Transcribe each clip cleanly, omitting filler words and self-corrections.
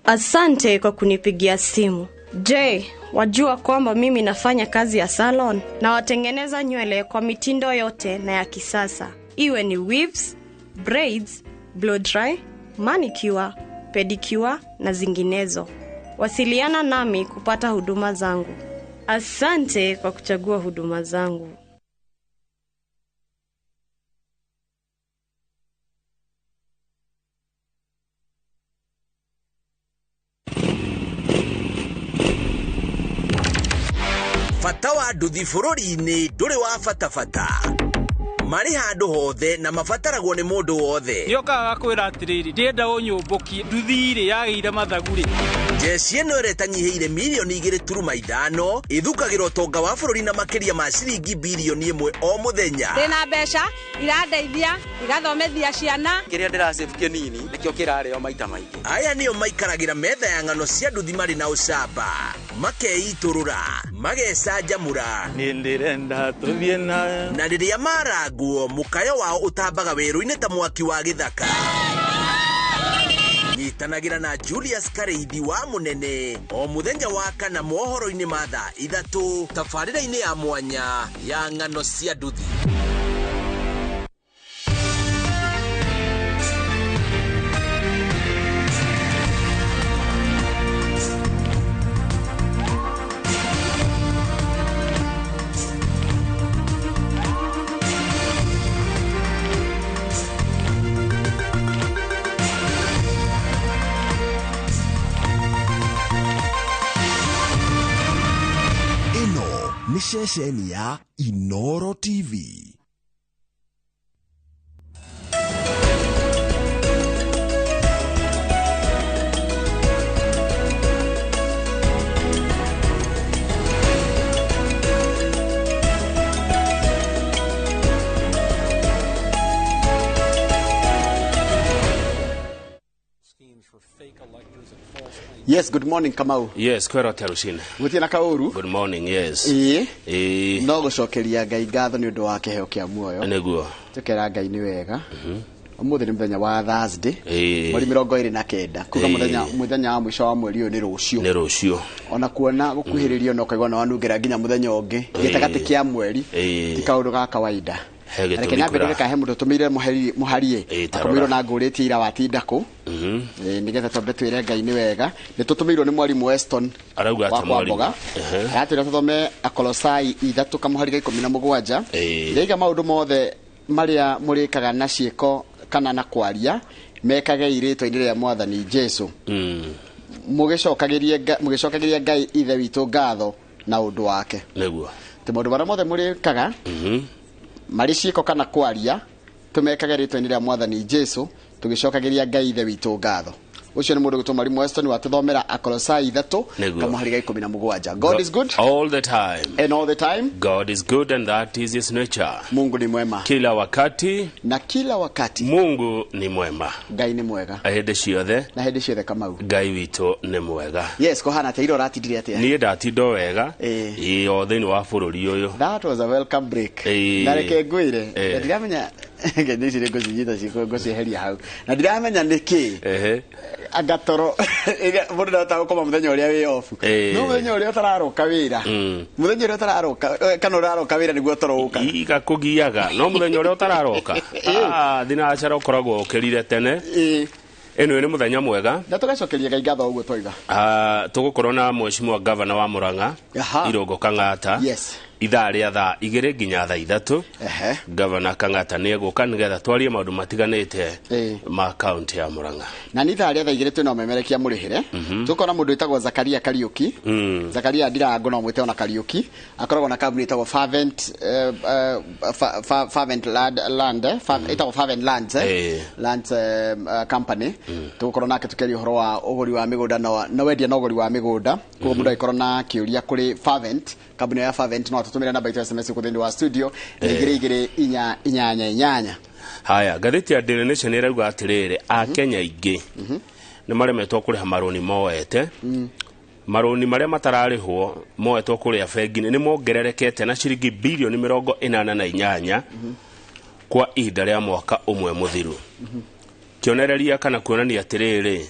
Asante kwa kunipigia simu. Je, wajua kwamba mimi nafanya kazi ya salon na watengeneza nywele kwa mitindo yote na ya kisasa? Iwe ni weaves, braids, blow dry, manicure, pedicure na zinginezo. Wasiliana nami kupata huduma zangu. Asante kwa kuchagua huduma zangu. Bata wa nduthi bũrũri-inĩ ndũrĩ wa bata-bata. Marĩ handũ hothe na mabataragwo nĩ mũndũ wothe. Nĩokaga gakwĩra atĩrĩrĩ, ndĩrenda ũnyũmbũkie nduthi-rĩ yagĩire mathagu-rĩ. Jeshi ĩno ĩrĩa ĩtanyihĩire mirioni 2.5 ĩthukagĩra ũtonga wa bũrũri na makĩria ma ciringi birioni 1 o mũthenya. Ndĩna mbeca irandeithia igathomithia ciana. Kĩrĩa ndĩrasave kĩnini nĩkĩo kĩrarĩo maita maingĩ. Aya nĩo maikaragĩra metha ya ng'ano cia nduthi marĩ na ũcamba, makeitũrũra, magecanjamũra. Niĩ ndĩrenda tũthiĩ nawe. Na rĩrĩa marangwo mũkayo wao ũtambaga werũ-inĩ ta mwaki wa gĩthaka. Nyitanagĩra na Julius Kareithi wa Mũnene o mũthenya wa kana mohoro-inĩ ma thaa 3 tabarĩra-inĩ ya mwanya ya ng'ano cia nduthi. Ceceni ya Inoro TV. Yes, good morning Kamau. Yes, kwero Terushin. Gutie na kauru. Good morning, yes. Ĩĩ. No gucokeria Ngai ngatho nĩ ũndũ wa kĩheo kĩa muoyo. Nĩguo. Tukera Ngai nĩ wega. Ũmũthĩ nĩ mũthenya wa Thursday. Mweri 29. Kuga mũthenya wa mũico wa mweri ũyũ nĩ rũciũ. Nĩ rũciũ. Ona kuona gũkuhĩrĩrio no kaigua na wanungĩra nginya mũthenya ũngĩ. Gĩtagatĩ kĩa mweri. Ti kaũndũ ga kawaida. Reke nyambĩrĩrie kahe mũndũ tũmĩire mũharie akomĩirwo na ngũrĩtie ira watinda kũ nĩgetha twambe twĩre Ngai nĩ wega. Nĩ tũtũmĩirwo nĩ mwarimũ Weston arauga atĩ mwarimũ aratwĩra tũthome Akolosai 3 kamũhari ga 17. Ndĩiga maũndũ mothe marĩa mũrĩkaga na ciĩko kana na kwaria mekage irĩtwa-inĩ rĩa Mwathani Jesu, mũgĩcokagĩria Ngai ithe witũ ngatho na ũndũ wake. Nĩguo atĩ maũndũ marĩa mothe mũrĩkaga marĩ ciĩko kana kwaria tumekage rĩtwa-inĩ rĩa Mwathani Jesu tũgĩcokagĩria Ngai ithe witũ ngatho. Ucio ni mundu gwitwo Mwalimu Weston watuthomera Akolosai 3 kamuhari ga 17. God is good all the time and all the time. God is good and that is his nature. Mungu ni mwema kila wakati na kila wakati. Mungu ni mwema. Ngai ni mwega hĩndĩ ciothe na hĩndĩ ciothe. Kamau, Ngai witũ nĩ mwega. Yes, kohana atia ira ũratindire atia? Niĩ ndatinda wega ĩ o thĩinĩ wa bũrũri ũyũ. That was a welcome break. Na reke ngwĩre, ndiramenya ngeici nĩ ngũcinyita ngũcieheria hau na ndiramenya nĩkĩ anga toro mũndũ ndahota gũkoma mũthenya ũrĩa wĩ off, no mũthenya ũrĩa ũtararoka wĩra, mũthenya ũrĩa ũtararoka kana ũraroka wĩra nĩguo toro ũkaga igakũgiaga, no mũthenya ũrĩa ũtararoka thinacara ũkoragwo ũkĩrire tene. Ĩno nĩ mũthenya mwega na tũgacokeria Ngai ngatho ũguo twaiga. Tũgũkorwo na mheshimiwa governor wa Murang'a Irũngũ Kang'ata. Yes. Ithaa rĩa thaa 2 nginya thaa 3. Governor Kang'ata nĩ egũka nĩgetha twarie maũndũ matiganĩte ma kaunti ya Murang'a. Na nĩ ithaa rĩa thaa 2 twĩna ũmemerekia mũrĩhĩre. Tũkona mũndũ wĩtagwo Zakaria Kariuki. Zakaria Ndirango no mwĩte ona Kariuki. Akoragwo na kambuni ĩtagwo Fervent Fervent Land, ĩtagwo Fervent Lands, Lands Company. Tũgũkorwo nake tũkĩaria ũhoro wa ũgũri wa mĩgũnda na wendia na ũgũri wa mĩgũnda. Koguo mũndũ angĩkorwo na kĩũria kũrĩ Fervent, kambuni ya Fervent, no atũtũmĩre namba itũ SMS gũkũ thĩinĩ wa studio 224 8. Haya, ngathĩti ya Daily Nation ĩrauga atĩrĩrĩ, Akenya aingĩ nĩ maremetwo kũrĩha marũni moete. Marũni marĩa matararĩhwo moetwo kũrĩa bengi-inĩ nĩ mongererekete na ciringi bilioni 88 kwa ihinda rĩa mwaka ũmwe mũthiru. Kĩonereria kana kuonania atĩrĩrĩ,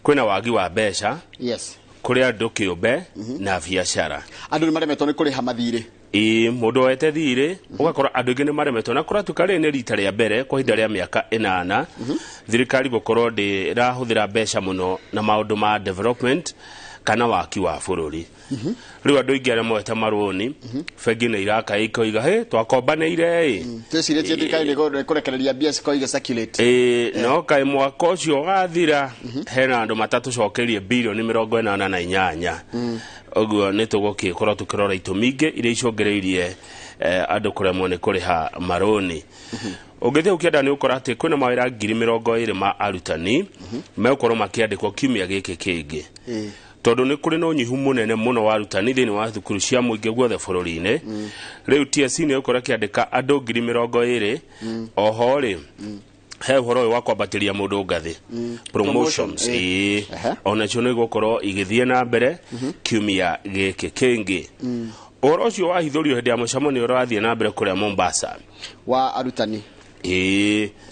kwĩna wagi wa mbeca. Yes. Kũrĩ andũ kĩũmbe na biacara. Andũ nĩ maremetwo nĩ kũrĩha mathirĩ. Ĩĩ, mũndũ woete thirĩ ũgakora andũ aingĩ nĩ maremetwo, na kũratuĩka rĩrĩ nĩ rita rĩa mbere kwa ihinda rĩa mĩaka 8 thirikari gũkorwo ndĩrahũthĩra mbeca mũno na maũndũ ma development kana waki wa bũrũri. Rĩu andũ aingĩ arĩa moete marũni bengi nĩ iraka ikoiga hĩ twakombanĩire ĩ twĩcirĩtie thirikari nĩ kũrekereria mbia cikoiga circulate. Ĩĩ, no kaĩ mwaka ũcio ũgathira hena andũ matatũcokerie bilioni 88. Ũguo nĩ tũgũgĩkorwo tũkĩrora itũmi ingĩ iria icũngĩrĩirie andũ kũremwo nĩ kũrĩha marũni. Ũngĩthiĩ ũkĩenda nĩ ũkora atĩ kwĩna mawĩra 20,000 ma arutani megũkorwo makĩandĩkwo kiumia gĩkĩ kĩngĩ. Tondũ nĩ kũrĩ na ũnyihu mũnene mũno wa arutani thĩinĩ wa thukuru cia mũingĩ guothe bũrũri-inĩ. Rĩu TSC nĩ ĩgũkorwo ĩkĩandĩka andũ 20,000. Oho rĩ, he ũhoro ũyũ wa kwambatĩria mũndũ ngathĩ, promotions, onacio nĩ igũkorwo igĩthiĩ na mbere kiumia gĩkĩ kĩngĩ. Ũhoro ũcio wahithũrio hĩndĩ ya mũcemanio ũrĩa ũrathiĩ na mbere kũrĩa Mombasa wa arutani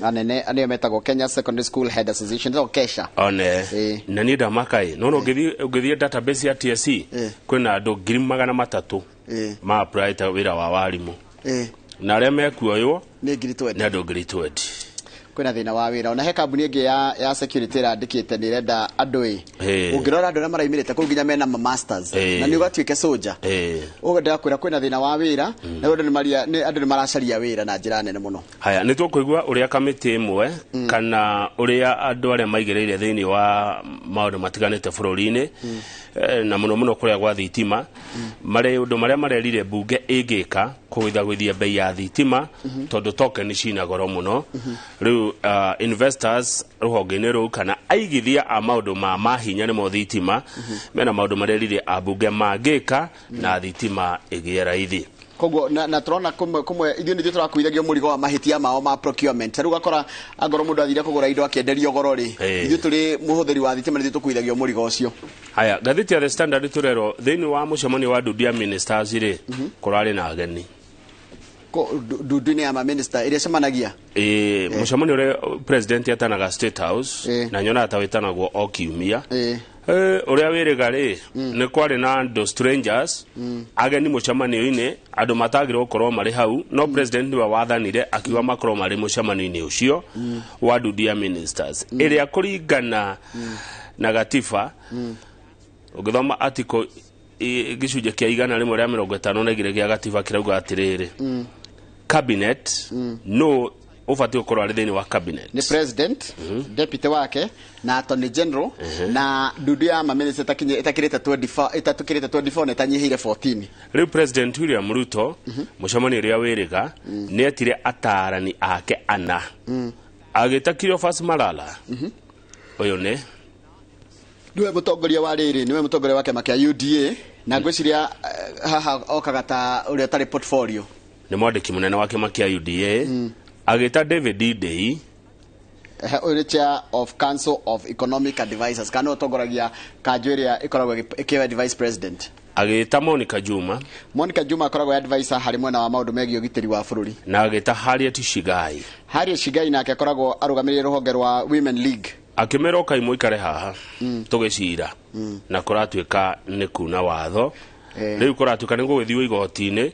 anene anio metagwo Kenya Secondary School Head Association, ĩtagwo KESHA. One na niĩ ndamaka ĩ, no ũngĩthiĩ database ya TSC kwĩna andũ 300,000 ma apply wĩra wa warimũ na arĩa mekuoywo nĩ 20,000, nĩ andũ 20,000. Kwĩna thĩna wa wĩra. Ona he kambuni ĩngĩ ya security ĩrandĩkĩte nĩ ĩrenda andũ ĩ, ũngĩrora andũ arĩa maraimĩrĩte kũu nginya mena ma masters na nĩ ũgatuĩke soldier. Ũguo ndĩrakwĩra kwĩna thĩna wa wĩra na andũ nĩ maracaria wĩra na njĩra nene mũno. Haya, nĩ tũkũigua ũrĩa kamĩtĩ ĩmwe kana ũrĩa andũ arĩa maigĩrĩire thĩinĩ wa maũndũ matiganĩte bũrũri-inĩ na mũno mũno kũrĩa gwa thitima marĩ ũndũ marĩa marerire mbunge ĩngĩka kũgũithagũithia bei ya thitima tondũ token cina goro mũno. Rĩu investors rũhonge-inĩ rũu kana aigithia a maũndũ ma mahinya nĩmo thitima mena maũndũ marerire ambunge mangĩka na thitima ĩgĩe raithi. Koguo na turona kumwe ithuĩ nithuĩ tũrakuithagio mũrigo wa mahĩtia mao ma procurement. Rĩu ũgakora angorwo mũndũ athire kũgũra indo akĩenderio goro rĩ, ithuĩ tũrĩ mũhũthĩri wa thitima nithuĩ tũkuithagio mũrigo ũcio. Haya, ngathĩti ya The Standard tũrerwo thĩinĩ wa mũcemanio wa ndundu ya ministers rĩ, kũrarĩ na ageni. Ndundu-inĩ ya ma-minister ĩrĩa ĩcemanagia? Mũcemanio ũrĩa president etanaga State House na nyonaga ta wĩtanagwo o kiumia. Ũrĩa wĩrĩga rĩ, nĩ kwarĩ na andũ strangers ageni mũcemanio-inĩ, andũ matagĩrĩirwo gũkorwo marĩ hau, no president nĩwe wathanire akiuga makorwo marĩ mũcemanio-inĩ ũcio wa ndundu ya ministers ĩrĩa kũringana na gatiba ũngĩthoma article gĩcunjĩ kĩa 152 gĩa gatiba kĩrauga atĩrĩrĩ, cabinet no ũbatiĩ gũkorwo arĩ thĩinĩ wa cabinet nĩ president, deputy wake na attorney general na ndundu ya ma-minister ĩtakĩrĩte 24 ĩtatukĩrĩte 24 na ĩtanyihĩire 14. Rĩu President William Ruto mũcemanio ũrĩa wĩrĩga nĩ etire ataarani ake ana, agĩta Cleophas Malala ũyũ nĩ Niwe mũtongoria wa rĩrĩ, niwe mũtongoria wa kĩama kĩa UDA na ngwĩciria haha okaga ta ũrĩa ũtarĩ portfolio. Nĩ mwandĩki mũnene wa kĩama kĩa UDA. Agĩta David Ndei, ũyũ nĩ chair of Council of Economic Advisors, kana ũtongoragia kanjũ ĩrĩa ĩkoragwo ĩkĩoya vice president. Agĩta Monica Juma. Monica Juma akoragwo advisor harĩ mwena wa maũndũ megiĩ ũgitĩri wa bũrũri. Na agĩta Harriet Shigai. Harriet Shigai nake akoragwo arũgamĩrĩire rũhonge rwa Women League. Akĩmera ũkai mũikare haha tũgĩcira na kũratuĩka nĩ kuna watho. Rĩu kũratuĩka nĩ gũgĩthiĩ igoti-inĩ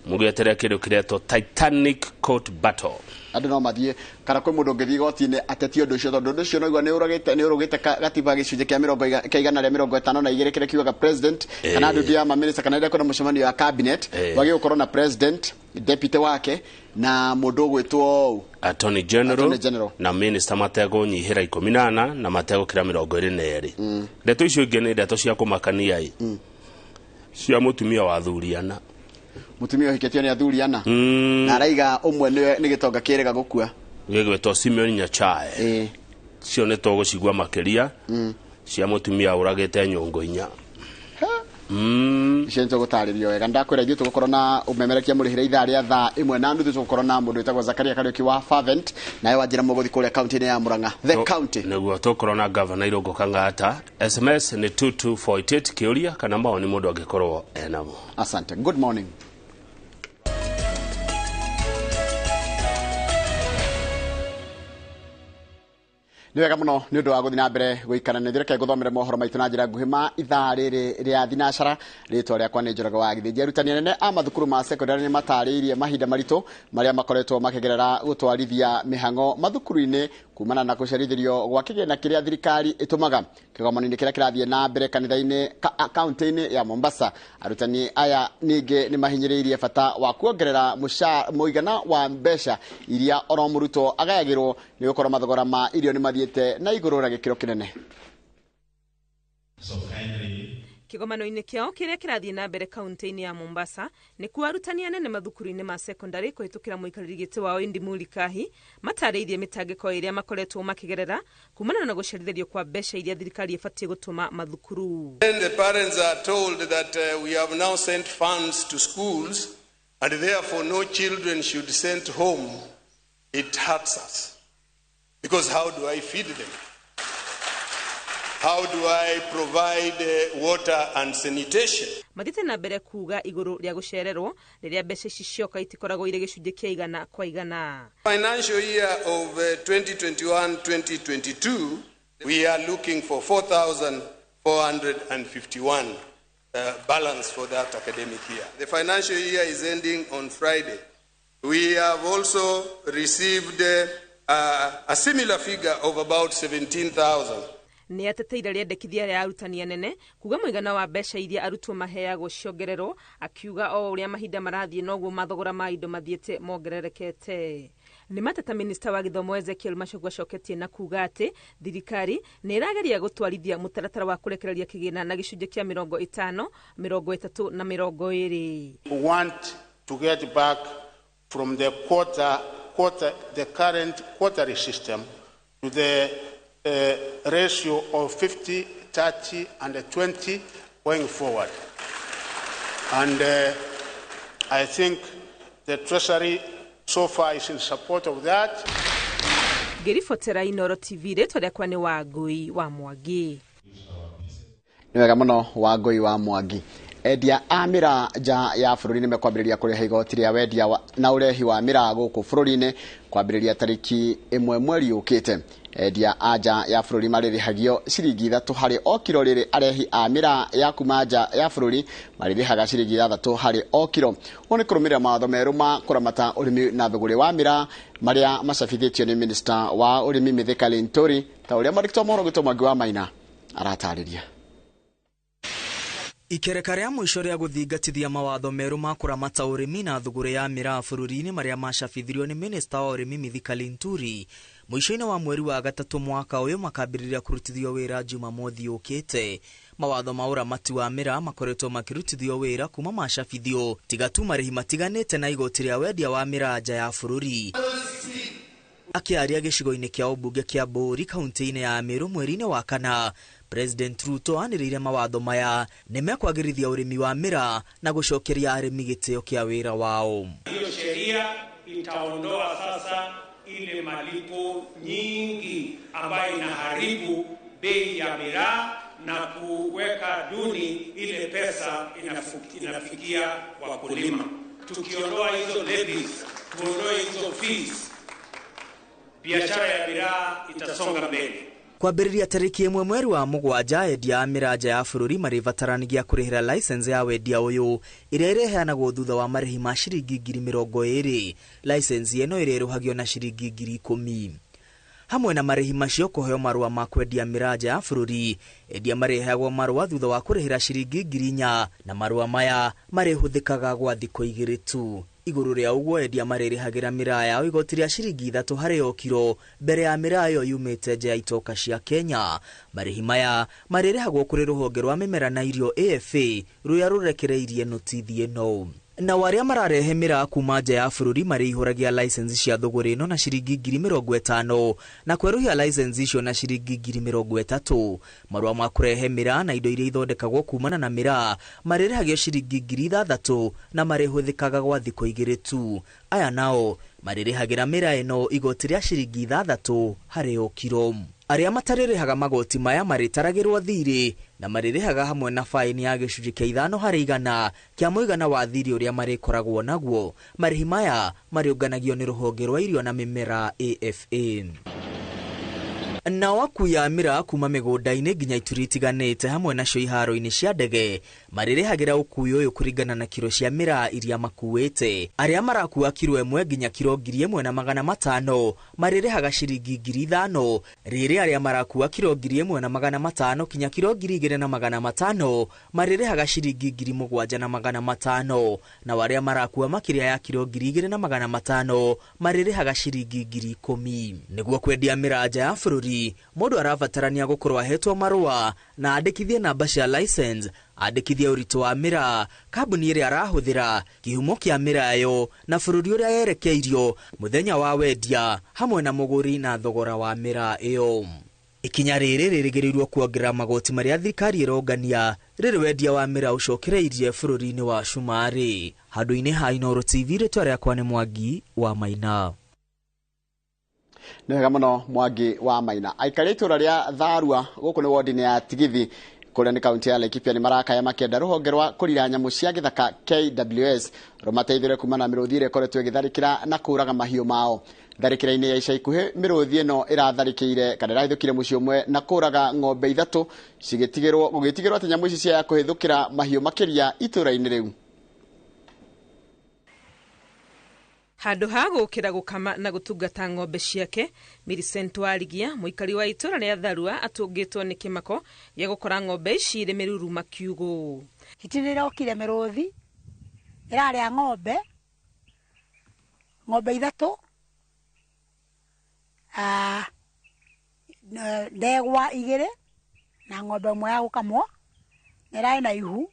mũgĩeterera kĩndũ kĩretwo Titanic Court Battle. Andũ no mathiĩ kana kwĩ mũndũ ũngĩthiĩ igoti-inĩ atetie ũndũ ũcio, tondũ ũndũ ũcio noigua nĩ ũrũgĩte gatiba gĩcunjĩ kĩa 152 kĩrĩa kiugaga president kana ndundu ya maminista kana rĩrĩa kwĩna mũcemanio ya cabinet wagĩrĩirwo gũkorwo na president, deputy wake na mũndũ ũgwĩtwo Attorney General na minister mategũnyihĩra 18 na mategũkĩra 22. Ndeto icio ingĩ nĩ ndeto cia kũmakania cia mũtumia wa athuri ana. Mũtumia ũhikĩtio nĩ athuri ana na araiga ũmwe nĩ gĩtonga kĩrega gũkua gĩgwĩtwo Simeon Nyachae. Cio nĩ tũgũcigua makĩria cia mũtumia ũragĩte nyũngũ 4. Icio nĩ tũgũtarĩrio wega. Ndakwĩra ithuĩ tũgũkorwo na ũmemerekia mũrĩhĩre ithaa rĩa thaa 1:30 tũgũkorwo na mũndũ wĩtagwo Zakaria Kariũki wa Fervent, nawe wanjĩra mũgũthiĩ kũrĩa kaunti-inĩ ya Murang'a, the county. Nĩguo tũgũkorwo na Governor Irũngũ Kang'ata. SMS nĩ 22488 kĩũria kana maoni mũndũ angĩkorwo enamo. Asante. Good morning. Nĩ wega mũno nĩ ũndũ wa gũthiĩ na mbere gũikara na ithuĩ. Reke ngũthomere mohoro maitũ na njĩra nguhĩ ma ithaa rĩrĩ rĩa thinacara. Rĩtwa rĩakwa nĩ Njoroge wa Gĩthĩnji. Arutani anene a mathukuru ma secondary nĩ matarĩirie mahinda maritũ marĩa makoretwo makĩgerera gũtwarithia mĩhang'o mathukuru-inĩ kumana na gũcerithĩrio gwa kĩgĩna kĩrĩa thirikari ĩtũmaga. Kĩgomano-inĩ kĩrĩa kĩrathiĩ na mbere kanitha-inĩ kaunti-inĩ ya Mombasa, arutani aya ningĩ nĩ mahinyĩrĩirie bata wa kuongerera mũigana wa mbeca iria oro mũrutwo agayagĩrwo nĩ gũkorwo mathogora ma irio nĩ mathiĩte na igũrũ na gĩkĩro kĩnene. Kĩgomano-inĩ kĩao kĩrĩa kĩrathiĩ na mbere kaunti-inĩ ya Mombasa nĩkuo arutani anene mathukuru-inĩ ma secondary kũhĩtũkĩra mũikarĩri gĩtĩ wao Indi Mulikahi matarĩirie mĩtangĩko ĩrĩa makoretwo makĩgerera kumana na gũcerithĩrio kwa mbeca iria thirikari ĩbatiĩ gũtũma mathukuru. Then the parents are told that we have now sent funds to schools and therefore no children should send home. It hurts us. Because how do I feed them? How do I provide water and sanitation? Mathiĩte na mbere kuga igũrũ rĩa gũcererwo rĩrĩa mbeca ici cioka itikoragwo irĩ gĩcunjĩ kĩa 100 kwa 100. Financial year of 2021-2022, we are looking for 4,451 balance for that academic year. The financial year is ending on Friday. We have also received a similar figure of about 17,000. Nĩ ateteire rĩendekithia rĩa arutani anene kuga mũigana wa mbeca iria arutwo maheagwo ciongererwo, akiuga o ũrĩa mahinda marathiĩ noguo mathogora ma indo mathiĩte mongererekete. Nĩ mateta minista wa gĩthomo Ezekiel Machogu acoketie na kuga atĩ thirikari nĩ ĩrageria gũtwarithia mũtaratara wa kũrekereria kĩgĩna na gĩcunjĩ kĩa 50, 30 na 20. We want to get back from the the current quarterly system to the ratio of 50, 30, and 20 going forward. And I think the Treasury so far is in support of that. Ngĩribotera Inooro TV, rĩtwa rĩakwa nĩ Wangũi wa Mwangi. Nĩ wega mũno Wangũi wa Mwangi. Endia a mĩraa nja ya bũrũri nĩ mekwambĩrĩria kũrĩha igoti rĩa wendia na ũrehi wa mĩraa gũkũ bũrũri-inĩ kwambĩrĩria tarĩki 1 mweri ũkĩte. Endia a nja ya bũrũri marĩrĩhagio ciringi 3 harĩ o kiro, rĩrĩ arehi a mĩraa ya kuma nja ya bũrũri marĩrĩhaga ciringi 6 harĩ o kiro. Ũũ nĩ kũrũmĩrĩra mawatho merũ ma kũramata ũrĩmi na thũgũrĩ wa mĩraa marĩa macabithĩtio nĩ minista wa ũrĩmi Mithika Linturi, ta ũrĩa mwandĩki wa mohoro gwĩtwo Mwangi wa Maina aratarĩria. Ikereka rĩa mũico rĩa gũthingatithia mawatho merũ ma kũramata ũrĩmi na thũgũrĩ ya mĩraa bũrũri-inĩ marĩa macabithirio nĩ minista wa ũrĩmi Mithika Linturi mũico-inĩ wa mweri wa 3 mwaka ũyũ makambĩrĩria kũrutithio wĩra Jumamothi yũkĩte. Mawatho ma ũramati wa mĩraa makoretwo makĩrutithio wĩra kuma macabithio tiga tu marĩhi matiganĩte na igoti rĩa wendia wa mĩraa nja ya bũrũri. Akĩaria gĩcigo-inĩ kĩa ũmbunge kĩa Mbũri kaunti-inĩ ya Meru mweri-inĩ wa kana, President Ruto anĩrĩire mawatho maya nĩ mekwagĩrithia ũrĩmi wa miraa na gũcokeria arĩmi gĩtĩo kĩa wĩra wao. Hiyo sheria itaondoa sasa ile malipo nyingi ambayo inaharibu bei ya miraa na kuweka duni ile pesa inafikia wakulima. Tukiondoa hizo levies, tuondoe hizo fees, biashara ya miraa itasonga mbele. Kwambĩrĩria tarĩki 1 mweri wa 7 endia a miraa nja ya bũrũri marĩbataranagia kũrĩhĩra license ya wendia ũyũ ĩrĩa ĩrĩheanagwo thutha wa marĩhi ma ciringi 20,000. License ĩno ĩrĩrũhagio na ciringi 10,000. Hamwe na marĩhi macio kũheo marũa ma kwendia miraa nja ya bũrũri, endia marĩheagwo marũa thutha wa kũrĩhĩra ciringi 4,000 na marũa maya marĩhũthĩkaga gwa thikũ 2 tu. Igũrũ rĩa ũguo endia marĩrĩhagĩra miraa yao igoti rĩa ciringi 3 harĩ o kiro mbere ya miraa ĩyo yumĩte nja ya itoka cia Kenya. Marĩhi maya marĩrĩhagwo kũrĩ rũhonge rwa mĩmera na irio AFA rũrĩa rũrekereirie notithi ĩno. Na arĩa mararehe miraa kuma nja ya bũrũri marĩihũragia license cia thũgũrĩ ĩno na ciringi 50,000 na kwerũhia license icio na ciringi 30,000. Marũa ma kũrehe miraa na indo iria ithondekagwo kumana na miraa marĩrĩhagio ciringi 6,000 na marĩhũthĩkaga gwa thikũ 2 tu. Aya nao marĩrĩhagĩra miraa ĩno igoti rĩa ciringi 6 harĩ o kiro. Arĩa matarĩrĩhaga magoti maya marĩtaragĩrwo thirĩ na marĩrĩhaga hamwe na faini ya gĩcunjĩ kĩa 5 harĩ 100 kĩa mũigana wa thirĩ ũrĩa marĩkoragwo naguo. Marĩhi maya marĩũnganagio nĩ rũhonge rwa irio na mĩmera AFA. Nao akui a miraa kuma mĩgũnda-inĩ nginya ituri itiganĩte hamwe nacio iharo-inĩ cia ndege marĩrĩhagĩra ũkui ũyũ kũringana na kiro cia miraa iria makuĩte. Arĩa marakua kiro 1 nginya kiro 1,500 marĩrĩhaga ciringi 5,000, rĩrĩ arĩa marakua kiro 1,500 kinya kiro 2,500 marĩrĩhaga ciringi 7,500, na arĩa marakua makĩria ya kiro 2,500 marĩrĩhaga ciringi 10,000. Nĩguo kwendia miraa nja ya bũrũri mũndũ arabatarania gũkorwo ahetwo marũa na andĩkithie namba cia license, andĩkithie ũritũ wa miraa, kambuni ĩrĩa arahũthĩra, kĩhumo kĩa miraa ĩyo na bũrũri ũrĩa yerekeirio, mũthenya wa wendia hamwe na mũgũri na thogora wa miraa ĩyo. Ikinya rĩrĩ rĩrĩgĩrĩirwo kuongerera magoti marĩa thirikari ĩrongania rĩrĩ wendia wa miraa ũcokereirie bũrũri-inĩ wa Cumarĩ. Handũ-inĩ ha Inooro TV, rĩtwa rĩakwa nĩ Mwangi wa Maina. Nĩ wega mũno Mwangi wa Maina. Aikari itũra rĩa Tharua gũkũ nĩ wodi-inĩ ya Tigithi kũrĩa nĩ kaunti ya Laikipia nĩ marakaya makĩenda rũhonge rwa kũrira nyamũ cia gĩthaka KWS rũmateithũre kumana na mĩrũthi ĩrĩa ĩkoretwo ĩgĩtharĩkĩra na kũũraga mahiũ mao. Tharĩkĩra-inĩ ya ica ikuhĩ mĩrũthi ĩno ĩratharĩkĩire kana ĩrahithũkire mũciĩ ũmwe na kũũraga ng'ombe 3 cigĩtigĩrwo gũgĩtigĩrwo atĩ nyamũ ici ciaya kũhithũkĩra mahiũ makĩria itũra-inĩ rĩu. Handũ ha gũkĩra gũkama na gũtungata ng'ombe ciake, Millicent Warigia, mũikari wa itũra rĩa Tharua, atũngĩtwo nĩ kĩmako gĩa gũkora ng'ombe ici irĩ mĩruru kiugũ. Hiti nĩrokire mĩrũthi ĩrarĩa ng'ombe 3, ndegwa 2 na ng'ombe 1 ya gũkamwo, ĩrarĩ na ihu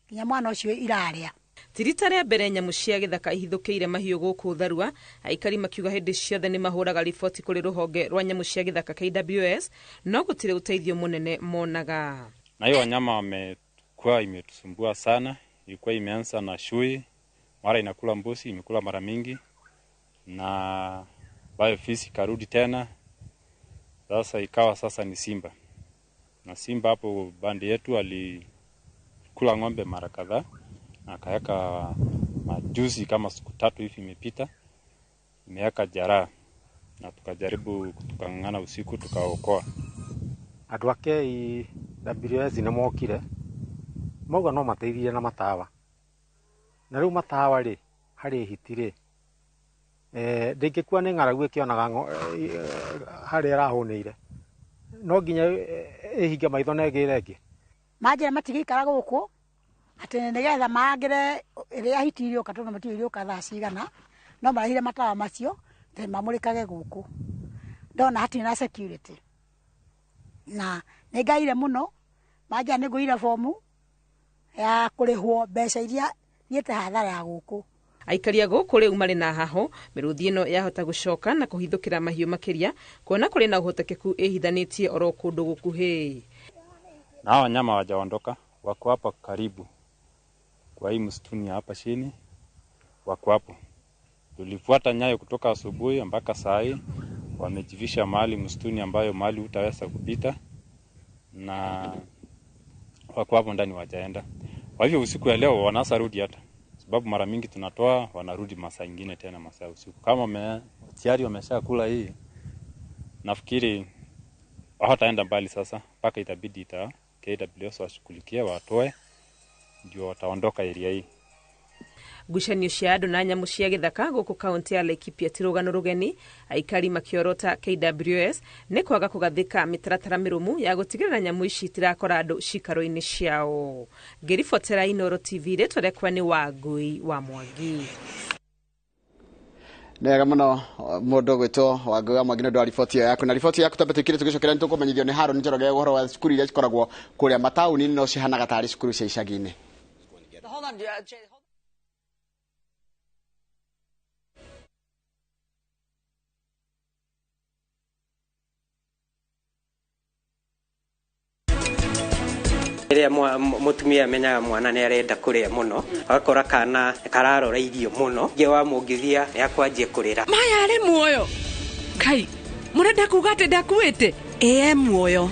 nginya mwana ũcio irarĩa. Ti rita rĩa mbere nyamũ cia gĩthaka ihithũkĩire mahiũ gũkũ Tharua, aikari makiuga hĩndĩ ciothe nĩ mahũraga riboti kũrĩ rũhonge rwa nyamũ cia gĩthaka KWS, no gũtirĩ ũteithio mũnene monaga. Na hiyo wanyama wamekuwa imetusumbua sana, ilikuwa imeanza na shui, mara inakula mbuzi, imekula mara mingi, na bayo fisi karudi tena, sasa ikawa sasa ni simba. Na simba hapo bandi yetu alikula ng'ombe mara kadhaa. Akaweka majuzi kama siku 3 hivi imepita, imeweka jeraha na tukajaribu tukang'ang'ana usiku tukaokoa. Andũ a KWS nĩ mokire mauga no mateithie na matawa, na rĩu matawa rĩ harĩ hiti rĩ ndĩngĩkua nĩ ng'aragu ĩkĩonaga harĩa ĩrahũnĩire, no nginya ĩhinge maitho na ĩgĩre ĩngĩ. Manjĩra matigĩikara gũkũ atĩ nĩgetha marangĩre ĩrĩa hiti iriũka tondũ matiũĩ iriũka thaa cigana, no marehire matawa macio atĩ mamũrĩkage gũkũ. Ndona hatirĩ na security na nĩ ngaire mũno, manjĩra nĩ ngũire bomu ya kũrĩhwo mbeca iria thiĩte hathara ya gũkũ. Aikari a gũkũ rĩu marĩ na haho mĩrũthi ĩno yahota gũcoka na kũhithũkĩra mahiũ makĩria kuona kũrĩ na ũhotekeku ĩhithanĩtie oro kũndũ gũkuhĩ. Na hawa wanyama hawajaondoka, wako hapa karibu kwa hii msituni hapa chini, wako hapo. Tulifuata nyayo kutoka asubuhi mpaka saa hii, wamejivisha mahali msituni ambayo mahali hutaweza kupita, na wako hapo ndani wajaenda. Kwa hivyo usiku ya leo wanasa rudi hata, sababu mara mingi tunatoa wanarudi masaa ingine tena masaa usiku. Kama tayari wameshakula hii, nafikiri hawataenda mbali sasa, mpaka itabidi KWS washughulikie watoe, ndio wataondoka area hii. Ngucanio cia andũ na nyamũ cia gĩthaka gũkũ kaunti ya Laikipia ti rũgano rũgeni, aikari makĩorota KWS nĩ kwaga kũgathĩka mĩtaratara mĩrũmu ya gũtigĩrĩra nyamũ ici itirakora andũ cikaro-inĩ ciao. Ngĩribotera Inooro TV, rĩtwa rĩakwa nĩ Wangui wa Mwangi. Nega muno mundu gwitwo Wangui wa Mwangi ndu wa riboti yaku na riboti yaku tambe tukire tugicokera ni tukumenyithio ni Haron Njoroge uhoro wa cukuru iria cikoragwo kuria matauni no cihanaga tari cukuru cia icagi-inĩ. Rĩrĩa mũtumia amenyaga mwana nĩ arenda kũrĩa mũno, agakora kana kararora irio mũno, nge wamũngithia nĩ akwanjia kũrĩra. Maya arĩ muoyo. Kai, mũrenda kuga atĩ ndakuĩte? Ĩĩ muoyo.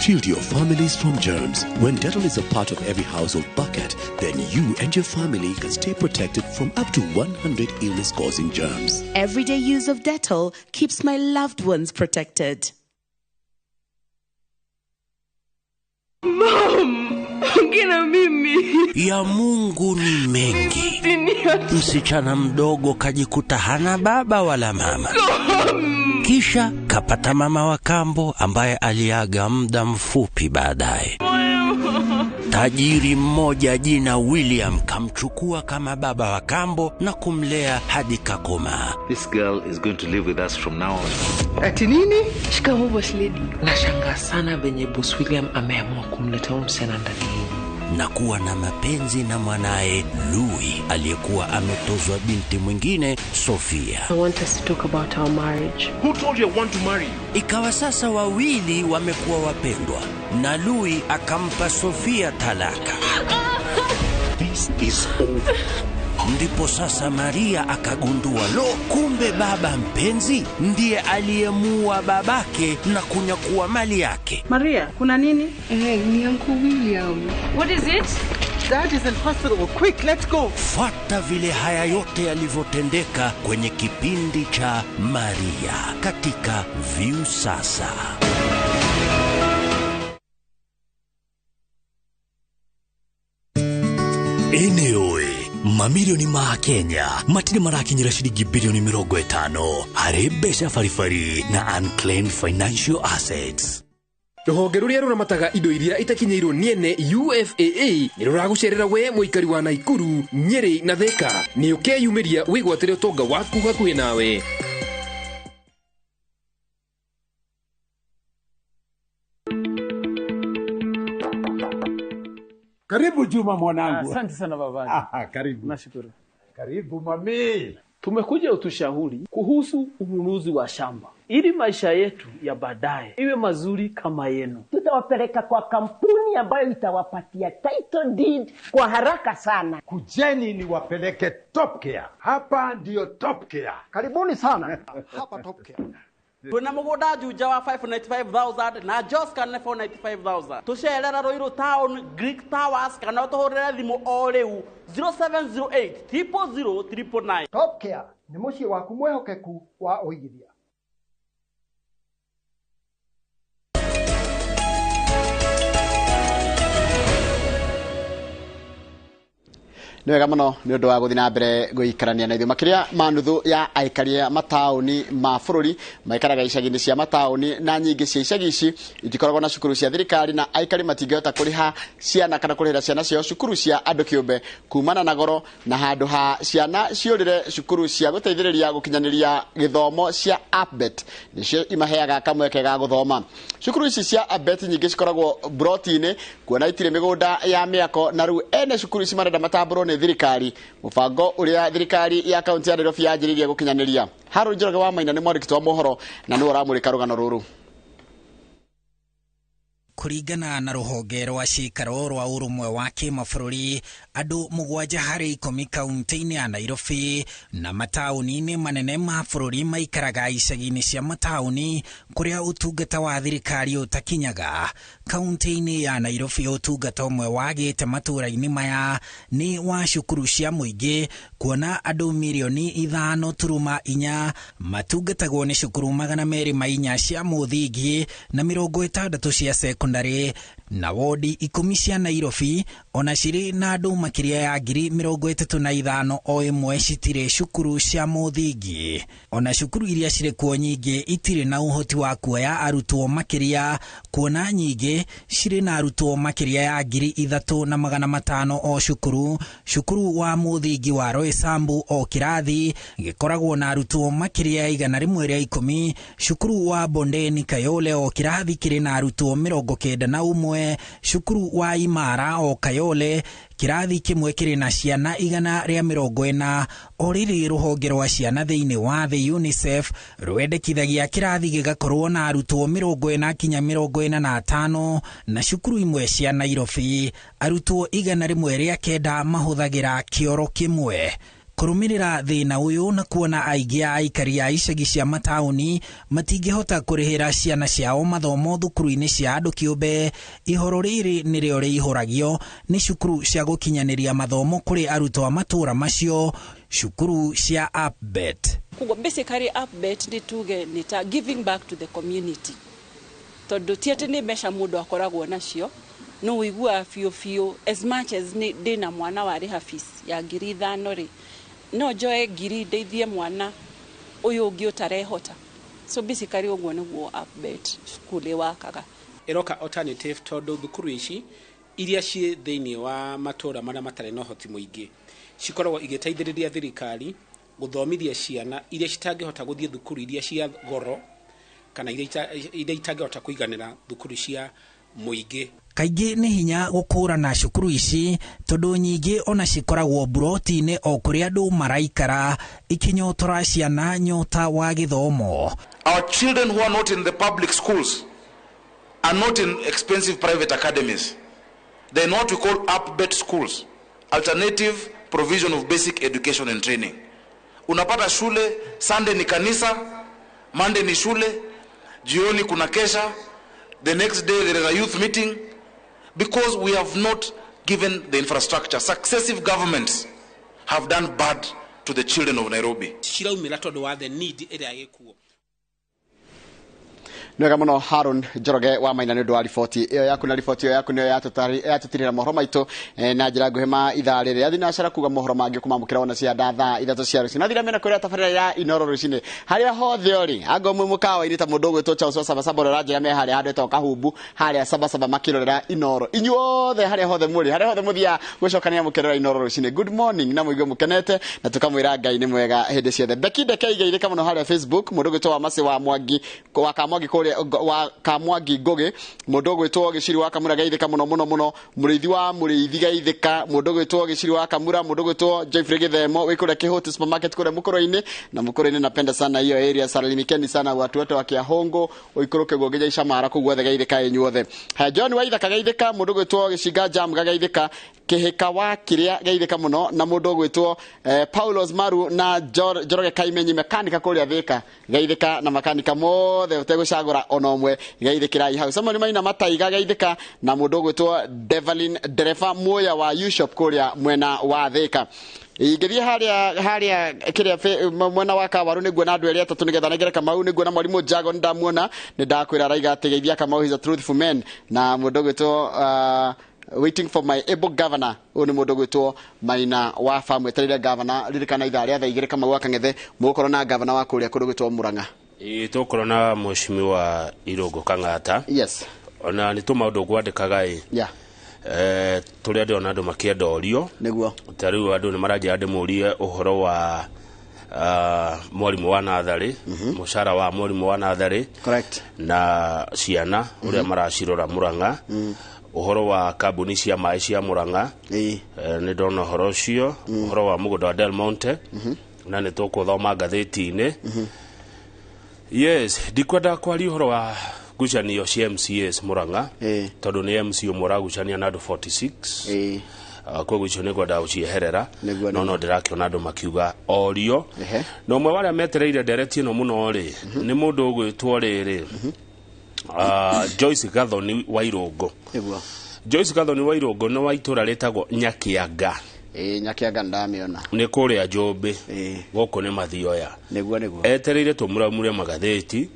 Shield your families from germs. When Dettol is a part of every household bucket, then you and your family can stay protected from up to 100 illness-causing germs. Everyday use of Dettol keeps my loved ones protected. Mom, ongea mimi. Ya Mungu ni mengi. Msichana mdogo kajikuta hana baba wala mama. Kisha kapata mama wa kambo ambaye aliaga muda mfupi baadaye. Tajiri mmoja jina William kamchukua kama baba wa kambo na kumlea hadi kakomaa. This girl is going to live with us from now on. Ati nini? Shikamoo boss lady. Nashangaa sana venye boss William ameamua kumleta huyu msichana ndani na kuwa na mapenzi na mwanae Louis aliyekuwa ametozwa binti mwingine Sofia. I want us to talk about our marriage. Who told you I want to marry you? Ikawa sasa wawili wamekuwa wapendwa na Louis akampa Sofia talaka. This is over. Ndipo sasa Maria akagundua, lo, kumbe baba mpenzi ndiye aliyemuua babake na kunyakua mali yake. Maria, kuna nini? Ni Uncle William. What is it? Dad is in hospital. Quick, let's go. Fuata vile haya yote yalivyotendeka kwenye kipindi cha Maria katika Viusasa. Anyway, mamilioni ma Kenya matirĩ marakinyĩra ciringi bilioni 50 harĩ mbeca baribari na unclaimed financial assets. Rũhonge rũrĩa rũramataga indo iria itakinyĩirwo nĩ ene UFAA nĩ rũragũcerera we mũikari wa Naikuru, Nyeri na Thika. Nĩ ũkeyumĩria wĩgwatĩre ũtonga waku hakuhĩ nawe. Karibu Juma mwanangu. Asante sana baba. Karibu. Nashukuru. Karibu mami. Tumekuja utushauri kuhusu ununuzi wa shamba ili maisha yetu ya baadaye iwe mazuri kama yenu. Tutawapeleka kwa kampuni ambayo itawapatia title deed kwa haraka sana. Kujeni niwapeleke Top Care. Hapa ndio Top Care. Karibuni sana. Hapa Top Care. Twina mugunda Juja wa 595,000 na Joscan 495,000. Tucerera Ruiru Town, Greek Towers kana utuhurire thimu o riu 0708 000 999. Top Care ni muciĩ waku mwehokeku wa ũigithia. Nĩ wega mũno nĩ ũndũ wa gũthiĩ na mbere gũikarania na ithuĩ. Makĩria ma nuthu ya aikari a mataũni ma bũrũri maikaraga icagi-inĩ cia mataũni, na nyingĩ cia icagi ici itikoragwo na cukuru cia thirikari, na aikari matingĩhota kũrĩha ciana kana kũrĩhĩra ciana ciao cukuru cia andũ kĩũmbe kumana na goro, na handũ ha ciana ciũrĩre cukuru cia gũteithĩrĩria gũkinyanĩria gĩthomo cia APBET nĩcio imaheaga kamweke ga gũthoma. Cukuru ici cia APBET nyingĩ cikoragwo broti-inĩ, kuona itirĩ mĩgũnda ya mĩako, na rĩu ene cukuru ici marenda matambũrwo nĩ thirikari, mũbango ũrĩa thirikari ya kaunti ya Nairobi yanjĩrĩirie gũkinyanĩria. Harold Njoroge wa Maina nĩ mwandĩki wa mohoro na nĩwe ũramũrĩka rũgano rũrũ. Kũringana na rũhonge rwa cikaro rwa ũrũmwe wa kĩmabũrũri, andũ 7 harĩ 10 kaunti-inĩ ya Nairobi na mataũni-inĩ manene ma bũrũri maikaraga icagi-inĩ cia mataũni kũrĩa ũtungata wa thirikari ũtakinyaga. Kaunti-inĩ ya Nairobi ũtungata ũmwe wagĩte matũũra-inĩ maya nĩ wa cukuru cia mũingĩ, kuona andũ mirioni 5.4 matungatagwo nĩ cukuru 204 cia mũthingi na 60 cia sekondari, na wodi 10 cia Nairobi ona cirĩ na andũ makĩria ya 35,000 o ĩmwe citirĩ cukuru cia mũthingi. Ona cukuru iria cirĩ kuo nyingĩ itirĩ na ũhoti wa kuoya arutwo makĩria, kuona nyingĩ cirĩ na arutwo makĩria ya 3,500 o cukuru. Cukuru wa mũthingi wa Roysambu o kĩrathi gĩkoragwo na arutwo makĩria ya 110. Cukuru wa Bondeni Kayole o kĩrathi kĩrĩ na arutwo 91. Cukuru wa Imara o Kayole kĩrathi kĩmwe kĩrĩ na ciana 140. O rĩrĩ rũhonge rwa ciana thĩinĩ wa thĩ UNICEF rwendekithagia kĩrathi gĩgakorwo na arutwo 40 kinya 45, na cukuru imwe cia Nairobi arutwo 109 mahũthagĩra kĩoro kĩmwe. Kũrũmĩrĩra thĩna ũyũ na kuona aingĩ a aikari a icagi cia mataũni matingĩhota kũrĩhĩra ciana ciao mathomo thukuru-inĩ cia andũ kĩũmbe, ihoro rĩrĩ nĩrĩo rĩihũragio nĩ cukuru cia gũkinyanĩria mathomo kũrĩ arutwo a matũũra macio, cukuru cia APBET. Koguo basically APBET nĩ tuge nĩ ta giving back to the community, tondũ ti atĩ nĩ mbeca mũndũ akoragwo nacio, no ũiguaga biũ biũ as much as ndĩna mwana warĩha fees ya 5,000 rĩ, no njoe 1,000 ndeithie mwana ũyũ ũngĩ ũtarehota. So basically ũguo nĩguo APBET school ĩwakaga. Ĩroka alternative tondũ thukuru ici iria ciĩ thĩinĩ wa matũũra marĩa matarĩ na ũhoti mũingĩ cikoragwo igĩteithĩrĩria thirikari gũthomithia ciana iria citangĩhota gũthiĩ thukuru iria cia goro kana iria itangĩhota kũiganĩra thukuru cia mũingĩ. Kaingĩ nĩ hinya gũkũrana cukuru ici tondũ nyingĩ ona cikoragwo buroti-inĩ o kũrĩa andũ maraikara, ikinyotora ciana nyota wa gĩthomo. Our children who are not in the public schools are not in expensive private academies. They are what we call APBET schools, alternative provision of basic education and training. Unapata shule, Sunday ni kanisa, Monday ni shule, jioni kuna kesha, the next day there is a youth meeting, because we have not given the infrastructure. Successive governments have done bad to the children of Nairobi. Ciraumĩra tondũ wa the need ĩrĩa ĩkuo. Nĩ wega mũno Haron Njoroge wa Maina nĩ ũndũ wa riboti ĩyo yaku, na riboti ĩyo yaku nĩyo yatũtirĩra mohoro maitũ na njĩra nguhĩ ma ithaa rĩrĩ. Athiĩ na cara kuga mohoro mangĩ kũmamũkĩra wona cia thaa 3 cia rũcinĩ. Nathira mena kũrĩa tabarĩra ya Inoro rũcinĩ harĩa hothe ũrĩ, angorwo mwĩ mũkawa-inĩ ta mũndũ ũgwĩtwo Charles wa Sabasaba ũrĩa ũranjĩra me harĩa handũ hetagwo Kahumbu harĩa Sabasaba makĩrorera Inoro. Inyuothe harĩa hothe mũrĩ, harĩa hothe mũthiaga gũcokania mũkĩrora Inoro rũcinĩ, good morning na mũigue mũkenete na tũkamwĩra Ngai nĩ mwega hĩndĩ ciothe. Becky Ndeke igeithĩka mũno harĩa Facebook, mũndũ ũgwĩtwo wa Masi wa Mwangi wa Kamwangi kũrĩa wa Kamwangi Ngugi, mũndũ ũgwĩtwo Gĩciri wa Kamura geithĩka mũno mũno mũno, mũrĩithi wa mũrĩithi geithĩka, mũndũ ũgwĩtwo Gĩciri wa Kamura, mũndũ ũgwĩtwo Jeffrey Gĩthemo wĩ kũrĩa Kĩhũti supermarket kũrĩa Mũkũrũ-inĩ, na Mũkũrũ-inĩ napenda sana hiyo area, salimikeni sana watu wote wa Kĩahũngũ, ũikũrũke guo nginya Icamara kũu guothe geithĩka inyuothe. John Waithaka geithĩka, mũndũ ũgwĩtwo Gĩcinga Jam geithĩka, Kĩhĩka wa Kĩrĩa geithĩka mũno, na mũndũ ũgwĩtwo Paulos Maru na Njoroge Kaimenyi mekanika kũrĩa Thĩka geithĩka, na makanika mothe ũtegũcagũra ona ũmwe geithĩkĩrai hau. Samuel Maina Mataiga geithĩka, na mũndũ ũgwĩtwo Develin Dereba Muya wa U-Shop kũrĩa mwena wa Thĩka. Ingĩthiĩ harĩa kĩrĩa mwena wa Kawaru nĩguo na andũ erĩ atatũ nĩgetha nengere Kamau, nĩguo na mwarimũ Jago nĩndamuona, nĩndakwĩra araiga atĩ geithia Kamau, he's a truthful man, na mũndũ ũgwĩtwo Waiting for my able governor. Ũyũ nĩ mũndũ gwĩtwo Maina wa Famu, etereire governor. Ririkana ithaa rĩa thaa 2 Kamau wa Kang'ethe mũgũkorwo na governor wa kũrĩa kũndũ gwĩtwo Murang'a. Ĩĩ, tũgũkorwo na mheshimiwa Irũngũ Kang'ata. Yes. Ona nĩ tũmaũndũ ngwandĩkaga ĩ. Yeah. Tũrĩa ndĩrona andũ makĩenda ũrio. Nĩguo. Ta rĩu andũ nĩ maranjĩra ndĩmũrie ũhoro wa mwarimũ wa natharĩ, mũcara wa mwarimũ wa natharĩ. Correct. Na ciana ũrĩa maracirora Murang'a. Ũhoro wa kambuni cia maĩ cia Murang'a. Nĩ ndona ũhoro ũcio, ũhoro wa mũgũnda wa Del Monte. Na nĩ tũkũthoma ngathĩti-inĩ. Yes, ndikwenda kwaria ũhoro wa ngucanio cia MCAs Murang'a, tondũ nĩ MC ũmwe ũragucania na andũ 46. Koguo icio nĩ ngwenda gũcieherera, no no ndĩrakĩona andũ makiuga orio. Na ũmwe wa arĩa metereire ndereti ĩno mũno rĩ, nĩ mũndũ ũgwĩtwo rĩrĩ, Joyce Gathoni wa Irũngũ. Nĩguo. Joyce Gathoni wa Irũngũ nĩ wa itũra rĩtagwo Nyakianga. Ĩĩ, Nyakianga ndamĩona. Nĩ kũrĩa Njũmbĩ. Gũkũ nĩ Mathioya. Nĩguo, nĩguo. Etereire tũmuramure magathĩti,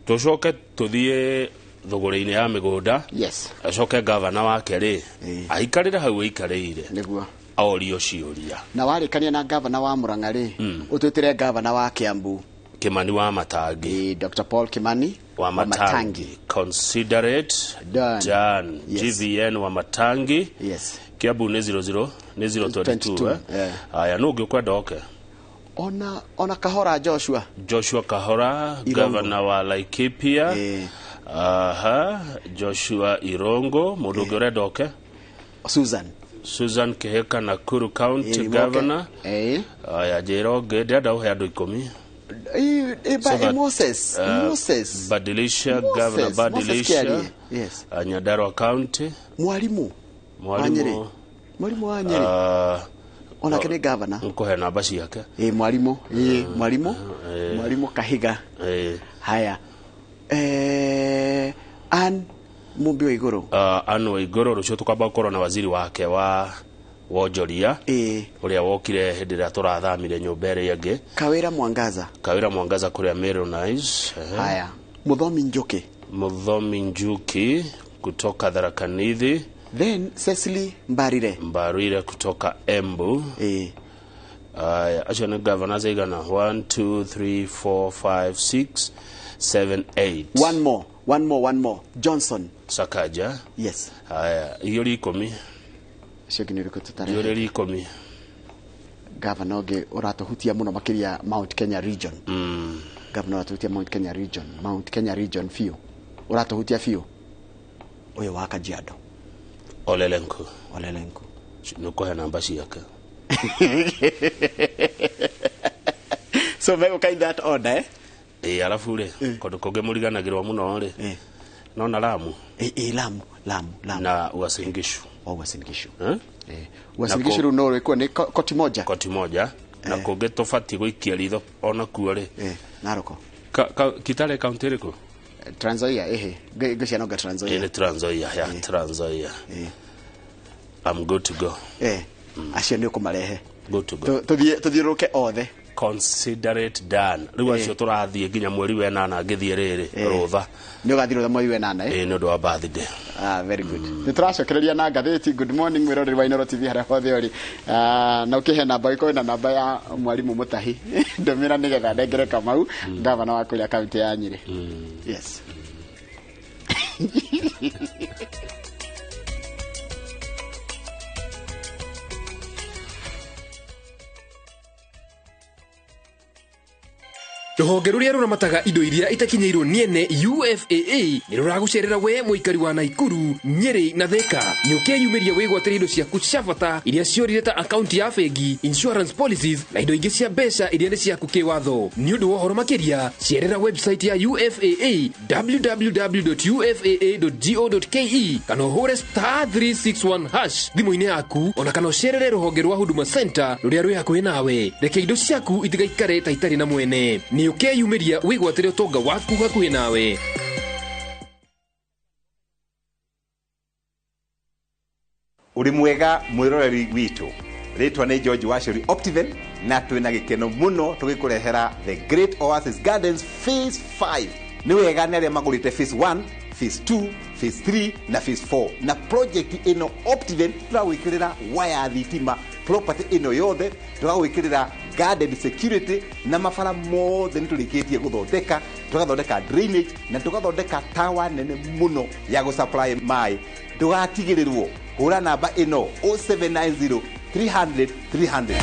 tũcoke tũthiĩ thũgũrĩ-inĩ ya mĩgũnda. Yes. Acoke gavana wake rĩ, aikarĩre hau aikarĩire. Nĩguo. Orio ciũria. Na warĩkania na gavana wa Murang'a rĩ, ũtwĩtĩre gavana wa Kiambu. Kimani wa Matangi. Dr. Paul Kimani wa Matangi. Considerate done. Done. Yes. GVN wa Matangi. Yes. Kiambu nĩ 00 nĩ 022. Yeah. Aya, nũ ũngĩ ũkwenda oke? Ona Kahora Joshua. Joshua Kahora, Irongo. Governor wa Laikipia. Aha, Joshua Irongo, mũndũ ũngĩ ũrenda oke? Susan. Susan Kihika, Nakuru County Moke. Governor. Aya, njĩra ũngĩ, ndĩrenda ũhe andũ 10. So that, Moses, Moses. Badilisha, Moses, Governor Moses Badilisha. Kiarie. Yes. Nyandarua County. Mwalimu. Mwalimu. Wa Nyeri. Mwalimu wa Nyeri. Onake nĩ governor. Nkuhe namba ciake. Ĩ, mwalimu. Ĩ, mwalimu. Mwalimu Kahiga. Haya. Ann Mumbi wa Igũrũ. Ann wa Igũrũ rũciũ tũkamba gũkorwo na waziri wake wa wonjoria ũrĩa wokire hĩndĩ ĩrĩa tũrathamire nyũmba ĩrĩa ĩngĩ. Kawĩra Mwangaza. Kawĩra Mwangaza kũrĩa Meru Nice. Haya. Muthomi Njuki. Muthomi Njuki kutoka Tharaka Nithi. Then Cecily Mbarire. Mbarire kutoka Embu. Aya, acio nĩ governors aigana? 1 2 3 4 5 6 7 8. One more, one more, one more. Johnson Sakaja. Yes. Aya, igĩrĩ 10. Ũcio ũngĩ nĩ ũrĩkũ tũtarĩ? Igĩrĩ 10. Governor ũngĩ ũratũhutia mũno makĩria Mount Kenya region. Governor ũratũhutia Mount Kenya region, Mount Kenya region biũ. Ũratũhutia biũ. Ũyũ wa Kajiado. Ole Lenku. Ole Lenku. Nĩũkũhe namba ciake. So megũka in that order, eh? Ĩ, arabu rĩ, kũndũ kũngĩ mũriganagĩrwo mũno rĩ, nona Lamu. Ĩ, Lamu, Lamu, Lamu. Na Uasin Gishu. Uasin Gishu. Eh? Uasin Gishu rĩu no rwĩkwo nĩ koti moja. Koti moja. Na kũngĩ tũbatiĩ gũikia ritho ona kuo rĩ. Naroko. Kitale kaunti ĩrĩkũ? Trans Nzoia, ehe. Ngwĩciria no Trans Nzoia. Ĩ, nĩ Trans Nzoia, ya Trans Nzoia. I'm good to go. Acio nĩ ũkũmarehe. Good to go. Tũthiũrũrũke othe. Consider it done. Rĩu acio tũrathiĩ nginya mweri wa ĩnana ngĩthiĩ rĩrĩ rũtha. Nĩ ũgathiĩ rũtha mweri wa ĩnana, eh? Ĩ, nĩ ũndũ wa birthday. Very good. Nĩ tũracokereria na ngathĩti. Good morning mwĩroreri wa Inooro TV harĩa hothe ũrĩ. Na ũkĩhe namba, ũgĩkorwo na namba ya mwarimũ Mũtahi. Ndũmĩra nĩgetha nengere Kamau, gavana wa kũrĩa kaunti ya Nyĩrĩ. Yes. Rũhonge rũrĩa rũramataga indo iria itakinyĩirwo nĩ ene UFAA nĩ rũragũcerera we mũikari wa Naikuru, Nyeri na Thika. Nĩ ũkeyumĩria wĩgwatĩre indo ciaku cia bata iria ciorire ta akaunti ya bengi, insurance policies na indo ingĩ cia mbeca iria nĩ ciaku kĩwatho. Nĩ ũndũ wa ũhoro makĩria, cerera website ya UFAA www.ufaa.go.ke kana ũhũre *361# thimũ-inĩ yaku, ona kana ũcerere rũhonge rwa Huduma Center rũrĩa rwĩ hakuhĩ nawe. Reke indo ciaku itigaikare ta itarĩ na mwene. Nĩ ũkeyumĩria wĩgwatĩre ũtonga waku hakuhĩ nawe. Ũrĩ mwega mwĩroreri witũ. Rĩtwa nĩ George Wacheri Optiven na twĩna gĩkeno mũno tũgĩkũrehera The Great Oasis Gardens Phase 5. Nĩ wega nĩ arĩa magũrĩte Phase 1, Phase 2, Phase 3 na Phase 4. Na project ĩno Optiven tũragwĩkĩrĩra waya thitima property ĩno yothe, tũragwĩkĩrĩra garden security na mabara mothe nĩ tũrĩkĩtie gũthondeka, tũgathondeka drainage na tũgathondeka tawa nene mũno ya gũsupply maĩ. Ndũgatigĩrĩrwo, hũra namba ĩno 0790 300 300.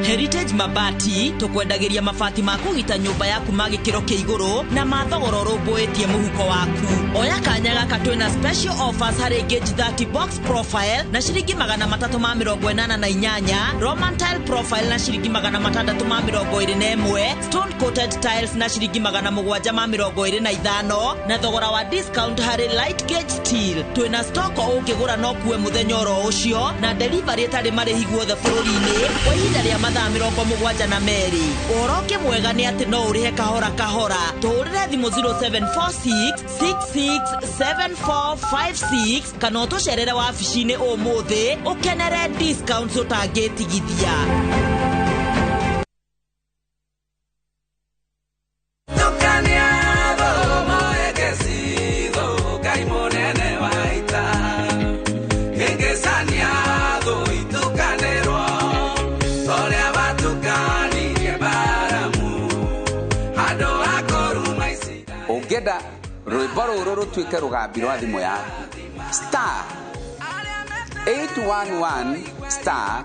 Heritage Mabati tukwendagĩria mabati ma kũgita nyũmba yaku ma gĩkĩro kĩa igũrũ na ma thogora ũrũmbũĩtie mũhuko waku. Oya kanya gaka twĩna special offers harĩ gauge 30 box profile na ciringi 388, Roman tile profile na ciringi 621, stone coated tiles na ciringi 725 na thogora wa discount harĩ light gauge steel. Twĩna stock ũngĩgũra no kuwe mũthenya oro ũcio na delivery ĩtarĩ marĩhi guothe bũrũri-inĩ kwa ihinda rĩa mathaa 72. Ũhoro ũngĩ mwega nĩ atĩ no ũrĩhe kahora kahora. Tũhũrĩre thimũ 0746 667456 kana ũtũcerere wabici-inĩ ũmũthĩ ũkenere discounts ũtangĩtigithia. Ũngĩenda rwĩmbo rũrũ rũtuĩke rũgambi rwa thimũ yaku, star 811 star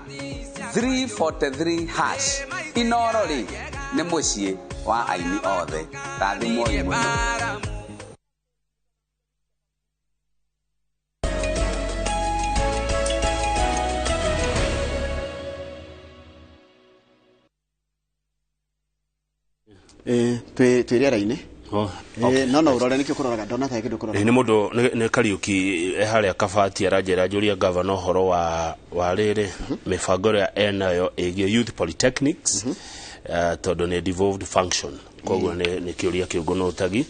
343 hash. Inoro rĩ nĩ mũciĩ wa aini othe. Rathimwoi mũno. Twĩ rĩera-inĩ. No urore nikio kuroraga ndona ta kindu kuroraga. Ni mundu ni Kariuki haria Kabati aranjira njuria governor horo wa riri mibango ria enayo igie youth polytechnics, tondu ni devolved function, koguo ni kiuria kiungu no tagi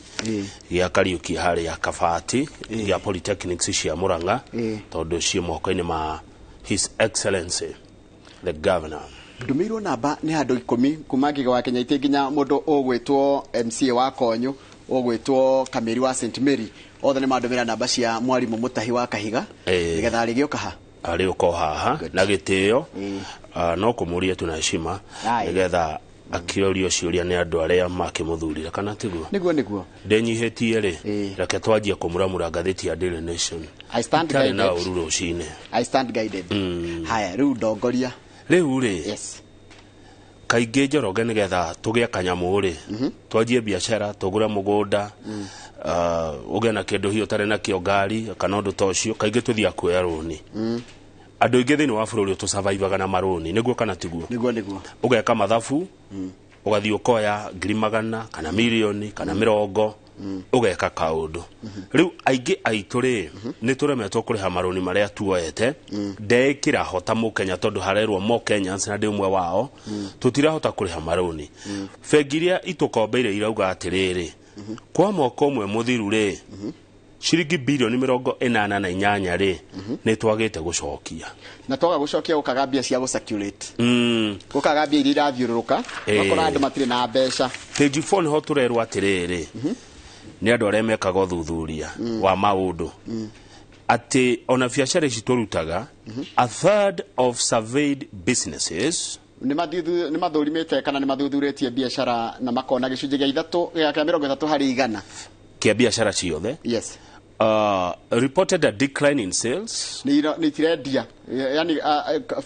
gia Kariuki haria Kabati gia polytechnics cia Murang'a, tondu ci moko-ini ma His Excellency the governor. Ndumirwo namba ni handu 10 kuma Ngiga wa Kenya nginya mundu ugwitwo MCA wa Konyu, ugwitwo Kamiri wa St Mary, othe ni mandumira namba cia mwarimu Mutahi wa Kahiga nigetha arigioka ha ariuka haha na gitio no kumuria tuna heshima nigetha akiorio ciuria ni andu aria makimuthurira kana tiguo? Niguo niguo ndenyihitie ri, reke twanjie kumuramura ngathiti ya Daily Nation. I stand guided. Na uru rucini. I stand guided. Haya riu ndongoria riu ri. Yes. Kaingĩ Njoroge nĩgetha tũgĩe kanyamũ rĩ, twanjie biacara, tũgũre mũgũnda, ũgĩe na kĩndũ hihi ũtarĩ nakĩo, ngari kana ũndũ ta ũcio, kaingĩ tũthiaga kuoya rũni. Andũ aingĩ thĩinĩ wa bũrũri tũsurvivaga na marũni, nĩguo kana tiguo? Nĩguo nĩguo. Ũgeka mathabu, ũgathiĩ ũkoya 100,000 kana mirioni kana 20, ũgeka kaũndũ. Rĩu aingĩ aitũ rĩ, nĩ tũremetwo kũrĩha marũni marĩa tuoete. Ndeĩkĩra hota mũkenya tondũ harerwo mo Kenyans na ndĩ ũmwe wao, tũtirahota kũrĩha marũni. Bengi iria itũkombeire irauga atĩrĩrĩ, kwa mwaka ũmwe mũthiru rĩ, ciringi bilioni 88 rĩ, nĩ twagĩte gũcokia. Na twaga gũcokia gũkaga mbia cia gũ-circulate. Gũkaga mbia iria irathiũrũrũka, ũgakora andũ matirĩ na mbeca. Page 4 nĩho tũrerwo atĩrĩrĩ, nĩ andũ arĩa mekaga ũthuthuria wa maũndũ atĩ ona biacara ici tũrutaga, a third of surveyed businesses nĩ mathũrimĩte kana nĩ mathuthurĩtie biacara na makona gĩcunjĩ gĩa 30 harĩ 100 kĩa biacara ciothe. Yes. Reported a decline in sales. Nĩ itirendia, yani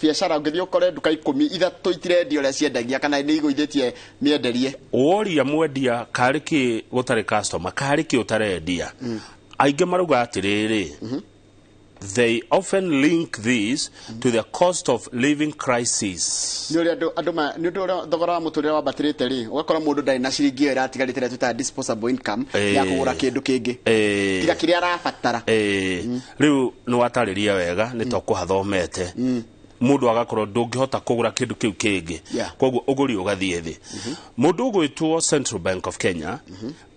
biacara ũngĩthiĩ ũkore nduka 13 itirendia ũrĩa ciendagia kana nĩ igũithĩtie mĩenderie. Woria mwendia karĩ kĩ gũtarĩ customer, karĩ kĩ ũtarendia, aingĩ marauga atĩrĩrĩ, they often link this to the cost of living crisis. Nĩ ũrĩa andũ nĩ ũndũ ũrĩa thogora wa mũtũrĩre wambatĩrĩte rĩ, ũgakora mũndũ ndarĩ na ciringi ĩyo ĩratigarĩte ĩrĩa twĩtaga disposable income ya kũgũra kĩndũ kĩngĩ tiga kĩrĩa arabatara. Rĩu nĩ watarĩria wega, nĩ ta ũkũhathomete. Mũndũ agakorwo ndũngĩhota kũgũra kĩndũ kĩu kĩngĩ, koguo ũgũri ũgathiĩ thĩ. Mũndũ ũgwĩtwo Central Bank of Kenya,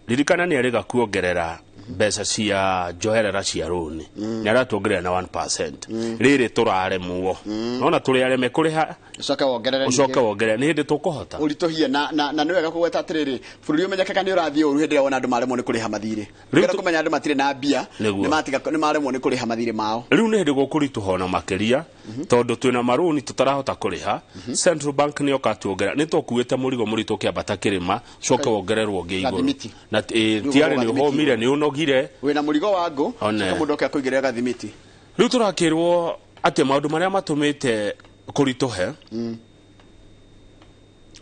ririkana nĩ erĩga kuongerera Mbeca cia njoherera cia rũni nĩ aratuongerera na 1%. Rĩrĩ tũraremwo nona tũrĩ areme kũrĩha, ucoke wongerere. Ucoke wongerere, nĩ hĩndĩ tũkũhota? Ũritũhie na nĩ wega kũgweta atĩrĩrĩ, bũrũri ũmenyekaga nĩ ũrathiĩ ũru hĩndĩ ĩrĩa wona andũ maremwo nĩ kũrĩha mathirĩ. Rĩu Rĩu kũmenya andũ matirĩ na mbia, Nĩguo. nĩ matiga nĩ maremwo nĩ kũrĩha mathirĩ mao. Rĩu nĩ hĩndĩ gũkũritũha ona makĩria tondũ twĩna marũni tũtarahota kũrĩha. Central Bank nĩ yoka tuongerera, nĩ tũkuĩte mũrigo mũritũ ũkĩambata kĩrĩma, coke wongererwo ũngĩ igũrũ. Gathimiti. Na Rĩu tiarĩ ũgũrwo nĩ gathimiti. ũhũmire, nĩ ũnogire. Wĩna mũrigo wa ngũ, One. coka mũndũ oke akũigĩrĩra gathimiti. Rĩu tũrakĩrwo atĩ maũndũ marĩa matũmĩte kũritũhe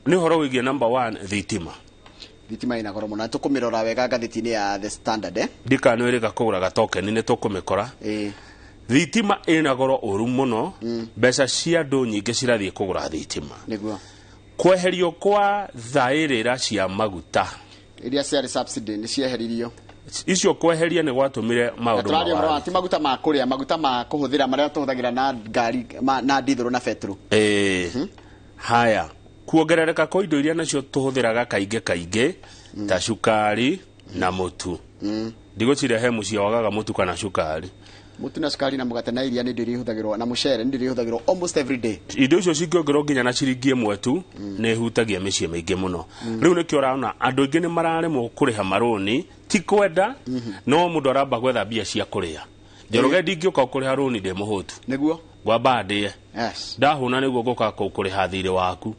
nĩ ũhoro wĩgiĩ number one, thitima. Thitima ĩna goro mũno na tũkũmĩrora wega ngathĩti-inĩ ya The Standard, eh? Ndikanwĩrĩga kũgũra gatokeni, nĩ tũkũmĩkora. Thitima ĩna goro ũru mũno, mbeca cia andũ nyingĩ cirathiĩ kũgũra thitima. Nĩguo. Kweherio kwa thaĩrĩra cia maguta iria ciarĩ subsidy nĩ cieheririo. Icio kweheria nĩ gwatũmire Na maũndũ tũraria ũhoro wa maware. ti maguta ma kũrĩa, maguta ma kũhũthĩra marĩa tũhũthagĩra na ngari na ndithũrũ na betũrũ. Haya, kuongerereka kwa indo iria nacio tũhũthĩraga kaingĩ kaingĩ ta cukari na mũtu. Ndigũciria he mũciĩ wagaga mũtu kana cukari. Mũtu na cukari na mũgate na iria nĩ indo iria ihũthagĩrwo, na mũcere nĩ indo iria ihũthagĩrwo almost every day. Indo icio cingĩongererwo nginya na ciringi 1 tu, nĩ ihutagia mĩciĩ mĩingĩ mũno. Rĩu nĩkĩo ũrona andũ aingĩ nĩ mararemwo kũrĩha marũni, ti kwenda, no mũndũ aramba gwetha mbia cia kũrĩa. Njoroge, ndingĩũka kũrĩha rũni ndĩ mũhũtu. Nĩguo. Ngwamba ndĩe. Yes. Ndahũna nĩguo ngũka kũrĩha thirĩ waku.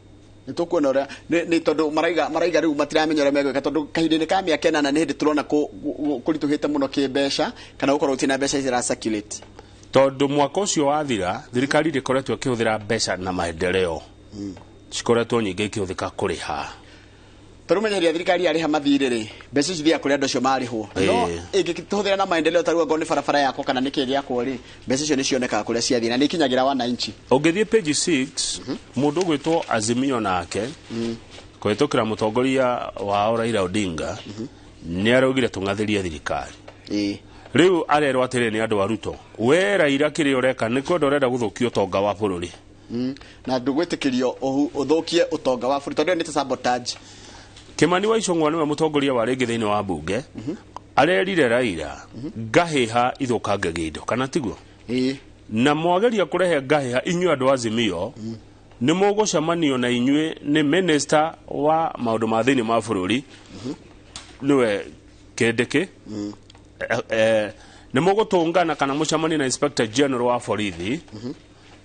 Nĩ tũkuona ũrĩa nĩ tondũ maraiga rĩu matiramenya ũrĩa megwĩka, tondũ kahinda-inĩ ka mĩaka 8 nĩ hĩndĩ tũrona kũritũhĩte mũno kĩmbeca, kana gũkorwo gũtirĩ na mbeca ira circulate. Tondũ mwaka ũcio wathira, thirikari ndĩkoretwo ĩkĩhũthĩra mbeca na maendeleo, cikoretwo nyingĩ ikĩhũthĩka kũrĩha. Tondũ menyeria thirikari yarĩha mathirĩ rĩ, mbeca ici ithiaga kũrĩ andũ acio marĩhwo, no ĩngĩtũhũthĩra na maendeleo, ta rĩu angorwo nĩ barabara yakwo kana nĩ kĩĩ gĩakwo rĩ, mbeca icio nĩ cionekaga kũrĩa ciathiĩ na nĩ ikinyagĩra wananchi. Ũngĩthiĩ page 6, mũndũ ũgwĩtwo Azimio nake kũhĩtũkĩra mũtongoria wao Raila Odinga nĩ araugire tũng'athĩrie thirikari. Rĩu arerwo atĩrĩ nĩ andũ a Ruto, we Raila, kĩrĩa ũreka nĩ kwenda ũrenda gũthũkia ũtonga wa bũrũri. Na ndũgwĩtĩkĩrio ũthũkie ũtonga wa bũrũri, tondũ ĩyo nĩ ta sabotage. Kimani wa Ichung'wa nĩwe mũtongoria wa rĩngĩ thĩinĩ wa mbunge, arerire Raila ngahĩha ithũkangagia indo, kana tiguo? Na mwageria kũrehe ngahĩha, inyuĩ andũ a Azimio nĩ mũgũcemanio na inyuĩ nĩ minister wa maũndũ ma thĩinĩ ma bũrũri, nĩwe Kindiki. Nĩ mũgũtũngana kana mũcemanie na Inspector General wa borithi,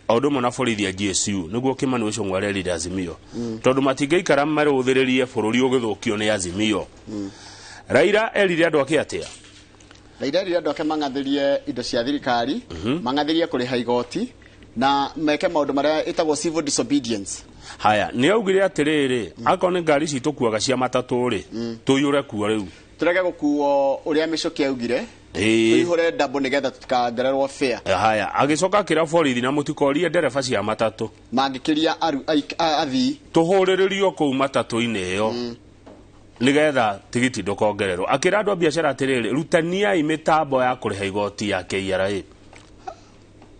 o ũndũ ũmwe na borithi ya GSU. Nĩguo Kimani Ichung'wa arerire Azimio, tondũ matingĩikara marũthĩrĩrie bũrũri ũgĩthũkio nĩ Azimio. Raila erire andũ ake atĩa? Raila erire andũ ake mang'athĩrie indo cia thirikari, mang'athĩrie kũrĩha igoti na meke maũndũ marĩa ĩtagwo civil disobedience. Haya, nĩ augire atĩrĩrĩ, akorwo nĩ ngari citũkuaga cia matatũ rĩ, tũiyũre kuo rĩu. Tũrege gũkuo ũrĩa Mĩcũkĩ augire, tũihũre ndambo nĩgetha tũtikangererwo fare. Haya, agĩcoka akĩra borithi na mũtikorie ndereba cia matatũ mangĩkĩria athii, tũhũrĩrĩrio kũu matatũ-inĩ ĩyo nĩgetha tigiti ndũkongererwo. Akĩra andũ a biacara atĩrĩrĩ, rutaniai mĩtambo ya kũrĩha igoti ya KRA,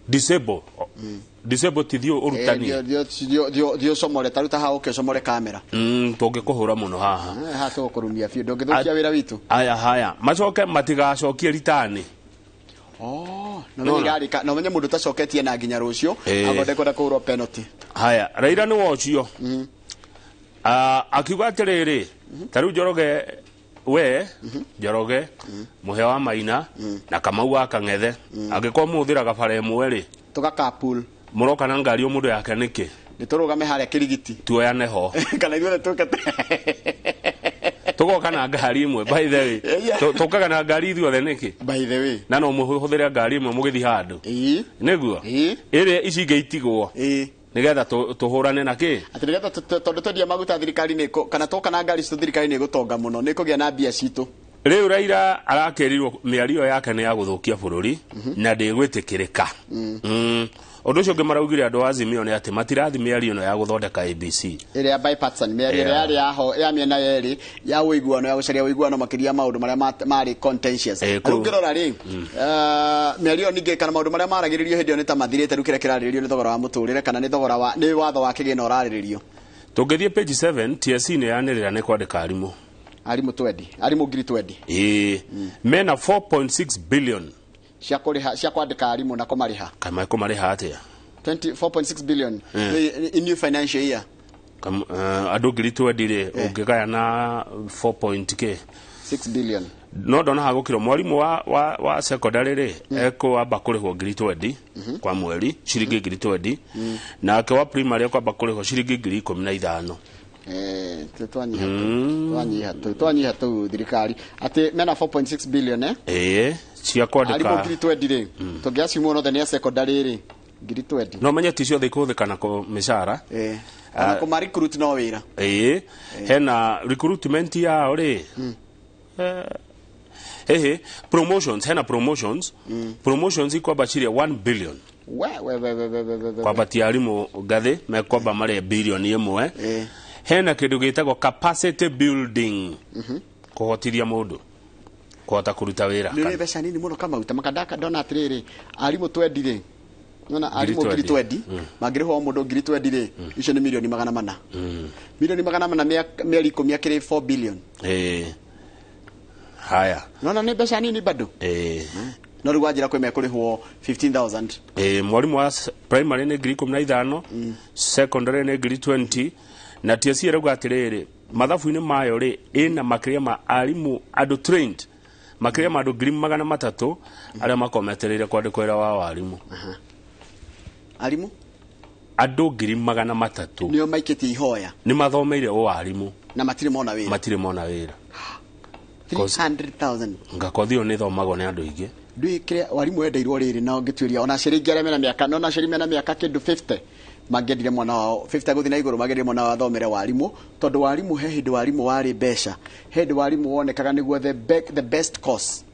disable, disable, ti thiĩ ũrutanie. Thiĩ ũcomore, ta ruta haha ũke ũcomore kamera. Tũngĩkũhũra mũno haha. Haha tũgũkũrumia biũ, ndũngĩthũkia wĩra witũ. Aya, haya, macoke matigacokie ritani. Oh, no menye irarĩka, no menye mũndũ ũtacoketie na nginya rũciũ akorwo ndekwenda kũhũrwo penalty. Haya, Raila nĩ wocio. Akiuga atĩrĩrĩ, ta rĩu Njoroge, we Njoroge, Mũhĩa wa Maina na Kamau wa Kang'ethe, angĩkorwo mũhũthĩraga bara ĩmwe rĩ, tũga carpool. Mũroka na ngari o mũndũ yake nĩkĩ? Nĩ tũrũgame harĩa Kĩrigiti. Tuoyane ho. Kana ithuothe tũke. Tũgoka na ngari ĩmwe, by the way. Tũkaga na ngari ithuothe nĩkĩ? By the way. Na no mũhũthĩre ngari ĩmwe mũgĩthiĩ handũ. Nĩguo ĩrĩa ici ingĩ itigwo nĩgetha tũhũrane na kĩ. Atĩ nĩgetha tondũ twendia maguta thirikari nĩ kana twoka na ngari citũ, thirikari nĩ ĩgũtonga mũno, nĩ ĩkũgĩa na mbia citũ. Rĩu Raila arakĩrirwo mĩario yake nĩ ya gũthũkia bũrũri na ndĩgwĩtĩkĩrĩka. Ũndũ ũcio ũngĩ maraugire andũ a Azimio nĩ atĩ matirathi mĩario ĩno ya gũthondeka ABC ĩrĩa bipartisan mĩario ĩrĩa yarĩ yaho ya mĩena yerĩ ya ũiguano, ya gũcaria ũiguano makĩria maũndũ marĩa marĩ contentious. Rĩu ũngĩrora rĩ, mĩario ĩyo ningĩ kana maũndũ marĩa maragĩrĩrio hĩndĩ ĩyo nĩ ta mathirĩte. Rĩu kĩrĩa kĩrarĩrĩrio nĩ thogora wa mũtũrĩre, kana nĩ thogora wa nĩ watho wa kĩgĩna ũrarĩrĩrio. Tũngĩthiĩ page 7, TSC nĩ yanĩrĩra nĩ kwandĩka arimũ. Arimũ 20, arimũ ngiri 20. Ĩĩ, mena 4.6 billion cia kũrĩha, cia kwandĩka arimũ na kũmarĩha. Kana kũmarĩha atĩa? 24.6 billion in new financial year. Andũ ngiri 20 rĩ, ũngĩgaya na 4 point k 6 billion. No ndona hagũkĩrwo mwarimũ wa secondary rĩ, ekwamba kũrĩhwo ngiri 20 kwa mweri, ciringi ngiri 20, nake wa primary ekwamba kũrĩhwo ciringi ngiri 15. Twanyiha tu thirikari atĩ mena 4.6 billion, eh? Ĩĩ, cia kwandĩka arimũ ngiri 20 rĩ, tũngĩaciumwo othe nĩ a secondary rĩ, ngiri 20. No menye ti ciothe ikũhũthĩka na mĩcara. Ona kũma recruit no wĩra. Ĩĩ, hena recruitment yao rĩ, ehe, promotions, hena promotions, promotions ikwamba cirĩ 1 billion. We we we we we we we. Kwambatia arimũ ngathĩ mekwamba marĩe bilioni 1. Hena kĩndũ gĩtagwo capacity building, kũhotithia mũndũ kũhota kũruta wĩra. Nĩ mbeca nini mũno kamauta makandaka. Ndona atĩrĩrĩ, arimũ 20 rĩ, nona arimũ ngiri 20 mangĩrĩhwo o mũndũ ngiri 20 rĩ, icio nĩ milioni 400. Milioni 400 mĩeri 10 akĩrĩ 4 billion. Ĩĩ, haya. Nona nĩ mbeca nini bado. No rĩu wanjĩra kwĩ mekũrĩhwo 15,000. Ĩĩ, mwarimũ wa primary nĩ ngiri 15, secondary nĩ ngiri 20. Na TSC ĩrauga atĩrĩrĩ, mathabu-inĩ mayo rĩ, ĩna makĩria ma arimũ andũ trained makĩria ma andũ 300,000 arĩa makoragwo metereire kwandĩkwo wĩra wa warimũ. Arimũ andũ 300,000 nĩo maikĩtie ihoya, nĩ mathomeire ũwarimũ na matirĩ mona wĩra. Matirĩ mona wĩra. 300,000. Ngakothi ĩyo nĩ ĩthomagwo nĩ andũ aingĩ. Ndũĩ kĩrĩa warimũ wendeirwo rĩrĩ, na ũngĩtuĩria ona aciari aingĩ arĩa mena mĩaka, no aciari mena mĩaka kĩndũ 50 mangĩendire mwana wao 50 gũthiĩ na igũrũ, mangĩendire mwana wao athomere warimũ, tondũ warimũ he hĩndĩ warimũ warĩ mbeca, he hĩndĩ warimũ wonekaga nĩguo the best course,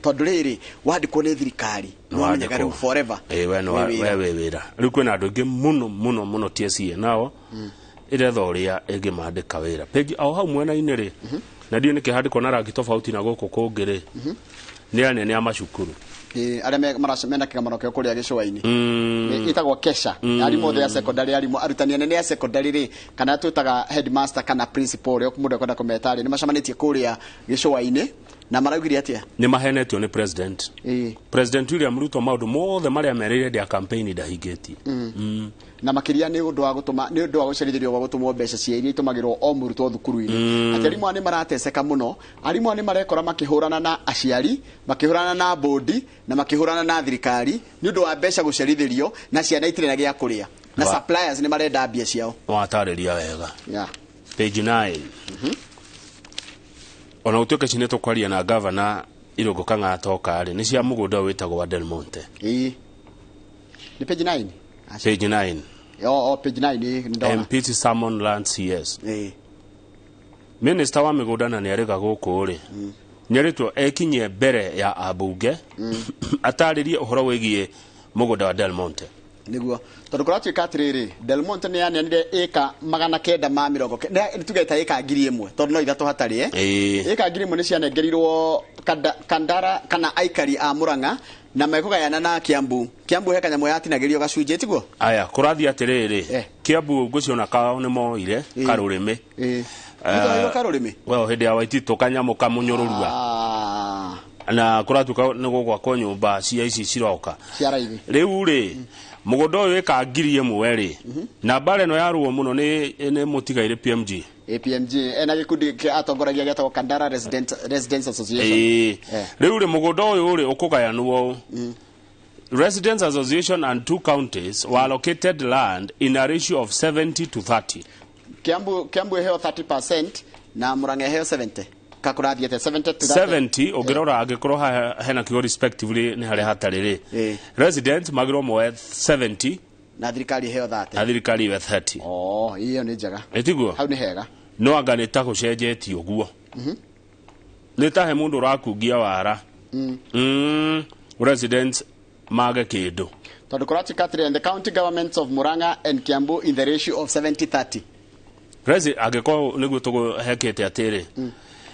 tondũ rĩrĩ wandĩkwo nĩ thirikari nĩwamenyaga rĩu forever. Ĩĩ, we nĩ we wĩ wĩra. Rĩu kwĩna andũ aingĩ mũno mũno mũno TSC nao ĩretha ũrĩa ĩngĩmandĩka wĩra. Page o hau mwena-inĩ rĩ, na ndiũĩ nĩkĩ handĩkwo na rangi tofauti na gũkũ kũngĩ rĩ, nĩ anene a macukuru. Arĩa mena kĩgomano kĩo kũrĩa gĩcũa-inĩ. Ĩtagwo kesha. Arimũ othe a secondary, arimũ arutani anene a secondary rĩ, kana twĩtaga headmaster kana principal ũrĩa mũndũ ekwenda kũmeta rĩ, nĩ macemanĩtie kũrĩa gĩcũa-inĩ na maraugire atĩa? Nĩ mahenetio nĩ president. President William Ruto maũndũ mothe marĩa merĩire hĩndĩ ya campaign ndahingĩtie. Na makĩria nĩ ũndũ wa gũtũma, nĩ ũndũ wa gũcerithĩrio gwa gũtũmwo mbeca cia iria itũmagĩrwo o mũrutwo thukuru-inĩ. Atĩ arimũ aya nĩ marateseka mũno, arimũ aya nĩ marekora makĩhũrana na aciari, makĩhũrana na bodi na makĩhũrana na thirikari nĩ ũndũ wa mbeca gũcerithĩrio, na ciana itirĩ na gĩa kũrĩa, na suppliers nĩ marenda mbia ciao. Watarĩria wega. Page 9. Ona gũtuĩka ici nĩ tũkwaria na gavana Irũngũ Kang'ata oka rĩ, nĩ cia mũgũnda ũyũ wĩtagwo wa Del Monte. Ĩĩ. Nĩ page 9? Page 9. Oh, page 9 nĩ ndona. MPT Salmon Land CS. Minister wa mĩgũnda na nĩarĩga gũkũ rĩ, nĩarĩtwo ekinyie mbere ya ambunge atarĩrie ũhoro wĩgiĩ mũgũnda wa Del Monte. Nĩguo tondũ kũratuĩka atĩrĩrĩ, Del Monte nĩ yaneanire ĩka 990, nĩ tuge ta ĩka 1000, tondũ no 3 hatarĩ, ĩka 1000 nĩ cianengerirwo Kandara kana aikari a Murang'a na mekũgayana na Kiambu. Kiambu he kanyamũ yatinagĩrio gacunjĩ, tiguo? Aya, kũrathiĩ atĩrĩrĩ, Kiambu ngwĩciona kao nĩ moire karũrĩmĩ. Nĩ karũrĩmĩ? Well, hĩndĩ ya Waititũ kanyamũ kamũnyũrũrua. Na kũratuĩka nĩ gũgwakwo nyũmba cia ici ciroka. Cia raithi. Rĩu rĩ, mũgũnda ũyũ ĩka 1000 rĩ, na mbara ĩno yarũo mũno nĩ mũtigairĩ PMG. APMG ena gĩkundi kĩa atongoragia gĩtagwo Kandara Residents Association. Rĩu rĩ, mũgũnda ũyũ rĩ ũkũgayanwo ũũ. Residents Association and 2 counties were allocated land in a ratio of 70 to 30. Kiambu ĩheo 30% na Murang'a ĩheo 70. Kakũrathiĩte 70 to 30. 70 ũngĩrora angĩkorwo hena kiugo respectively nĩ harĩa hatarĩ rĩ. Residents magĩrwo moe 70 na thirikari ĩheo 30. Na thirikari ĩheo 30. Oh, iyo nĩ njega. Ĩtiguo? Hau nĩ hega. No anga nĩ ta gũcenjetie ũguo. Nĩ ta he mũndũ ũrakungia wara. Residents mage kĩndũ. Tondũ kũratuĩka atĩrĩ, the county governments of Murang'a and Kiambu in the ratio of 70-30. Resi angĩkorwo nĩguo tũhekĩte atĩrĩ.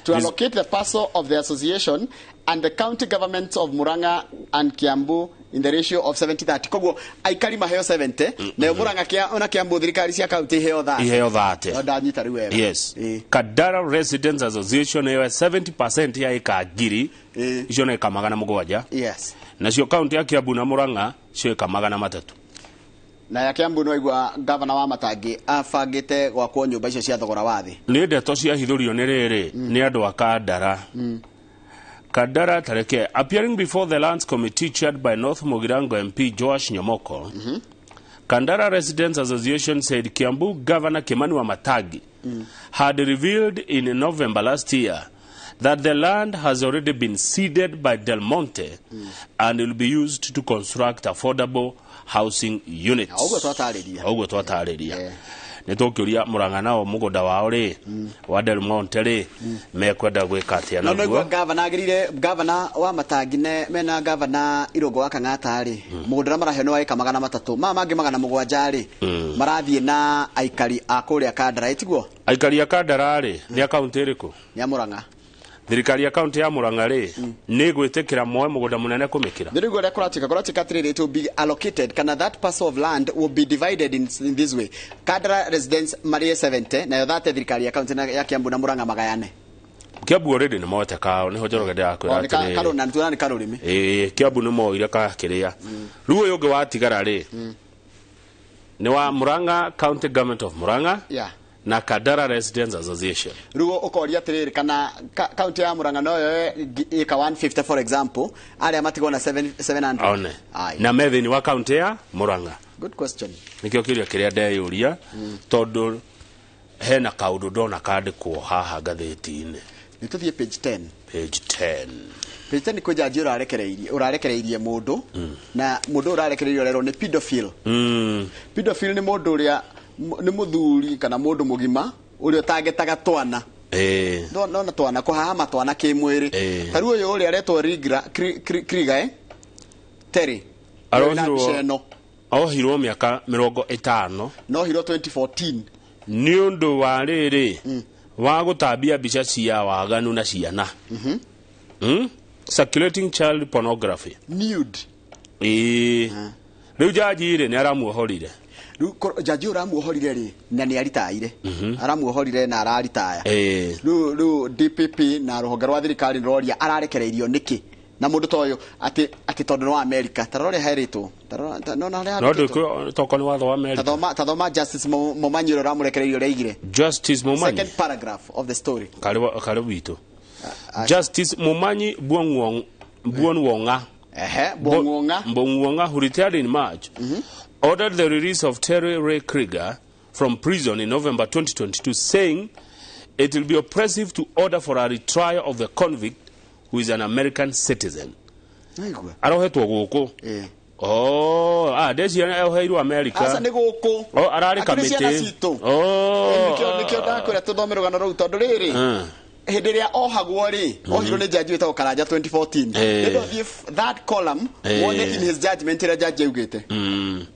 To allocate the parcel of the association and the county governments of Murang'a and Kiambu in the ratio of 70-30. Koguo aikari maheo 70 nayo Murang'a kia ona Kiambu thirikari cia county iheo 30. Iheo 30. No ndanyita rĩu wega. Yes. Kandara Residents Association ĩyo 70% ya ĩka 1000 icio nĩ ĩka 700. Yes. Nacio kaunti ya Kiambu na Murang'a cio ĩka 300. Na ya Kiambu no igua gavana wa Matangi abangĩte gwakwo nyũmba icio cia thogora wa thĩ. Nĩ ndeto ciahithũrio nĩ rĩrĩ nĩ andũ a Kandara. Kandara tareke appearing before the Lands Committee chaired by North Mugirango MP Joash Nyamoko. Kandara Residents Association said Kiambu Governor Kimani Wamatangi had revealed in November last year that the land has already been ceded by Del Monte and will be used to construct affordable housing units. Ũguo twatarĩria. Ũguo twatarĩria. Nĩ tũkĩũria Murang'a nao mũgũnda wao rĩ wa Del Monte rĩ mekwenda gwĩka atĩa No naguo. igua gavana agĩrire gavana wa Matangi ne mena gavana Irũngũ wa Kang'ata rĩ mũgũnda ũrĩa maraheo nĩ wa ĩka 300 maya mangĩ 700 rĩ marathiĩ na aikari a kũrĩa Kandara ĩtiguo. Aikari a Kandara rĩ nĩ akaunti ĩrĩkũ? Nĩ a Murang'a. Thirikari ya kaunti ya Murang'a rĩ nĩ gwĩtĩkĩra moe mũgũnda mũnene kũmĩkĩra. Nĩ rĩu ũrĩa kũratuĩka atĩrĩrĩ, it will be allocated kana that parcel of land will be divided in this way. Kandara residents marĩe 70 nayo 30 thirikari ya kaunti ya Kiambu na Murang'a magayane. Kiambu already nĩ moete kao nĩho Njoroge ndĩrakwĩra O, nĩ ka- atĩrĩrĩ. karũ- na nĩtuona nĩ karũrĩmĩ. Ĩĩ Kiambu nĩ moire kakĩrĩa. Rĩu ũyũ ũngĩ watigara rĩ nĩ wa Murang'a County Government of Murang'a Yeah. na Kandara Residents Association. Rĩu ũkoria atĩrĩrĩ kana kaunti ya Murang'a no yoe ĩka 150 for example arĩa matigwo na 700. One. Aye. Na me thĩinĩ wa kaunti ya Murang'a. Good question. Nĩkĩo kĩũria kĩrĩa ndeyũria tondũ hena kaũndũ ndona kandĩkwo haha ngathĩti-inĩ. Nĩ tũthiĩ page 10. Page 10. Page 10 kwĩ njanji ũrarekereirie mũndũ na mũndũ ũrarekereirio ũrerwo nĩ pedophile. Pedophile nĩ mũndũ ũrĩa nĩ mũthuri kana mũndũ mũgima ũrĩa ũtangĩtaga twana. No twana kũhahama twana kĩmwĩrĩ. Ta rĩu ũyũ ũrĩa aretwo Rigra Kriga Terry. Arohirwo ohirwo mĩaka 50. No ohirwo 2014. Nĩ ũndũ wa rĩrĩ wa gũtambia mbica cia waganu na ciana. Circulating child pornography. Nude. Rĩu jaji rĩ nĩ aramuohorire. Rĩu jaji ũramuohorire rĩ na nĩ aritaire. Aramuohorire na araritaya. Rĩu DPP na rũhonge rwa thirikari rũroria ararekereirio nĩkĩ? Na mũndũ ta ũyũ atĩ tondũ nĩ wa America. Ta rora ũrĩa herĩtwo. Ta rora no na harĩa No handĩkĩtwo. ndũkũ toko nĩ watho wa America. Tathoma Justice Momanyi ũrĩa ũramũrekereirio ũrĩa aigire. Justice Momanyi. Second paragraph of the story. Karĩ witũ. Justice Momanyi Buonwonga. Buonwonga. Buonwonga, who retired in March, ordered the release of Terry Ray Krieger from prison in November 2022, saying it will be oppressive to order for a retrial of the convict who is an American citizen. Arohetwo gũkũ. Oh, ndeciria oheirwo America. Aca nĩ gũkũ. Oh, ararĩ Akĩrĩ ciana kamĩtĩ. citũ. Oh. Nĩkĩo ndakwĩra tũthome rũgano rũu tondũ rĩrĩ hĩndĩ ĩrĩa ohagwo rĩ ohirwo nĩ jaji wĩtagwo Karanja 2014. Nĩ ndothiĩ that column wone in his judgment ĩrĩa jaji augĩte.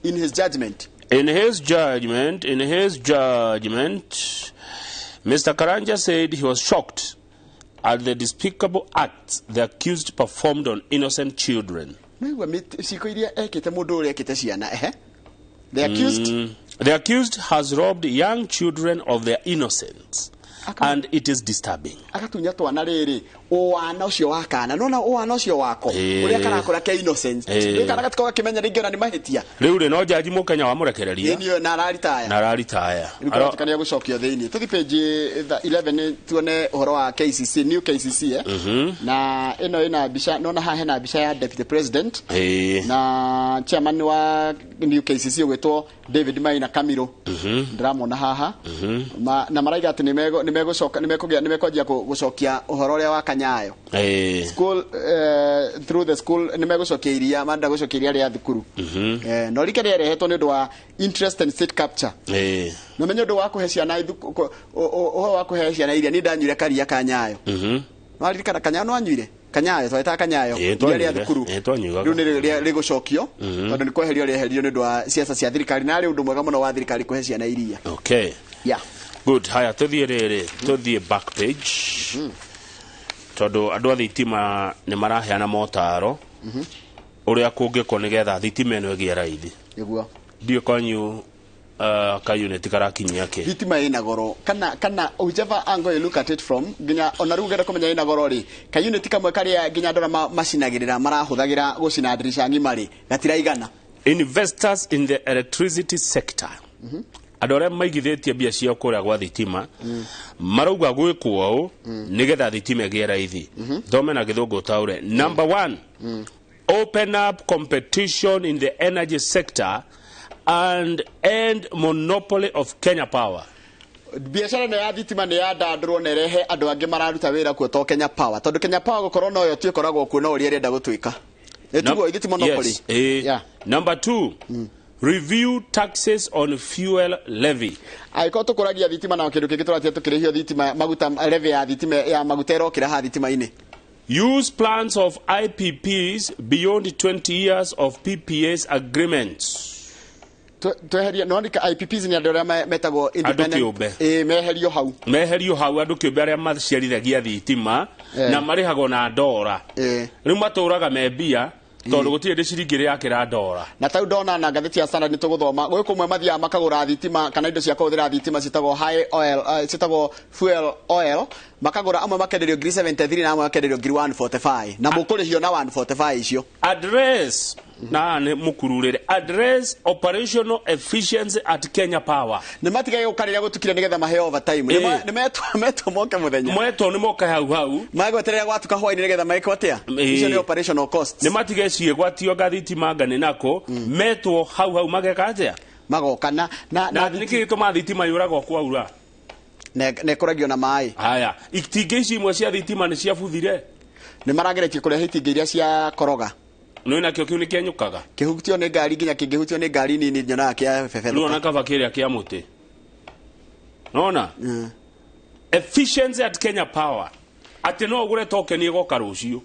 In his judgment. In his judgment, Mr. Karanja said he was shocked at the despicable acts the accused performed on innocent children. Nĩigua ciĩko iria ekĩte mũndũ ũrĩa ekĩte ciana ehe. The accused The accused has robbed young children of their innocence. And it is disturbing. Agatunya twana rĩrĩ ũwana ũcio wa kana nona ũwana ũcio wako ũrĩa karakũra ke innocence rĩu kana gatikoga kĩmenya rĩngĩ ona nĩ mahĩtia. Rĩu rĩ no jaji mũkenya wamũrekereria. Ĩĩ na araritaya. Na araritaya. Rĩu kũratuĩka nĩ egũcokio thĩinĩ. Tũthiĩ page 11 tuone ũhoro wa KCC, new KCC na ĩno ĩna mbica nona haha hena mbica ya deputy president na chairman wa new KCC ũgwĩtwo David Maina Kamiro. Ndĩramwona haha. Na maraiga atĩ nĩ mekwanjia gũcokia ũhoro ũrĩa wa Kanyayo. School through the school nĩ megũcokia iria marenda gũcokia iria rĩa thukuru. No rika rĩarehetwo nĩ ũndũ wa interest and state capture. Na menye ũndũ wa kũhe ciana ũhoro wa kũhe ciana iria niĩ ndanyuire karia Kanyayo. Waririkana Kanyayo no wanyuire? Kanyayo twetaga Kanyayo iria rĩa thukuru. Rĩu nĩ rĩgũcokio tondũ nĩ kweherio rĩeherio nĩ ũndũ wa ciaca cia thirikari na arĩ ũndũ mwega mũno wa thirikari kũhe ciana iria. Okay. Yeah. Good. Haya, tuthiĩ rĩrĩ, tuthiĩ back page. Tondũ andũ a thitima nĩ maraheana motaro ũrĩa kũngĩkwo nĩgetha thitima ĩno ĩgĩe raithi. Nĩguo. Ndiũ kwanyu ka unit karakinyia kĩ? Thitima ĩna goro kana whichever angle you look at it from, nginya ona rĩu ũngĩenda kũmenya ĩna goro rĩ, ka unit kamwe karĩa nginya andũ arĩa macinagĩrĩra marahũthagĩra gũcina ndirica ng'ima rĩ, gatiraigana. Investors in the electricity sector, andũ arĩa maigithĩtie mbia ciao kũrĩa gwa thitima, marauga gwĩkwo ũũ nĩgetha thitima ĩgĩe raithi. Thome na gĩthũngũ taũre. Number 1, open up competition in the energy sector and end monopoly of Kenya Power. Biacara ĩno ya thitima nĩ yandandũrwo na ĩrehe andũ angĩ mararuta wĩra kuo to Kenya Power, tondũ Kenya Power gũkorwo noyo tu ĩkoragwo kuo no ũrĩa ĩrenda gũtuĩka. Ĩtiguo ithuĩ ti monopoly. Yes. Number 2, review taxes on fuel levy. Angĩkorwo tũkũragia thitima na kĩndũ kĩngĩ tũratia tũkĩrĩhio thitima maguta, levy ya thitima ya maguta ĩrokĩra ha thitima-inĩ. Use plans of IPPs beyond 20 years of PPAs agreements. Tweherie no andika IPPs ni andũ arĩa metagwo independent. Meherio hau. Meherio hau andũ kĩũmbe arĩa maciarithagia thitima na marĩhagwo na ndora. Rĩu matũraga me mbia tondũ gũtirĩ ndĩ ciringi ĩrĩa yakĩra ndora. Na tau ndona na ngathĩti ya Standard nĩtũgũthoma gwĩ kũmwe mathiaga makagũra thitima kana indo cia kũhũthĩra thitima ciĩtagwo high oil, ciĩtagwo fuel oil, makagũra amwe makenderio 73 na amwe makenderio 145 na mũkũrĩhio na 145 icio. Address na nĩ mũkururĩre address operational efficiency at Kenya Power. Nĩ matigage gũkarĩra gũtukire nĩgetha maheo overtime. Nĩ metwo moke mũthenya. Mwetwo nĩ moke hau hau. Magweterera gwatuka hwainĩ nĩgetha mekwo atĩa? Icio nĩ operational costs. Nĩ matige ciĩgwatio ngathitima ngane nako metwo hau hau mageka atĩa? Magoka na nĩkĩ gĩtũma thitima yũragwo kwaura? Na ĩkũragio na maĩ. Haya, itingĩ ici imwe cia thitima nĩ ciabuthire. Nĩ marageretie kũrehe itingĩ iria cia koroga. No nakĩo kĩu nĩ kĩenyũkaga. Kĩhutio nĩ ngari nginya kĩngĩhutio nĩ ngari nini nyonaga kĩa bebethuka. Rĩu ona kaba kĩrĩa kĩa mũtĩ. Nona? Efficiency at Kenya Power. Atĩ no ũgũre token ĩgoka rũciũ.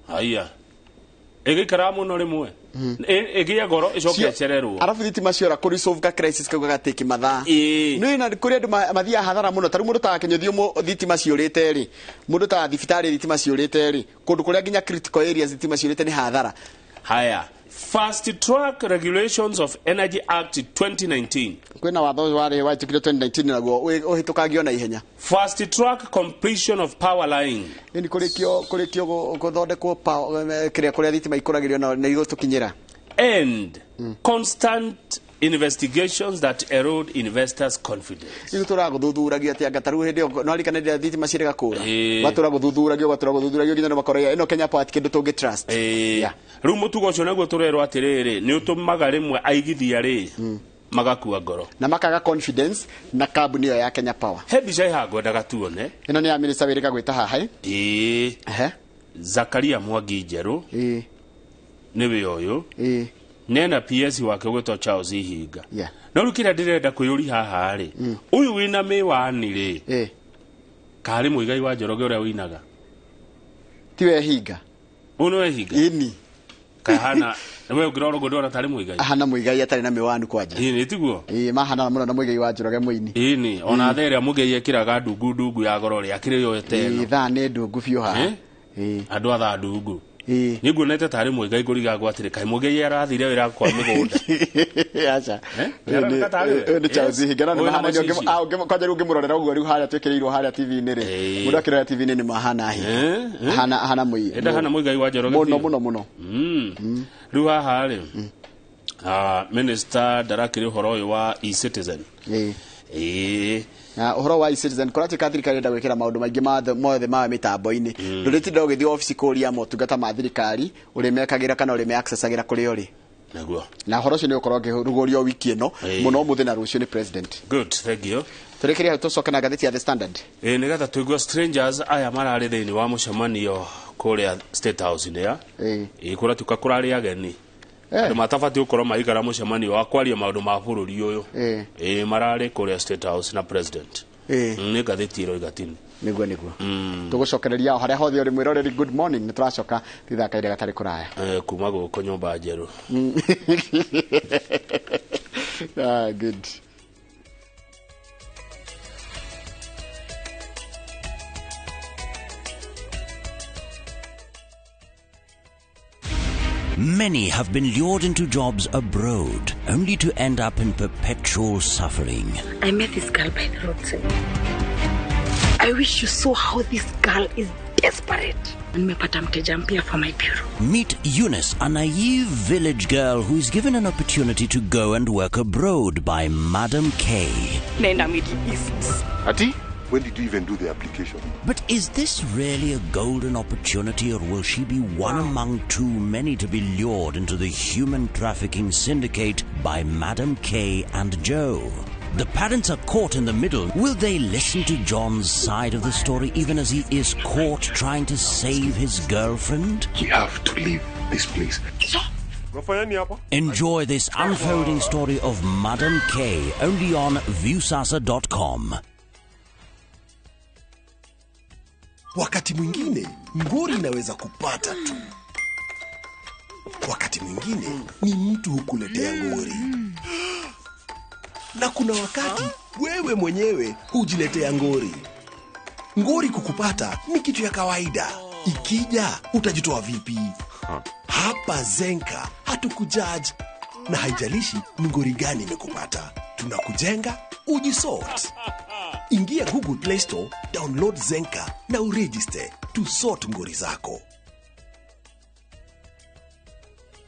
Haya. Ĩgĩikara mũno rĩmwe. Ĩgĩe goro ĩcoke ĩcererwo. Arabu thitima ciora kũ resolve ka crisis kau gagatĩki mathaa. Nĩ na kũrĩ andũ mathiaga hathara mũno ta rĩu mũndũ ta Kĩnyũthi thitima ciũrĩte rĩ, mũndũ ta thibitarĩ thitima ciũrĩte rĩ, kũndũ kũrĩa nginya critical areas thitima ciũrĩte nĩ hathara. Haya. Fast Track Regulations of Energy Act 2019. Kwĩna watho warĩ wahĩtũkire 2019 naguo ũhĩtũkagio na ihenya. Fast Track completion of power line. Nĩ kũrĩkio gũthondekwo kĩrĩa kũrĩa thitima ikũragĩrio na nĩ igũtũkinyĩra. And constant investigations that erode investors' confidence. Ithuĩ tũraga gũthuthuragia atĩa anga ta rĩu hĩndĩ ĩyo no ririkane rĩrĩa thitima ciĩrĩga kũra. Gwatũra gũthuthuragio nginya nĩmakoragia ĩno Kenya Power ti kĩndũ tũngĩ trust. Rĩu mũtugo ũcio naguo tũrerwo atĩrĩrĩ nĩ ũtũmaga rĩmwe aigithia rĩ magakua ngoro na makaga confidence na kambuni ĩyo ya Kenya Power. He mbica ĩhaha ngwendaga tuone. Ĩno nĩ ya minister wĩrĩga gwĩta haha. Zakaria Mwangi Njerũ nĩwe ũyũ. Nena PS wake gwĩtwo Charles Ihinga. No rĩu kĩrĩa ndĩrenda kwĩyũria haha rĩ, ũyũ wĩna mĩwani rĩ, karĩ Mũigai wa Njoroge ũrĩa wĩinaga? Tiwe Hinga. Ũyũ nĩwe Hinga? Ĩni. Kahana we ũngĩrora ũguo ndĩrona tarĩ Mũigai. Ahana Mũigai atarĩ na mĩwani kwanja. Ĩni tiguo? Ĩĩ mahana mũno na Mũigai wa Njoroge mũini. Ĩni ona thaa ĩrĩa Mũigai ekĩraga ndungu ndungu ya goro rĩ akĩrĩ yo ĩteno. Ĩĩ thaa nĩ ndungu biũ haha. Andũ a thaa ndungu. Nĩ nguonete tarĩ Mũigai ngũrigagwo atĩrĩ kaĩ Mũigai arathire wĩra kwa mĩgũnda. Aca. Nĩ Charles Ihinga no nĩ mahana kwanja rĩu ũngĩmũrorera ũguo rĩu harĩa twĩkĩrĩirwo harĩa TV-inĩ rĩ, mũndũ akĩrora TV-inĩ nĩ mahana Hinga. Ahana Mũigai. Ndahana Mũigai wa Njoroge mũno mũno mũno. Rĩu haha rĩ, minister ndarakĩrĩ ũhoro ũyũ wa e-Citizen. Na ũhoro wa e-Citizen kũratuĩka thirikari ĩrenda gwĩkĩra maũndũ maingĩ mothe ma mĩtambo-inĩ. Ndũrĩtinda ũgĩthiĩ obici kũria motungata ma thirikari ũrĩmekagĩra kana ũrĩme-accessagĩra kũrĩa ũrĩ. Naguo. Na ũhoro ũcio nĩ ũgũkorwo ũkĩrugũrio wiki ĩno mũno ũmũthĩ na rũciũ nĩ president. Good, thank you. Tũrĩkĩrie hau tũcoke na ngathĩti ya The Standard. Nĩgetha tũigue strangers aya mararĩ thĩinĩ wa mũcemanio kũrĩa State House-inĩ ya. Kũratuĩka kũrarĩ ageni. Andũ matabatiĩ gũkorwo maikara mũcemanio wa kwaria maũndũ ma bũrũri ũyũ. Mararĩ kũrĩa State House na president. Nĩ ngathĩti ĩroiga tini. Nĩguo nĩguo. Tũgũcokereria o harĩa hothe ũrĩ mwĩroreri good morning nĩ tũracoka thutha kahinda gatarĩ kũraya. Kuma gũkũ nyũmba njerũ. Good. Many have been lured into jobs abroad, only to end up in perpetual suffering. I met this girl by the roadside. I wish you saw how this girl is desperate. Nimepata mteja mpya for my bureau. Meet Eunice, a naive village girl who is given an opportunity to go and work abroad by Madam K. Naenda Middle East. Ati, when did you even do the application? But is this really a golden opportunity, or will she be one among too many to be lured into the human trafficking syndicate by Madam K and Joe? The parents are caught in the middle. Will they listen to John's side of the story even as he is caught trying to save his girlfriend? We have to leave this place. Enjoy this unfolding story of Madam K only on Viusasa.com. Wakati mwingine ngori inaweza kupata tu. Wakati mwingine ni mtu hukuletea ngori. Na kuna wakati wewe mwenyewe hujiletea ngori. Ngori kukupata ni kitu ya kawaida. Ikija utajitoa vipi? Hapa Zenka hatukujudge, na haijalishi ni ngori gani imekupata. Tunakujenga ujisort. Ingia Google Play Store, download Zenka na uregister to sort ngori zako.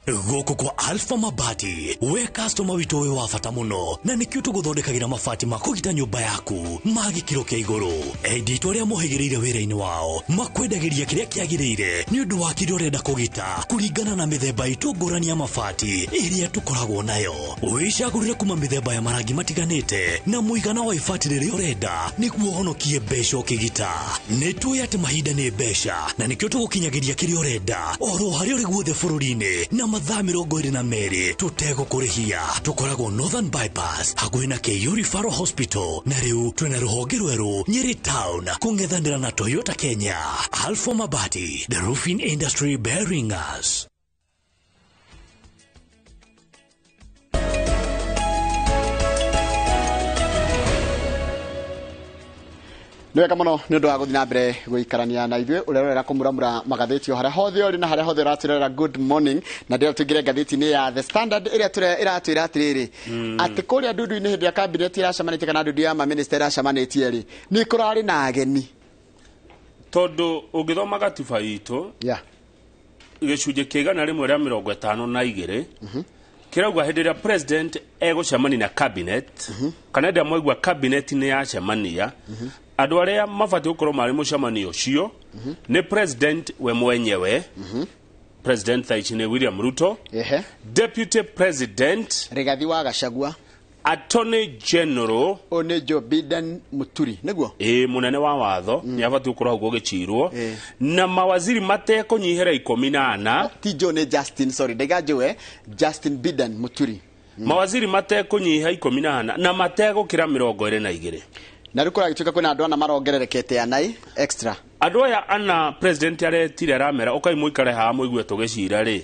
Gũkũ kwa Alpha Mabati we customer witũ wĩ wa bata mũno na nĩkĩo tũgũthondekagĩra mabati ma kũgita nyũmba yaku ma gĩkĩro kĩa igũrũ. Endi itũ arĩa mohĩgĩrĩire wĩra-inĩ wao makwendagĩria kĩrĩa kĩagĩrĩire nĩ ũndũ wa kĩrĩa ũrenda kũgita kũringana na mĩthemba itũ ngũrani ya mabati ĩrĩa tũkoragwo nayo. Wĩcagũrĩre kuma mĩthemba ya marangi matiganĩte na mũigana wa ibati rĩrĩa ũrenda nĩguo ũhonokie mbeca ũkĩgita. Nĩ tũĩ atĩ mahinda nĩ mbeca na nĩkĩo tũgũkinyagĩria kĩrĩa ũrenda oro harĩa ũrĩ guothe bũrũri-inĩ na mathaa 22 tũtegũkũrĩhia. Tũkoragwo Northern Bypass hakuhĩ na KU Referral Hospital na rĩu twĩna rũhonge rwerũ Nyeri Town kũng'ethanĩra na Toyota Kenya. Alpha Mabati, the roofing industry bearing us. Nĩ wega mũno nĩ ũndũ wa gũthiĩ na mbere gũikarania na ithuĩ ũrerorera kũmuramura magathĩti o harĩa hothe ũrĩ na harĩa hothe ũratwĩrorera. Good morning. Na ndĩrĩa tũingĩre ngathĩti-inĩ ya The Standard ĩrĩa ĩratwĩra atĩrĩrĩ atĩ kũrĩa ndundu-inĩ hĩndĩ ĩrĩa kabineti ĩracemanĩtie kana ndundu ya mamĩnĩsta ĩracemanĩtie rĩ nĩ kũrarĩ na ageni. Tondũ ũngĩthoma gatiba itũ gĩcunjĩ kĩa 152 kĩrauga hĩndĩ ĩrĩa president egũcemania na cabinet kana hĩndĩ ĩrĩa mwaigua cabinet nĩ yacemania andũ arĩa mabatiĩ gũkorwo marĩ mũcemanio ũcio nĩ president we mwenyewe. President thaa ici nĩ William Ruto. Deputy President Rigathi wa Gachagua, Attorney General ũyũ nĩ Joe Biden Muturi nĩguo mũnene wa watho nĩ abatiĩ gũkorwo hau gũgĩcirwo na mawaziri matekũnyihĩra 14. Ti Joe nĩ Justin, sorry ndaiga Joe, Justin Biden Muturi. Mawaziri matekũnyiha 14 na mategũkĩra 22. Na rĩu kũragĩtuĩka kwĩna andũ ana marongererekete anai extra. Andũ aya ana president aretire aramera ũkai mũikare haha mũigue tũgĩcira rĩ.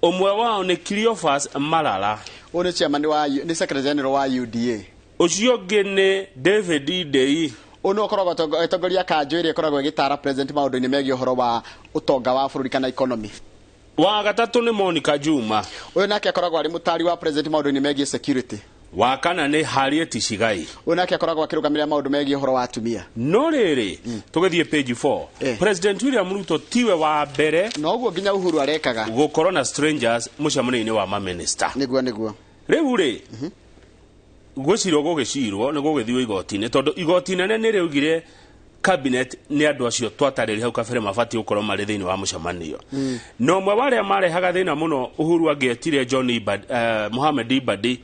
Ũmwe wao nĩ Cleophas Malala. Ũyũ nĩ chairman wa nĩ secretary general wa UDA. Ũcio ũngĩ nĩ David Ndei. Ũyũ nĩwe ũkoragwo agĩtongoria kanjũ ĩrĩa ĩkoragwo ĩgĩtara president maũndũ-inĩ megiĩ ũhoro wa ũtonga wa bũrũri kana economy. Wa gatatũ nĩ Monica Juma. Ũyũ nake akoragwo arĩ mũtari wa president maũndũ-inĩ megiĩ security. Wa kana nĩ Harriet Chigai. Ũyũ nake akoragwo akĩrũgamĩrĩra maũndũ megiĩ ũhoro wa atumia. No rĩrĩ tũgĩthiĩ page 4. President William Ruto tiwe wa mbere noguo nginya Uhuru arekaga gũkorwo na strangers mũcemanio-inĩ wa mamĩnĩsta. Nĩguo nĩguo. Rĩu rĩ gwĩcirwo gũgĩcirwo nĩ gũgĩthiĩ igoti-inĩ tondũ igoti nene nĩ rĩaugire cabinet nĩ andũ acio twatarĩria hau kabere mabatiĩ gũkorwo marĩ thĩinĩ wa mũcemanio. Na ũmwe wa arĩa marehaga thĩna mũno Uhuru angĩetire John Ibadi, Mohamed Ibadi,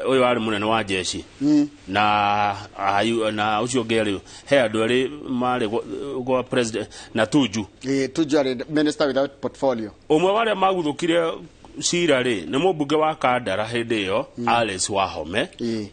ũyũ warĩ mũnene wa jeshi na na ũcio ũngĩ arĩ he andũ erĩ marĩ gwa president na Tuju. Tuju arĩ minister without portfolio. Ũmwe wa arĩa maguthũkire cira rĩ nĩ mũmbunge wa Kandara hĩndĩ ĩyo Alice Wahome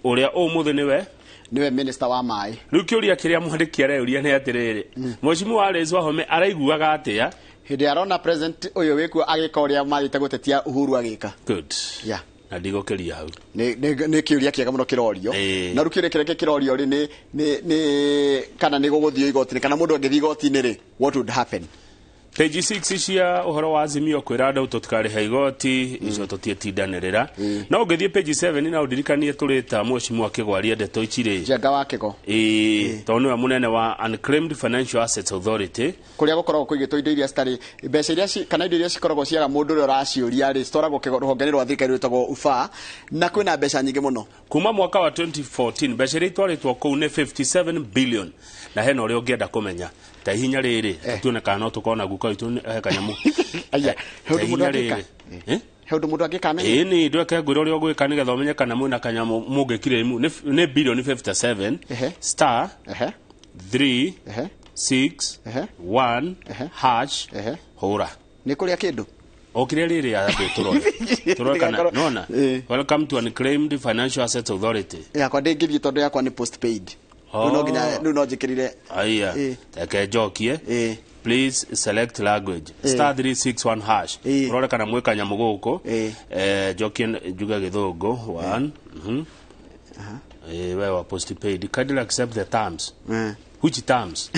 ũrĩa ũmũthĩ nĩwe niwe minister wa maĩ. Rĩu kĩũria kĩrĩa mwandĩki areyũria nĩ atĩrĩrĩ, Mheshimiwa Alice Wahome araiguaga atĩa hĩndĩ arona president ũyũ wĩkuo agĩka ũrĩa mathiĩte gũtetia Uhuru agĩka? Good. Yeah. Na ndigũkĩria hau. Nĩ kĩũria kĩega mũno kĩrorio. Na rĩu kĩũria kĩrĩa kĩrorio rĩ nĩ kana nĩ gũgũthiĩ igoti-inĩ kana mũndũ angĩthiĩ igoti-inĩ rĩ, what would happen? Page 6 cia ũhoro wa Azimio kwĩra andũ tũtikarĩhe igoti icio tũtiĩtindanĩrĩra. No ũngĩthiĩ page 7 na ũndirikanie tũrĩta mheshimiwa Kĩgwaria ndeto ici rĩ. Njenga wa Kĩgo. Ĩĩ, tondũ nĩwe mũnene wa Unclaimed Financial Assets Authority. Kũrĩa gũkoragwo kũigĩtwo indo iria citarĩ mbeca iria kana indo iria cikoragwo ciaga mũndũ ũrĩa ũraciũria rĩ, citwaragwo rũhonge-inĩ rwa thirikari rwĩtagwo UFA, na kwĩna mbeca nyingĩ mũno. Kuma mwaka wa 2014 mbeca iria itwarĩtwo kũu nĩ 57 billion, na hena ũrĩa ũngĩenda kũmenya ta ihinya rĩrĩ tuone kana no tũkorwo na guka witũ he kanyamũ. Aya, he Ta ũndũ mũndũ ihinya angĩka? rĩrĩ. Eh? He ũndũ mũndũ angĩka amenye? Ĩĩ, nĩ ndweke ngwĩra ũrĩa ũgwĩka nĩgetha ũmenye kana mwĩna kanyamũ mũngĩkirĩmu. Nĩ bilioni 57 star 3 6 1 hash hũra. Nĩ kũrĩa kĩndũ? Okire rĩrĩ andũ tũrore. Tũrore kana nona. Welcome to Unclaimed Financial Assets Authority. Yakwa ndĩngĩthiĩ tondũ yakwa nĩ postpaid. Rĩu no nginya rĩu no njĩkĩrire. Aya, reke njokie. Please select language. Star 361 hash. Ũrore kana mwĩ kanyamũ gũkũ. Njokie njuge gĩthũngũ. 1. We wa postpaid. Kindly accept the terms. Which terms?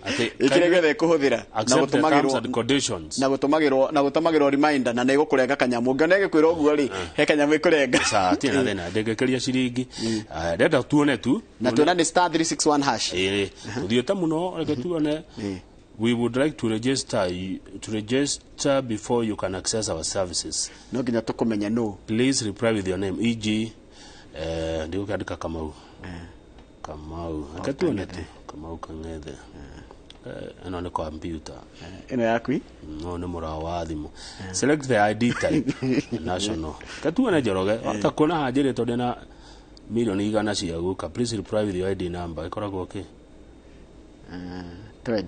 Ati, Ĩkĩre gĩothe ĩkũhũthĩra. Na Accept the terms gũtũmagĩrwo and conditions. na gũtũmagĩrwo na gũtũmagĩrwo reminder na nĩ ĩgũkũrenga kanyamũ. Ũngĩona ĩgĩkwĩra ũguo rĩ, he kanyamũ ĩkũrenga. Sawa, tirĩ na thĩna, ndĩngĩkĩria ciringi. Aya, ndĩrenda tuone tu. Na tuona nĩ star 361 hash. Ĩĩ, tũthiĩte mũno, reke tuone. We would like to register before you can access our services. No nginya tũkũmenya nũ. Please reply with your name, e.g. Ndigũkĩandĩka Kamau. Kamau. Reke tuone tu. Kamau Kang'ethe. Ĩno nĩ computer. Ĩno yaku? No nĩ mũrao wa thimũ. Select the ID type. National. Reke tuone Njoroge. Wahota kuona hanjĩrĩ tondũ ndĩna milioni 100 cia gũka. Please reply with your ID number. Ĩkoragwo kĩ? 20.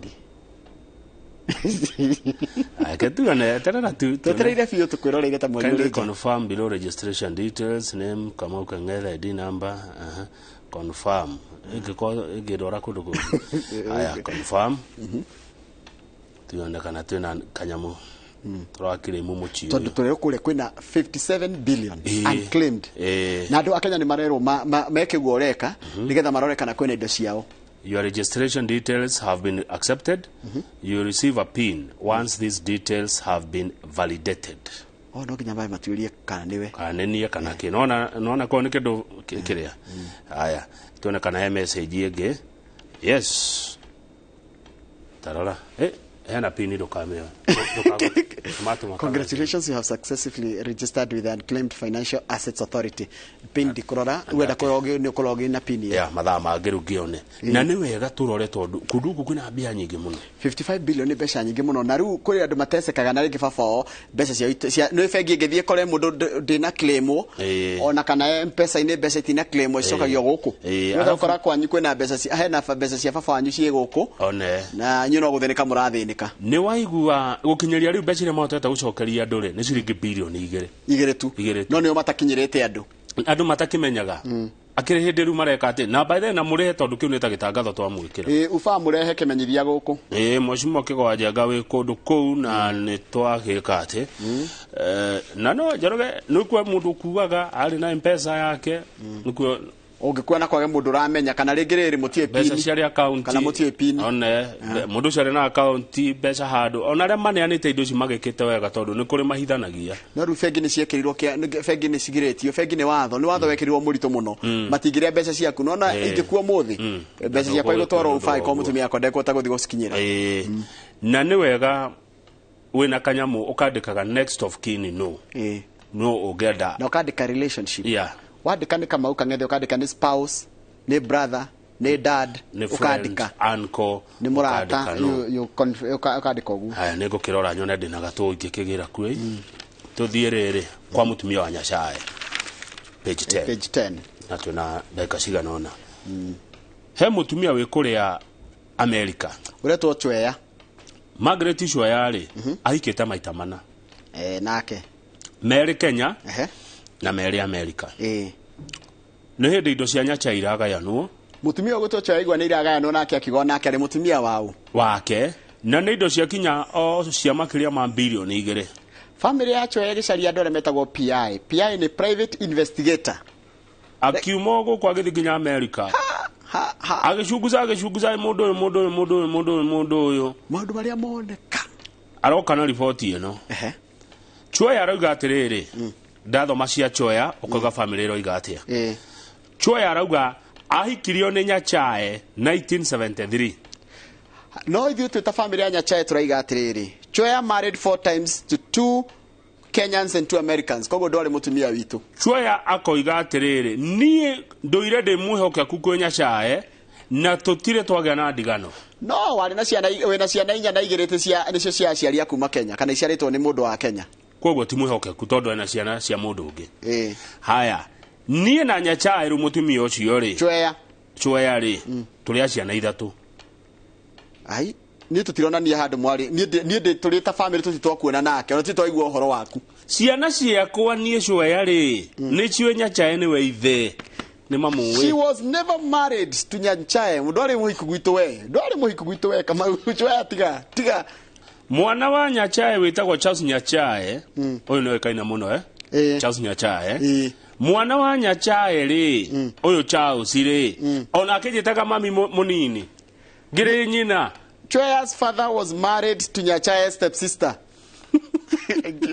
Reke tuone, eterera tu. Twetereire biũ tũkwĩroreire ta mweri Kindly ũrĩ nja. confirm below registration details, name, Kamau Kang'ethe, ID number, confirm. Ĩngĩkorwo ĩngĩndwara kũndũ kũngĩ. Aya, confirm. Tuone kana twĩna kanyamũ tũrakirĩmu mũciĩ Tondũ ũyũ. tũrerwo kũrĩa kwĩna 57 billion unclaimed. Na andũ a Kenya nĩ marerwo meke ũguo ũreka nĩgetha marore kana kwĩna indo ciao. Your registration details have been accepted. You will receive a PIN once these details have been validated. Oh, no nginya mae matuĩrie kana nĩwe. Kana nĩ niĩ kana kĩ. Nona korwo nĩ kĩndũ kĩrĩa. Aya, tuone kana he message ĩngĩ. Yes. Tarora. Hena PIN ndũkamĩoe. Ndũkamĩoe. Congratulations, you have successfully registered with the Unclaimed Financial Assets Authority. PIN ndikũrora, wenda kũrora nĩ ũkorwo ũgĩ na PIN ĩyo. Ya, mathaa mangĩ rĩu ngĩone. Na nĩ wega tũrore tondũ kũndũ gũkũ kwĩna mbia nyingĩ mũno. 55 billion nĩ mbeca nyingĩ mũno, na rĩu kũrĩ andũ matecekaga na rĩngĩ baba wao mbeca ciao nĩ bengi ĩngĩthiĩ ĩkore mũndũ ndĩna claimwo, ona kana M-Pesa-inĩ mbeca itina claimwo icokagio gũkũ. Nĩ ũgakora kwanyu kwĩna mbeca hena mbeca cia baba wanyu ciĩ gũkũ. One. Na inyuĩ no gũthĩnĩka mũrathĩnĩka. Nĩ waigua gũkinyĩria rĩu mbeca iria mahotete gũcokeria andũ rĩ, nĩ ciringi bilioni igĩrĩ. Igĩrĩ tu. Igĩrĩ tu. No nĩo matakinyĩrĩte andũ. Andũ matakĩmenyaga. Akĩrĩ hĩndĩ rĩu mareka atĩ, na by the way, na mũrĩhe tondũ kĩu nĩ ta gĩtangatho twamwĩkĩra. Ubaa mũrehe kĩmenyithia gũkũ. Mheshimiwa Kĩgwa Njenga wĩ kũndũ kũu na nĩ twagĩka atĩ. Na no Njoroge, nĩ kuo mũndũ ũkuaga arĩ na M-Pesa yake, nĩkuo Ũngĩkua na kwage mũndũ ũramenya kana rĩngĩ rĩrĩ mũtiĩ mbeca pin. ciarĩ account. Kana mũtiĩ pin. One, mũndũ ũcio arĩ na account mbeca handũ. Ona arĩa maneanĩte indo ici magĩkĩte wega tondũ nĩ kũrĩ mahithanagia. No rĩu bengi nĩ ciekĩrirwo kĩa, nĩ bengi nĩ cigirĩtio, bengi nĩ watho, nĩ watho wekĩrirwo mũritũ mũno. Matingĩrĩa mbeca ciaku. Nona ingĩkua ũmũthĩ, mbeca ciakwa igũtwarwo Ũguo UFA ĩkorwo mũtumia wakwa ndekũhota gũthiĩ gũcikinyĩra. Na nĩ wega wĩna kanyamũ ũkandĩkaga next of kin no. No ũngĩenda. Na ũkandĩka relationship. Wandĩka nĩ Kamau Kang'ethe, ũkandĩka nĩ spouse, nĩ brother, nĩ dad, Nĩ friend, ũkandĩka. uncle, Nĩ mũrata, ũkandĩka no. ũkandĩka ũguo. Haya, nĩ ngũkĩrora nyone ndĩna gatũ ingĩkĩgĩra kuo. Tũthiĩ rĩrĩ kwa mũtumia wa Nyacae. Page 10. Page 10. Na twĩna ndagĩka cigana ũna. He mũtumia wĩ kũrĩa Amerika. Ũretwo Chweya. Margaret Chweya rĩ, ahikĩte maita mana. Nake. Merĩ Kenya na merĩ Amerika. Nĩ hĩndĩ indo cia Nyachae iragayanwo. Mũtumia ũgwĩtwo Chweya aigua nĩ iragayanwo nake akiuga nake arĩ mũtumia wau. Wake. Na nĩ indo cia kinya o cia makĩria ma bilioni igĩrĩ. Family ya Chweya ĩgĩcaria andũ arĩa metagwo PI. PI nĩ private investigator. Akiuma gũkũ agĩthiĩ nginya Amerika. Agĩcunguca agĩcunguca mũndũ ũyũ mũndũ ũyũ mũndũ ũyũ mũndũ ũyũ mũndũ ũyũ. Maũndũ marĩa moneka. Aroka na riboti ĩno. Chweya arauga atĩrĩrĩ, ndathoma cia Chweya ũkauga family ĩroiga atĩa. Chweya arauga ahikirio nĩ Nyachae 1973. No ithuĩ twĩ ta family ya Nyachae tũraiga atĩrĩrĩ, Chweya married 4 times to 2 Kenyans and 2 Americans. Koguo ndwarĩ mũtumia witũ. Chweya akoiga atĩrĩrĩ, niĩ ndũire ndĩ mwĩhokeku kwĩ Nyachae na tũtirĩ twagĩa na ndigano. No warĩ na ciana, wĩna ciana 4 na 2 cia nĩcio cia aciari a kuma Kenya kana iciarĩtwo nĩ mũndũ wa Kenya. Koguo ti mwĩhokeku tondũ ena ciana cia mũndũ ũngĩ. Haya, niĩ na Nyachae rĩu mũtumia ũcio rĩ, Chweya. Chweya rĩ, tũrĩ a ciana 3. Ai, niĩ tũtironania handũ mwarĩ. Niĩ ndĩ tũrĩ ta family tũtitwakuona nake, ona tũtitwaigua ũhoro waku. Ciana ciakwa niĩ Chweya rĩ, nĩciũĩ Nyachae nĩwe ithe. Nĩ mamũĩ. She was never married to Nyachae. Ndwarĩ mũhiku gwitũ we. Ndwarĩ mũhiku gwitũ we Kamau. Chweya tiga, tiga. Mwana wa Nyachae wĩtagwo Charles Nyachae, ũyũ nĩwe kaina mũno Charles Nyachae. Mwana wa Nyachae rĩ, ũyũ Charles rĩ, onake njĩtaga mami mũnini. Ngĩrĩ nyina. Chweya's father was married to Nyachae's stepsister.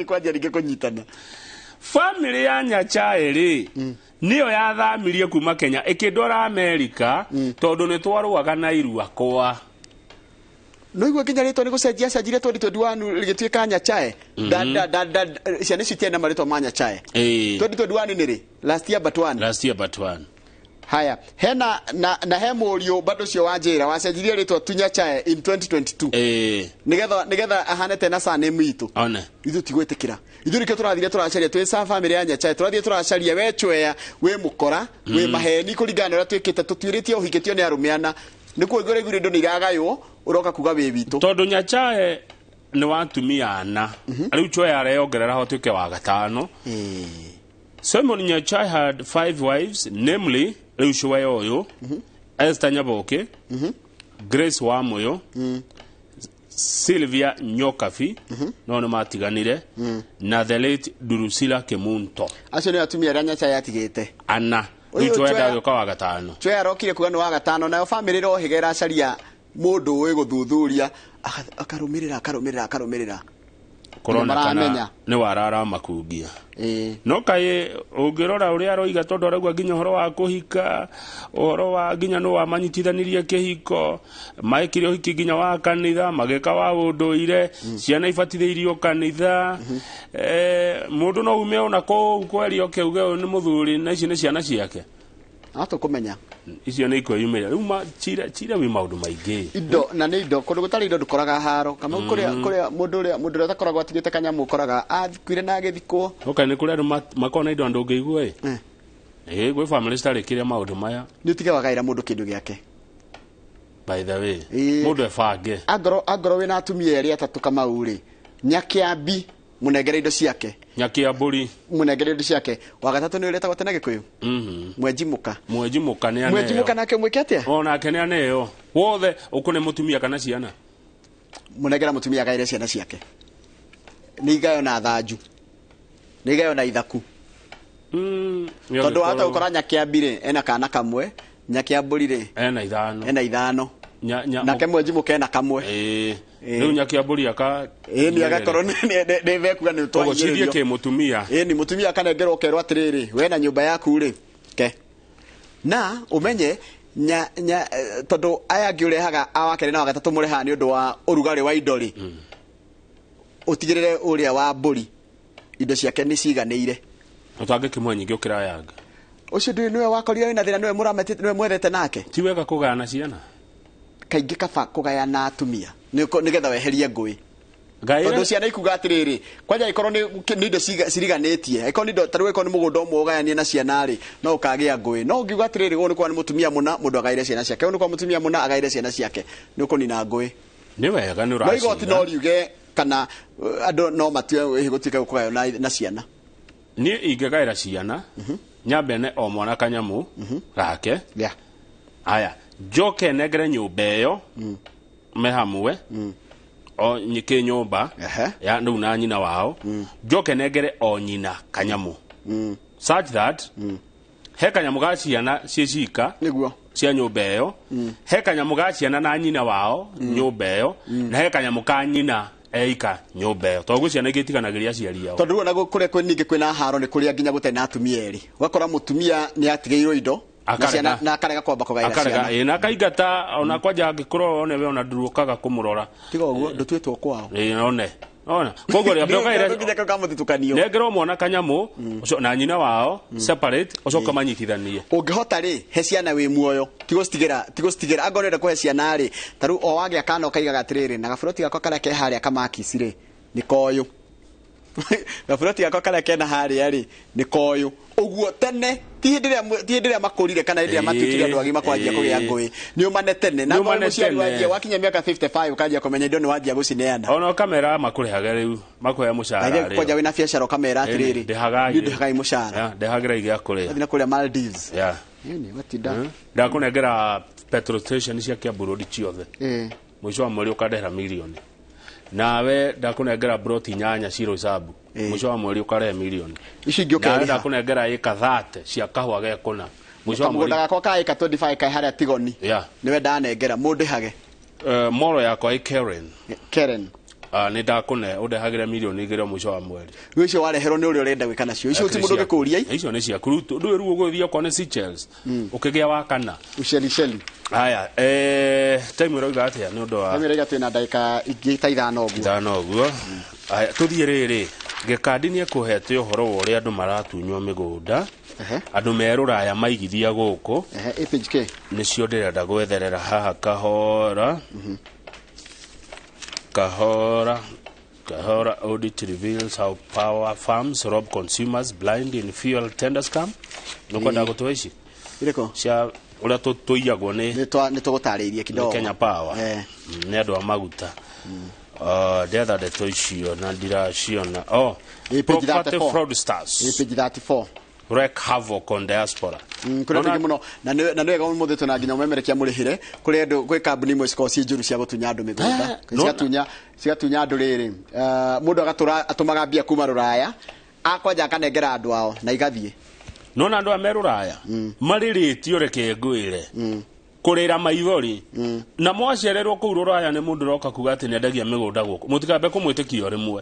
Kwanja rĩngĩ kũnyitana. Family ya Nyachae rĩ, nĩyo yathamirie kuma Kenya ĩkĩndwara Amerika tondũ nĩ twarũaga na irua kwa. No igua nginya rĩtwa nĩ gũcenjia cenjirie 2021 rĩgĩtuĩka Nyachae. Da ciana icio itiarĩ na marĩtwa ma Nyachae. 2021 nĩ rĩ? Last year but one. Last year but one. Haya, hena na he mũriũ bado ũcio wa njĩra wacenjirie rĩtwa tu Nyachae in 2022. Nigetha ahanete na surname itũ. One. Ithuĩ tigwĩtĩkĩra. Ithuĩ nĩkĩo tũrathire tũracaria twĩ sa family ya Nyachae, tũrathiĩ tũracaria we Chweya, wĩ mũkora, wĩ maheni kũringana na ũrĩa twĩkĩte, tũtuĩrĩtie ũhikĩtio nĩ arũme ana. Nĩkuo ũiguire indo nĩ iragaywo, ũroka kuga wĩ witũ. Tondũ Nyachae nĩ wa atumia ana. Rĩu Chweya areyongerera ho atuĩke wa gatano. Simon Nyachae had 5 wives, namely rĩu Chweya ũyũ, Esther Nyaboke, Grace Wamuyo, Sylvia Nyokabi, no nĩ matiganire, na the late Drusilla Kemunto. Acio nĩ atumia arĩa Nyachae atigĩte. Ana. Rĩu Chweya ndagĩũka wa gatano. Chweya arokire kuga nĩ wa gatano, nayo family ĩrohĩga ĩracaria mũndũ ũĩ gũthuthuria, akarũmĩrĩra akarũmĩrĩra akarũmĩrĩra. Kũronekana nĩ warara makungia. No kaĩ ũngĩrora ũrĩa aroiga tondũ arauga nginya ũhoro wa kũhika, ũhoro wa nginya nĩ wamanyitithanirie kĩhiko, maĩkire ũhiki nginya wa kanitha, magĩka wa ũndũire, ciana ibatithĩirio kanitha, mũndũ no ume ona kũu kwerio kĩuge ũyũ nĩ mũthuri na ici nĩ ciana ciake. No tũkũmenya. Icio nĩ ikwĩyumĩria. Rĩu cira wĩ maũndũ maingĩ. Indo na nĩ indo kũndũ gũtarĩ indo ndũkoraga haro. Kama kũrĩa kũrĩa mũndũ ũrĩa ũtakoragwo atigĩte kanyamũ ũkoraga akuire na agĩthikwo. Okay, nĩ kũrĩ andũ makoragwo na indo andũ ũngĩigua ĩ. Gwĩ family citarĩ kĩrĩa maũndũ maya. Nĩ ũtige wagaĩra mũndũ kĩndũ gĩake. By the way, mũndũ ebange. Angorwo wĩna atumia erĩ atatũ Kamau rĩ, Nyakiambi mũnengere indo ciake. Nyakiambũri mũnengere indo ciake. Wa gatatũ nĩ ũrĩa wĩtagwo tene Gĩkũyũ. Mwenji mũka. Mwenji mũka nĩ aneo. Mwenji mũka nake mwĩke atĩa? O nake nĩ aneo. Wothe ũkũne mũtumia kana ciana. Mũnengera mũtumia agaĩre ciana ciake. Nĩ igayo na thanju. Nĩ igayo na ithaku. Tondũ wahota gũkora Nyakiambi rĩ ena kana kamwe, Nyakiambũri rĩ ena ithano. Ena ithano. Nake mwenji mũka ena kamwe. Rĩu Nyakiambũri aka nĩ agakorwo nĩ bekuga nĩ twahinyĩrĩrio. Ũgũcirie kĩ mũtumia. Nĩ mũtumia akanengerwo ũkerwo atĩrĩrĩ, we na nyũmba yaku rĩ, ke. Na ũmenye tondũ aya angĩ ũrehaga a wa kerĩ na wa gatatũ mũrehaga nĩ ũndũ wa ũrugarĩ wa indo rĩ, ũtigĩrĩre ũrĩa wa mbũri indo ciake nĩ ciganĩire. Ũtangĩkĩmwe nyingĩ ũkĩra aya angĩ. Ũcio ndũĩ nĩwe wakorire wĩna thĩna, nĩwe mũrametĩte, nĩwe mwethete nake. Ti wega kũgayana ciana. Kaingĩ kaba kũgayana atumia nĩgetha weherie ngũĩ. Tondũ ciana ikuga atĩrĩrĩ, kwanja ĩkorwo nĩ indo ciriganĩtie, ĩkorwo nĩ indo ta rĩu ĩkorwo nĩ mũgũnda ũmwe ũgayanie na ciana rĩ, no ũkagĩa ngũĩ. No ũngiuga atĩrĩrĩ, ũyũ nĩ kwa nĩ mũtumia mũna, mũndũ agaĩre ciana ciake, ũyũ nĩ kwa mũtumia mũna, agaĩre ciana ciake, nĩ ũkũnina ngũĩ. Nĩ wega nĩ ũracira. No igoti no riuge kana andũ no matue gũtuĩke gũkũgaywo na ciana. Niĩ ingĩgaĩra ciana, nyambe ne o mwana kanyamũ gake. Aya, njoke nengere nyũmba ĩyo me hamwe o nyike nyũmba ya rĩu na nyina wao, njoke nengere o nyina kanyamũ such that he kanyamũ ga ciana ciĩ cika nĩguo Cia nyũmba ĩyo, he kanyamũ ga ciana na nyina wao nyũmba ĩyo, na he kanyamũ ka nyina eika nyũmba ĩyo, tondũ gwĩ ciana ingĩ itiganagĩria aciari ao. Tondũ rĩu ona kũrĩa kwĩ ningĩ kwĩna haro nĩ kũrĩa nginya gũtarĩ na atumia erĩ, ũgakora mũtumia nĩ atigĩirwo indo na Akarega. ciana na akarega kwamba kũgaĩra akarega ciana. Ĩ, na akaingata ona kwanja angĩkorwo one we ona ndũkaga kũmũrora. Tiga ũguo ndũtuĩtwo kwao. Ĩ, one ona koguo rĩ ambia ũgaĩre nginya kau kamũthitũkanio. Nengerwo mwana kanyamũ ũcio na nyina wao separate, ũcoke manyitithanie. Ũngĩhota rĩ, he ciana wĩ muoyo, tigũcitigĩra tigũcitigĩra. Angorwo ũrenda kũhe ciana rĩ, ta rĩu o wagĩa kana ũkaigaga atĩrĩrĩ, na gaburoti gakwa karĩa ke harĩa kamakisi rĩ nĩ koyũ, gaburoti gakwa karĩa kena harĩa rĩ nĩ koyũ, ũguo tene ti hĩndĩ ĩrĩa ti hĩndĩ ĩrĩa makũrire kana hĩndĩ ĩrĩa matuĩkire andũ agima kwanjia kũgĩa ngũĩ, nĩ ũmane tene na Nĩ ngorwo ũmane mũciari tene. wanjia wakinya mĩaka 55 ũkanjia kũmenya indo nĩ wanjia gũcineana. Ona ũkamera makũrĩhage rĩu makũhe mũcara. Na kwanja wĩna biacara ũkamera atĩrĩrĩ, ndĩhagai. Niĩ ndĩhagai mũcara. Ndĩhagĩra igĩa kũrĩa. Wathiĩ na kũrĩa Maldives. Ĩni watinda. Ndakũnengera petrol station cia Kiambu Road ciothe, mũico wa mweri ũkandehera mirioni. Nawe ndakũnengera broti 8 ciro Isambu, mũico wa mweri ũkarehe mirioni. Ici ingĩ Nawe ũkerĩha. ndakũnengera ĩka 30 cia kahũa gekũna, mũico wa mweri. Kamũgũnda gakwa ka ĩka 25 kaĩ harĩa Tigoni. Nĩwe ndanengera mũndĩhage. Moro yakwa ĩ Karen. Karen. Nĩ ndakũne ũndehagĩre mirioni 2 mũico wa mweri. Rĩu icio wareherwo nĩ ũrĩa ũrenda gwĩka nacio, icio ti mũndũ ũngĩkũria. Icio nĩ ciaku rĩu, ndũĩ rĩu ũgũthiĩ okorwo nĩ Seychelles ũkĩgĩa wa kana. Ushelisheli. Haya, time ĩroiga atĩa nĩ ũndũ wa Time ĩroiga twĩna ndagĩka ingĩ ta 5 ũguo. 5 ũguo. Haya, tũthiĩ rĩrĩ, Gĩkandi nĩ ekũhete ũhoro wa ũrĩa andũ maratunywo mĩgũnda, andũ me rũraya maigithia gũkũ. Ĩ page K. Nĩcio ndĩrenda gwetherera haha kahora kahora kahora. Audit reveals how power farms rob consumers blind in fuel tender scam. Nĩũkwenda gũtũhe ici irĩkũ cia ũrĩa tũiyagwo nĩ nĩ tũgũtarĩirie nĩ kidogo. Kenya Power. Nĩ andũ a maguta. Ndetha ndeto icio na ndiraciona. Oh, Ĩ page property 34. fraudsters Ĩ page 34. wreak havoc on diaspora. Kũrĩ andũ aingĩ mũno na nĩ wega ũmũthĩ twĩna nginya ũmemerekia mũrĩhĩre kũrĩ andũ gwĩ kambuni imwe cikoragwo ciĩ njũru cia gũtunya andũ mĩgũnda, cigatunya andũ rĩrĩ, mũndũ agatũra atũmaga mbia kuma rũraya akwanja akanengera andũ ao na igathiĩ. Nona andũ a me rũraya marĩrĩtio, reke ngwĩre, kũrĩra maithori na mwacererwo kũu rũraya nĩ mũndũ ũroka kuga atĩ nĩendagia mĩgũnda gũkũ, mũtikambe kũmwĩtĩkia o rĩmwe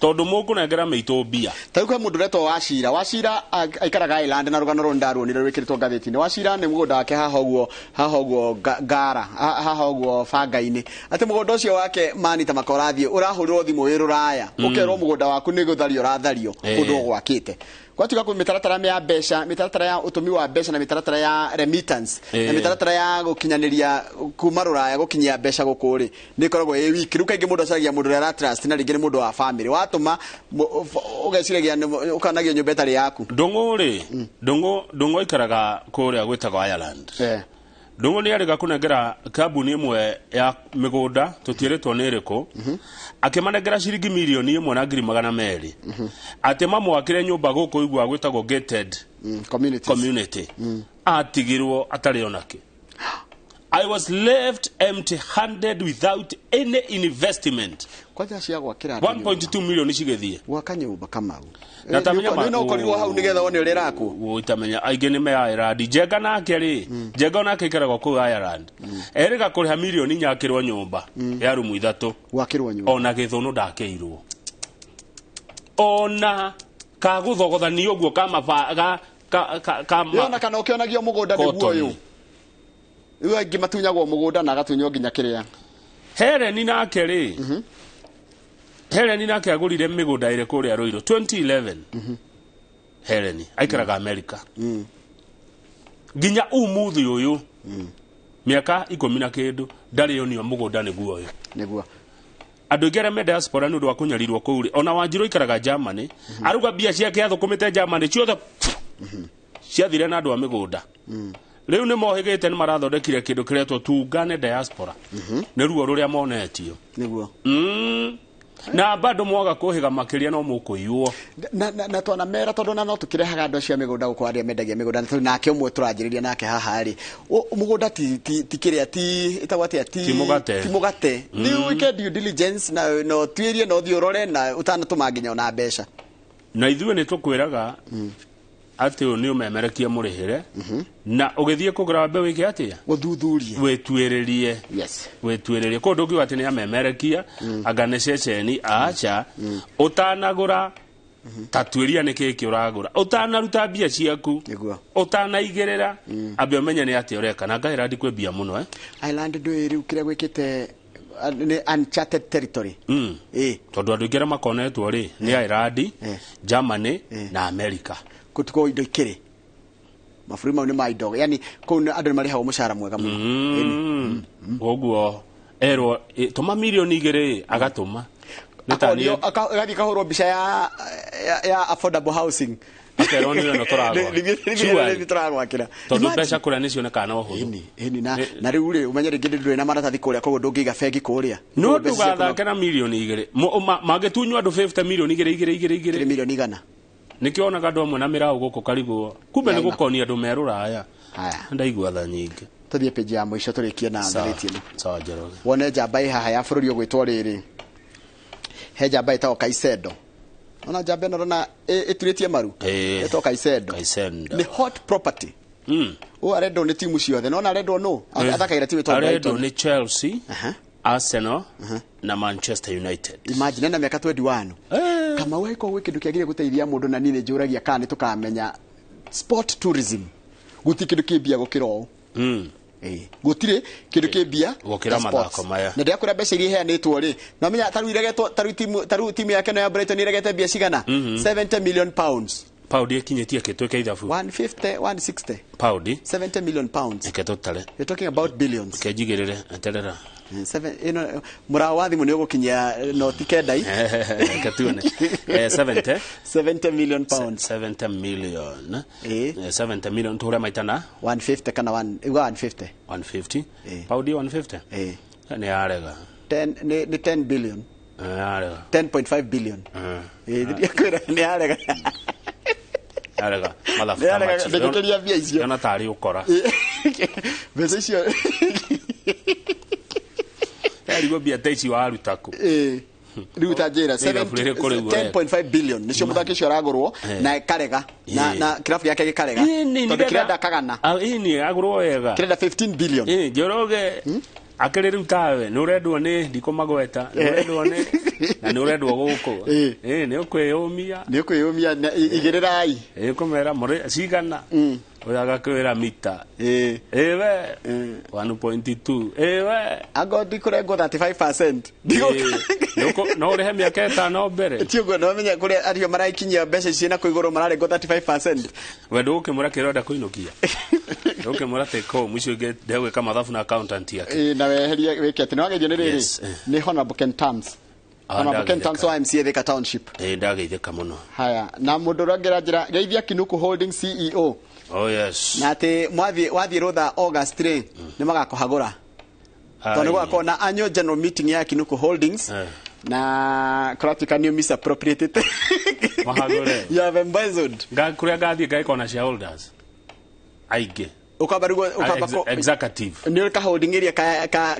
tondũ mũkũnengera mĩitũ mbia. Ta rĩu kwĩ mũndũ ũretwo Wachira. Wachira aikaraga Ireland, na rũgano rũrũ ndaruonire rwĩkĩrĩtwo ngathĩti-inĩ. Wachira nĩ mũgũnda wake haha ũguo, haha ũguo Ngara, haha ũguo banga-inĩ, atĩ mũgũnda ũcio wake mani ta makorathiĩ ũrahũrĩrwo thimũ wĩ rũraya, ũkerwo mũgũnda waku nĩ gũthario ũrathario kũndũ ũgwakĩte. Gwatuĩka kwĩ mĩtaratara ya mbeca, mĩtaratara ya ũtũmi wa mbeca na mĩtaratara ya remittance na mĩtaratara ya gũkinyanĩria kuma rũraya gũkinyia mbeca gũkũ rĩ, nĩ ĩkoragwo ĩ wiki. Rĩu kaingĩ mũndũ acaragia mũndũ ũrĩa ara trust, na rĩngĩ nĩ mũndũ wa family watũma ũgeciragia ũkanagio nyũmba ĩtarĩ yaku. Ndũng'ũ rĩ, Ndũng'ũ aikaraga kũrĩa gwĩtagwo Ireland. Ndũng'ũ nĩ arĩga kũnengera kambuni ĩmwe ya mĩgũnda tũtiĩrĩtwo nĩ ĩrĩkũ, akĩmanengera ciringi 1,200,000 atĩ mamwakĩre nyũmba gũkũ igua gwĩtagwo gated community. Atigirwo atarĩ onakĩ. I was left empty handed without any investment. Kwanja cia gwakĩra andũ 1.2 million cigĩthiĩ gwaka nyũmba, Kamau. Na tamenya No ũkorirwo hau nĩgetha wone ũrĩa ĩrakwo. Itamenya aingĩ nĩ me Ireland. Njenga nake rĩ, Njenga onake aikaragwo kũu Ireland, erĩga kũrĩha 4 million akĩrwo nyũmba ya rumu 3. Gwakĩrwo nyũmba. Ona gĩthũnũ ndakĩirwo, ona kagũthogothanio ũguo kama ga ka ka ka Yona kana ũkĩonagio mũgũnda nĩguo Cotton. ũyũ. Rĩu aingĩ matunyagwo mũgũnda na agatunywo nginya kĩrĩa. Hereni nake rĩ, Hereni nake agũrire mĩgũnda ĩrĩ kũrĩa Ruiru 2011. Hereni aikaraga America nginya umuthi ũyũ, mĩaka 10 na kĩndũ ndarĩ onio mũgũnda nĩguo ũyũ. Nĩguo. Andũ aingĩ arĩa me diaspora nĩ ũndũ wa kũnyarirwo kũu rĩ, ona Wanjirũ aikaraga Germany, aruga mbia ciake athũkũmĩte Germany ciothe ciathire na andũ a mĩgũnda. Rĩu nĩ mohĩgĩte, nĩ marathondekire kĩndũ kĩretwo Tuungane Diaspora nĩ ruo rũrĩa monetio. Nĩguo. Na bado mwaga kũhĩga makĩria no mũkũiywo. Na twanamera tondũ na no tũkĩrehaga andũ acio a mĩgũnda gũkũ arĩa mendagia mĩgũnda, na tondũ nake ũmwe tũranjĩrĩria nake haha rĩ, mũgũnda ti kĩrĩa ti ĩtagwo atĩa, ti Ti mũgate. Ti mũgate. Nĩ wĩke due diligence na no tuĩrie na ũthiĩ ũrore na ũtanatũma nginya ona mbeca. Na ithuĩ nĩ tũkwĩraga Atĩ ũyũ nĩ ũmemerekia mũrĩhĩre na ũgĩthiĩ kũgũra wambe wĩke atĩa? Ũthuthurie. Wĩtuĩrĩrie. Yes. Wĩtuĩrĩrie. Koguo ndũngiuga atĩ nĩ amemerekia anga nĩ ceceni, aca. Ũtanagũra ta tuĩria nĩ kĩĩ ũragũra, ũtanaruta mbia ciaku, ũtanaigĩrĩra, ambe ũmenye nĩ atĩa ũreka. Na ngaĩra kwĩ mbia mũno. Ireland ndũĩ rĩu kĩrĩa gwĩkĩte nĩ uncharted territory. Tondũ andũ aingĩ arĩa makonetwo rĩ nĩ Ireland, Germany na America. Gũtikoo indo ikĩrĩ mabũrũri mau nĩ ma indo, yani kũu andũ nĩ marĩhagwo mũcara mwega mũno. Koguo erwo tũma 2 mirioni agatũma. Agathiĩ kahũrwo mbica ya affordable housing. Akerwo nĩ ĩno tũragwakĩra. Tũragwakĩra. Tondũ mbeca kũrĩa nĩ cionekaga na ũhũthũ. Ĩni na rĩu rĩ ũmenye rĩngĩ ndũrĩ na maratathi kũrĩa, koguo ndũngĩiga bengi kũrĩa. No ndũgathake na 2 mirioni mangĩtunywo andũ 50 2 mirioni igĩrĩ igĩrĩ igĩrĩ 100 mirioni. Nĩkĩo wonaga andũ amwe na mĩraũ gũkũ karigwo kumbe nĩ gũkonia andũ me rũraya. Ndaigua tha nyingĩ. Tũthiĩ page ya mũico tũrĩkie na ngathĩti ĩno. Sawa, Njoroge. Wone njamba ĩ haha ya bũrũri ũgwĩtwo rĩrĩ, he njamba ĩtagwo Kaisedo. Ona njamba ĩno ũrona ĩturĩtie maru, ĩtagwo Kaisedo. Kaisedo nĩ hot property. Ũyũ arendwo nĩ timu ciothe, nona arendwo nũ athakagĩra timu ĩtagwo Arendwo Brighton. nĩ Chelsea, Arsenal na Manchester United. Imagine ena mĩaka 21. Kamau, haikorwo gwĩ kĩndũ kĩagĩrĩire gũteithia mũndũ, na niĩ nĩ njũragia kana nĩ tũkamenya sport tourism, gũtirĩ kĩndũ kĩ mbia gũkĩra ũũ. Gũtirĩ kĩndũ kĩ mbia gũkĩra ta sports. Mathako maya. Na ndĩrakwĩra mbeca iria iheanĩtwo rĩ, na menya tarĩu iregetwo, tarĩu timu yake ĩno ya Brighton iregete mbia cigana? £70 million. Paundi ĩkinyĩtie kĩtwĩke ithabu. 150, 160. Paundi. £70 million. Reke tũtare. You're talking about billions. Reke njigĩrĩre, eterera. Seven, ĩno mũraũ wa thimũ nĩ ũgũkinyia noti kenda i. Reke tuone. 70. £70 million. 70 million. 70 million tũhũre maita na 150 kana 1 iga 150. 150 paundi, 150 nĩ yarega. 10 nĩ 10 billion. Nĩ yarega. 10.5 billion. Ndiakwĩra nĩ yarega. Yarega mathabu Nĩ ta yarega, macio. ndĩgĩkĩria mbia icio. Yona tarĩ ũkora. Mbeca icio. Yarigwo mbia ta ici waruta kũ? Rĩu ta njĩra. Nĩ ithabu rĩrĩkũ rĩu ũreka? 10.5 billion nĩcio mũthaki ũcio aragũrwo na karega na kĩrabu gĩake gĩkarega tondũ kĩrenda kagana. Ĩni agũrwo wega. Kĩrenda 15 billion. Njoroge akĩrĩ rĩu tawe nĩ ũrendwo nĩ ndikũmagweta, nĩ ũrendwo nĩ na nĩ ũrendwo gũkũ, nĩ ũkwĩyũmia. Nĩ ũkwĩyũmia igĩrĩrai. Kũmera mũrĩ cigana, ũyũ agakwĩra mita ĩwe 1.2 ĩwe. Ango ndikũrengwo 35%. No ũrĩhe mĩaka 5 mbere. Ti ũguo, no menya kũrĩa ario maraikinyia mbeca ici na kũ igũrũ mararengwo 35%. We ndũgũkĩmũra kĩrĩa ũrenda kũinũkia, ndũgũkĩmũra take home icio ingĩ ndegwĩka mathabu na accountant yake. Na weherie wĩke atĩ nĩ wageithio nĩ rĩrĩ. Yes. Nĩ Honorable Ken Tams. Honorable Ken Tams wa MCA Thika Township. Ndageithĩka mũno. Haya, na mũndũ ũrĩa ũngĩ njĩra geithia Kinuku Holding CEO. Oh yes. Na atĩ mwathiĩ wathiĩ rũtha August rĩ, nĩ magakũhagũra tondũ nĩ gũgakorwo na annual general meeting ya Kinuku Holdings na kũratuĩka nĩ misappropriated. Mahagũre. You have embezzled. Kũrĩa ngathiĩ ngaĩkorwo na shareholders aingĩ. Ũkamba rĩu ũkamba Executive. Nĩ ka holding area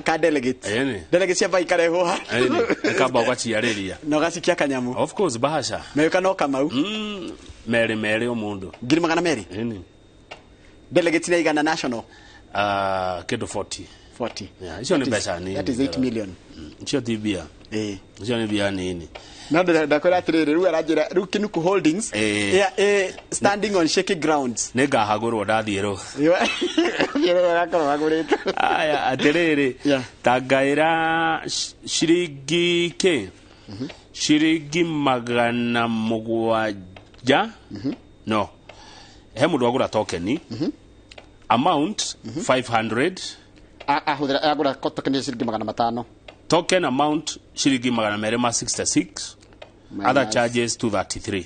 ka delegates. Ĩni. Delegates cia ikarehwo ha. Ĩni ĩkamba ũgaciarĩria. Na ũgacikia kanyamu. Of course, bahasha. Mewĩka no Kamau. Merĩ merĩ o mũndũ. 200,000. Ĩni. Delegates nĩ igana national? Kĩndũ 40. 40. Yeah, icio nĩ mbeca nini. That is 8 million. Icio ti mbia. Icio nĩ mbia nini. No ndakwĩra atĩrĩrĩ, rĩu aranjĩra rĩu Kinuku Holdings standing on shaky grounds. Nĩ ngahagũrwo ndathiĩ rũ. Gakorwo hagũrĩtwo. Aya, atĩrĩrĩ, ta ngaĩra ciringi kĩ, ciringi 700 no he mũndũ wagũra tokeni amount 500. Ahũthĩra agũra token ya ciringi 500. Token amount ciringi 266, other charges 233.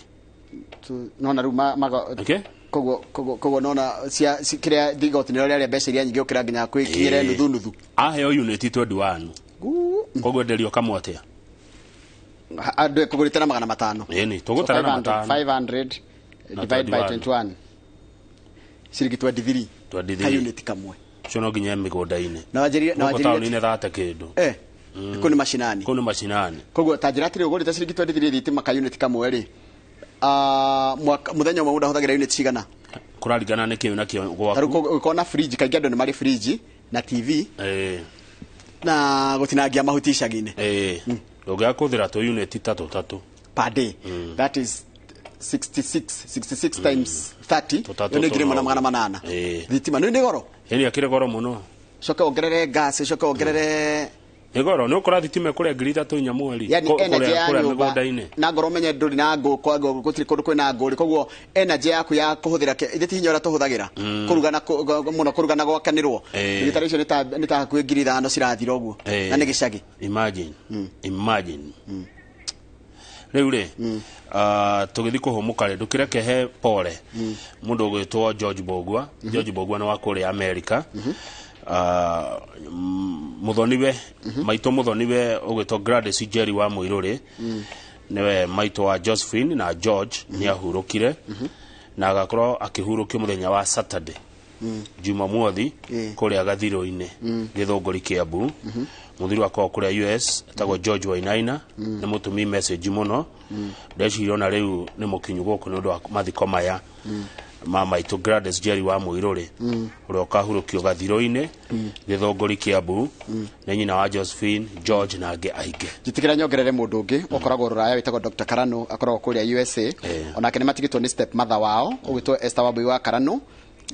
Nona rĩu Okay. Koguo nona cia kĩrĩa igoti nĩrĩo rĩarĩa mbeca iria nyingĩ gũkĩra nginya kwĩkinyĩre nuthu nuthu. Aheo unit 21, koguo enderio kamwe atĩa? Andũ kũgũrĩte na 500. Ĩni, tũgũtara na matano. 500 Na divide by 21. 21, ciringi 23. 23. Ka unit kamwe. Cio no nginya mĩgũnda-inĩ. Na wanjĩrire na Gũkũ wanjĩrire taũni-inĩ thate kĩndũ. Kũu nĩ macinani. Kũu nĩ macinani. Koguo ta njĩra atĩrĩ, ũgũrĩte ciringi 23 thitima ka unit kamwe rĩ, Muthenya ũmwe mũndũ ahũthagĩra unit cigana? Kũraringana nĩ kĩo na kĩo gwaku. Tarĩu ũkorwo na fridge, kaingĩ andũ nĩ marĩ fridge na TV na gũtinangia mahuti icagi-inĩ. Ũngĩaga kũhũthĩra tũ unit tatũ tatũ per day. That is 66 times 30, Tũtatũ nĩ 1800. Thitima nĩ goro. Ĩni akĩrĩ goro mũno. Coke wongerere gas, coke wongerere nĩ goro. Nĩ ũkora thitima ĩkũrĩa 3,400 mweri. Yani energy ya kũrĩa nyũmba mĩgũnda-inĩ. Na ngoro menye ndũrĩ na ngũ, kwa ngũ gũtirĩ kũndũ kwĩna ngũ rĩ, koguo energy yaku ya kũhũthĩra ithe ti hinya ũrĩa tũhũthagĩra kũruga na mũno kũruga na gwakanĩrwo. Gĩtarĩ icio nĩ ta hakuhĩ 5,000 cirathira ũguo. Na nĩ gĩcagi. Imagine. Imagine. Rĩu rĩ, tũgĩthiĩ kũhũmũka rĩ, ndũkĩreke he pole mũndũ ũgwĩtwo George Mbũgua. George Mbũgua nĩ wa kũrĩa America. Mũthoniwe maitũ, mũthoniwe ũgwĩtwo Gladys Njeri wa Mũirũrĩ, nĩwe maitũ wa Josephine na George, nĩ ahurũkire na agakorwo akĩhurũkio mũthenya wa Saturday, Jumamothi, kũrĩa Gathirũ-inĩ, Gĩthũngũri, Kiambu. Mũthuri wakwa kũrĩa US etagwo George Wainaina nĩ mũtũmi message mũno. Ndeciria ona rĩu nĩ mũkinyu gũkũ nĩ ũndũ wa mathiko maya ma maitũ Gladys Njeri wa Mũirũrĩ, ũrĩa ũkahurũkio Gathirũ-inĩ, Gĩthũngũri, Kiambu, nĩ nyina wa Josephine, George na angĩ aingĩ. Njĩtĩkĩra nyongerere mũndũ ũngĩ ũkoragwo rũraya wĩtagwo Dr. Karano, akoragwo kũrĩa USA. Onake nĩ matigĩtwo nĩ step mother wao ũgwĩtwo Esther Wambui wa Karano,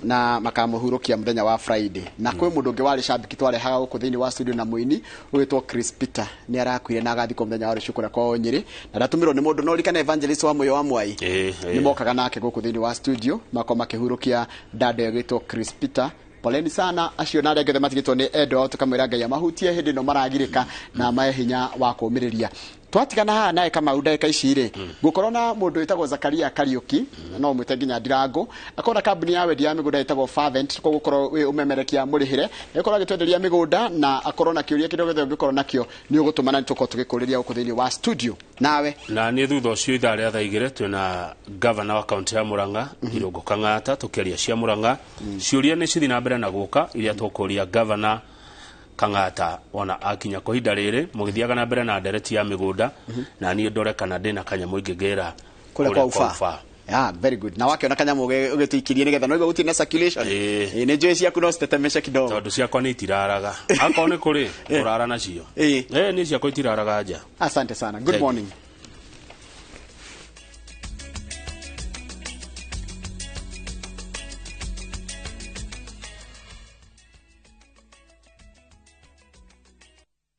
na makamũhurũkia mũthenya wa Friday. Na kwĩ mũndũ ũngĩ warĩ cambiki twarehaga gũkũ thĩinĩ wa studio na mũini ũgwĩtwo Chris Peter, nĩ arakuire na agathikwo mũthenya wa rũciũ kũrĩa kwao Nyĩrĩ, na ndatũmĩrwo nĩ mũndũ no ririkane Evangelist wa Mũyo wa Mwai, nĩ mokaga nake gũkũ thĩinĩ wa studio makorwo makĩhurũkia dada ĩyo ĩgwĩtwo Chris Peter. Poleni sana acio na arĩa angĩ othe matigĩtwo nĩ endwa ao, tũkamwĩra Ngai amahutie hĩndĩ ĩno maragirĩka na amahe hinya wa kũũmĩrĩria. Twatigana haha nawe Kamau ndagĩka ici rĩ, ngũkorwo na mũndũ wĩtagwo Zakaria Kariũki, no ũmwĩte nginya Ndirango, akorwo na kambuni ya wendia ya mĩgũnda ĩtagwo Fervent, koguo ũkorwo wĩ ũmemerekia mũrĩhĩre, ĩkorwo agĩtwenderia mĩgũnda na akorwo na kĩũria kĩrĩa gĩothe ũngĩkorwo nakĩo nĩ ũgũtũmana, nĩ tũkorwo tũgĩkũrĩria gũkũ thĩinĩ wa studio nawe. Na niĩ thutha ũcio ithaa rĩa thaa 2 twĩna gavana wa kaunti ya Murang'a, Irũngũ Kang'ata, tũkĩaria cia Murang'a. Ciũria nĩ cithiĩ na mbere na gũka iria tũkũria gavana Kang'ata ona akinya kwa ihinda rĩrĩ, mũgĩthiaga na mbere na ndereti ya mĩgũnda, na niĩ ndore kana ndĩna kanyamũ ingĩngĩra kũrĩa kwa ufa. Ah, very good. Na wakĩona kanyamũ ũgĩtũikirie nĩgetha no igua gũtirĩ na circulation. Nĩ njũĩ ciaku no citetemece kidogo. Tondũ ciakwa nĩ itiraraga. Akorwo nĩ kũrĩ kũrara nacio. Nĩ ciakwa itiraraga nja. Asante sana. Good morning.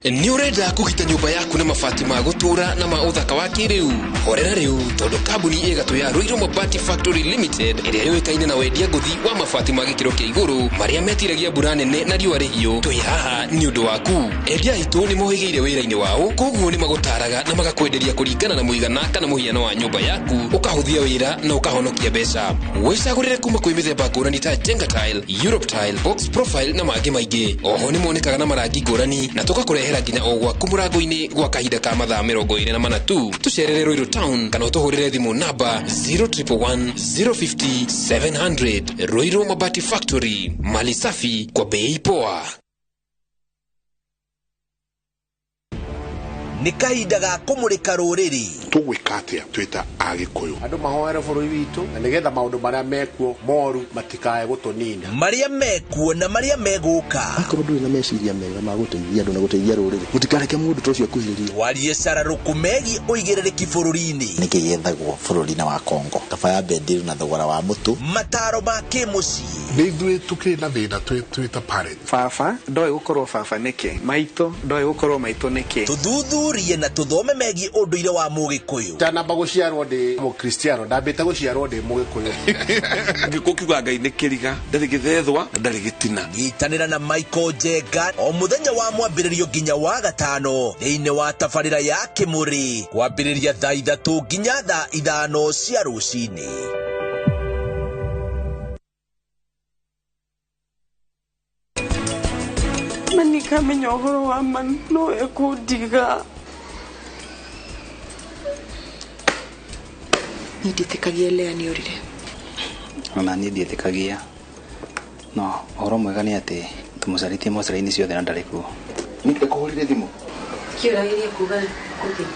Nĩ ũrenda kũgita nyũmba yaku na mabati ma gũtũũra na ma ũthaka wa kĩrĩu? Horera rĩu, tondũ kambuni ĩgatũ ya Ruiru Mabati Factory Limited ĩrĩa yũĩkaine na wendia ngũthi wa mabati ma gĩkĩro kĩa igũrũ marĩa metiragia mbura nene na riũa rĩhiũ, twĩ haha nĩ ũndũ waku. Endia aitũ nĩ mohĩgĩire wĩra-inĩ wao, koguo nĩ magũtaraga na magakwenderia kũringana na mũigana kana mũhiano wa nyũmba yaku, ũkahũthia wĩra na ũkahonokia mbeca. Wĩcagũrĩre kuma kwĩ mĩthemba ngũrani ta Jenga Tile, Europe Tile, Box Profile na mangĩ maingĩ. Oho nĩ monekaga na marangi ngũrani na tũgakũrehera nginya o gwaku mũrango-inĩ gwa kahinda ka mathaa 24 tu. Tũcerere Ruiru Town kana ũtũhũrĩre thimũ namba 0111 050 700. Ruiru Mabati Factory, mali safi kwa bei poa. Nĩ kahinda ga kũmũrĩka rũrĩrĩ. Tũgwĩka atĩa twĩ ta Agĩkũyũ? Andũ mahoere bũrũri witũ na nĩgetha maũndũ marĩa mekuo moru matikae gũtũnina. Marĩa mekuo na marĩa megũka. Akorwo ndũrĩ na meciria mega ma gũteithia andũ na gũteithia rũrĩrĩ, mũtikareke mũndũ ta ũcio akuhĩrĩrie. Twarie cararũkũ megiĩ ũigĩrĩrĩki bũrũri-inĩ. Nĩkĩ gĩethagwo bũrũri-inĩ wa Congo? Kaba ya bendiru na thogora wa mũtu. Mataro ma kĩmũciĩ. Nĩ ithuĩ tũkĩrĩ na thĩna twĩ ta parents. Baba ndoĩ gũkorwo baba nĩkĩ, maitũ ndoĩ gũkorwo maitũ nĩkĩ. Tũthuthurie na tũthome megiĩ ũndũire wa Mũgĩkũyũ. Ndanamba gũciarwo ndĩ Mũkristiano, ndambĩte gũciarwo ndĩ Mũgĩkũyũ. Gĩkũyũ kiugaga Ngai nĩ kĩriga, ndarĩ gĩthethwa na ndarĩ gĩtina. Nyitanĩra na Michael Njenga o mũthenya wa mwambĩrĩrio nginya wa gatano thĩinĩ wa tabarĩra ya Kĩmũrĩ, kwambĩrĩria thaa 3 nginya thaa 5 cia rũcinĩ. Manikamenya ũhoro wa ma no ĩkũndiga. Niĩ ndiĩtĩkagia Lea nĩ orire. Ona niĩ ndiĩtĩkagia. No ũhoro mwega nĩ atĩ tũmũcarĩtie mocarĩ-inĩ ciothe na ndarĩ kuo. Nĩ ndakũhũrire thimũ. Kĩũragĩria kuga gũthiĩ.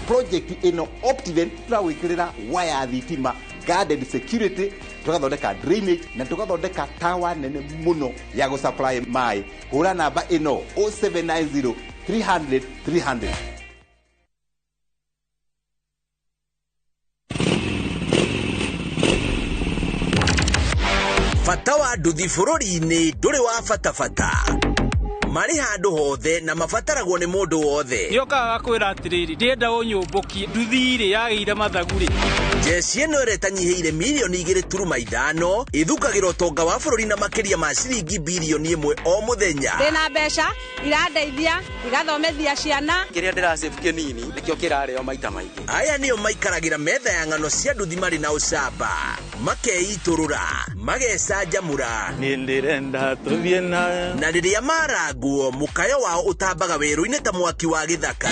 project ĩno Optiven tũragwĩkĩrĩra waya thitima, garden security, tũgathondeka drainage na tũgathondeka tawa nene mũno ya gũsupply maĩ. Hũra namba ĩno 0790 300 300. Bata wa nduthi bũrũri-inĩ ndũrĩ wa bata bata. Marĩ handũ hothe na mabataragwo nĩ mũndũ wothe. Nĩokaga gakwĩra atĩrĩrĩ, ndĩrenda ũnyũmbũkie nduthi rĩ yagĩire mathagu rĩ. Jeshi ĩno ĩrĩa ĩtanyihĩire mirioni 2.5 ĩthukagĩra ũtonga wa bũrũri na makĩria ma ciringi birioni 1 o mũthenya. Ndĩna mbeca irandeithia igathomithia ciana. Kĩrĩa ndĩrasave kĩnini nĩkĩo kĩrarĩo maita maingĩ. Aya nĩo maikaragĩra metha ya ng'ano cia nduthi marĩ na ũcamba, makeitũrũra, magecanjamũra. Niĩ ndĩrenda tũthiĩ nawe. Na rĩrĩa marangwo mũkayo wao ũtambaga werũ-inĩ ta mwaki wa gĩthaka.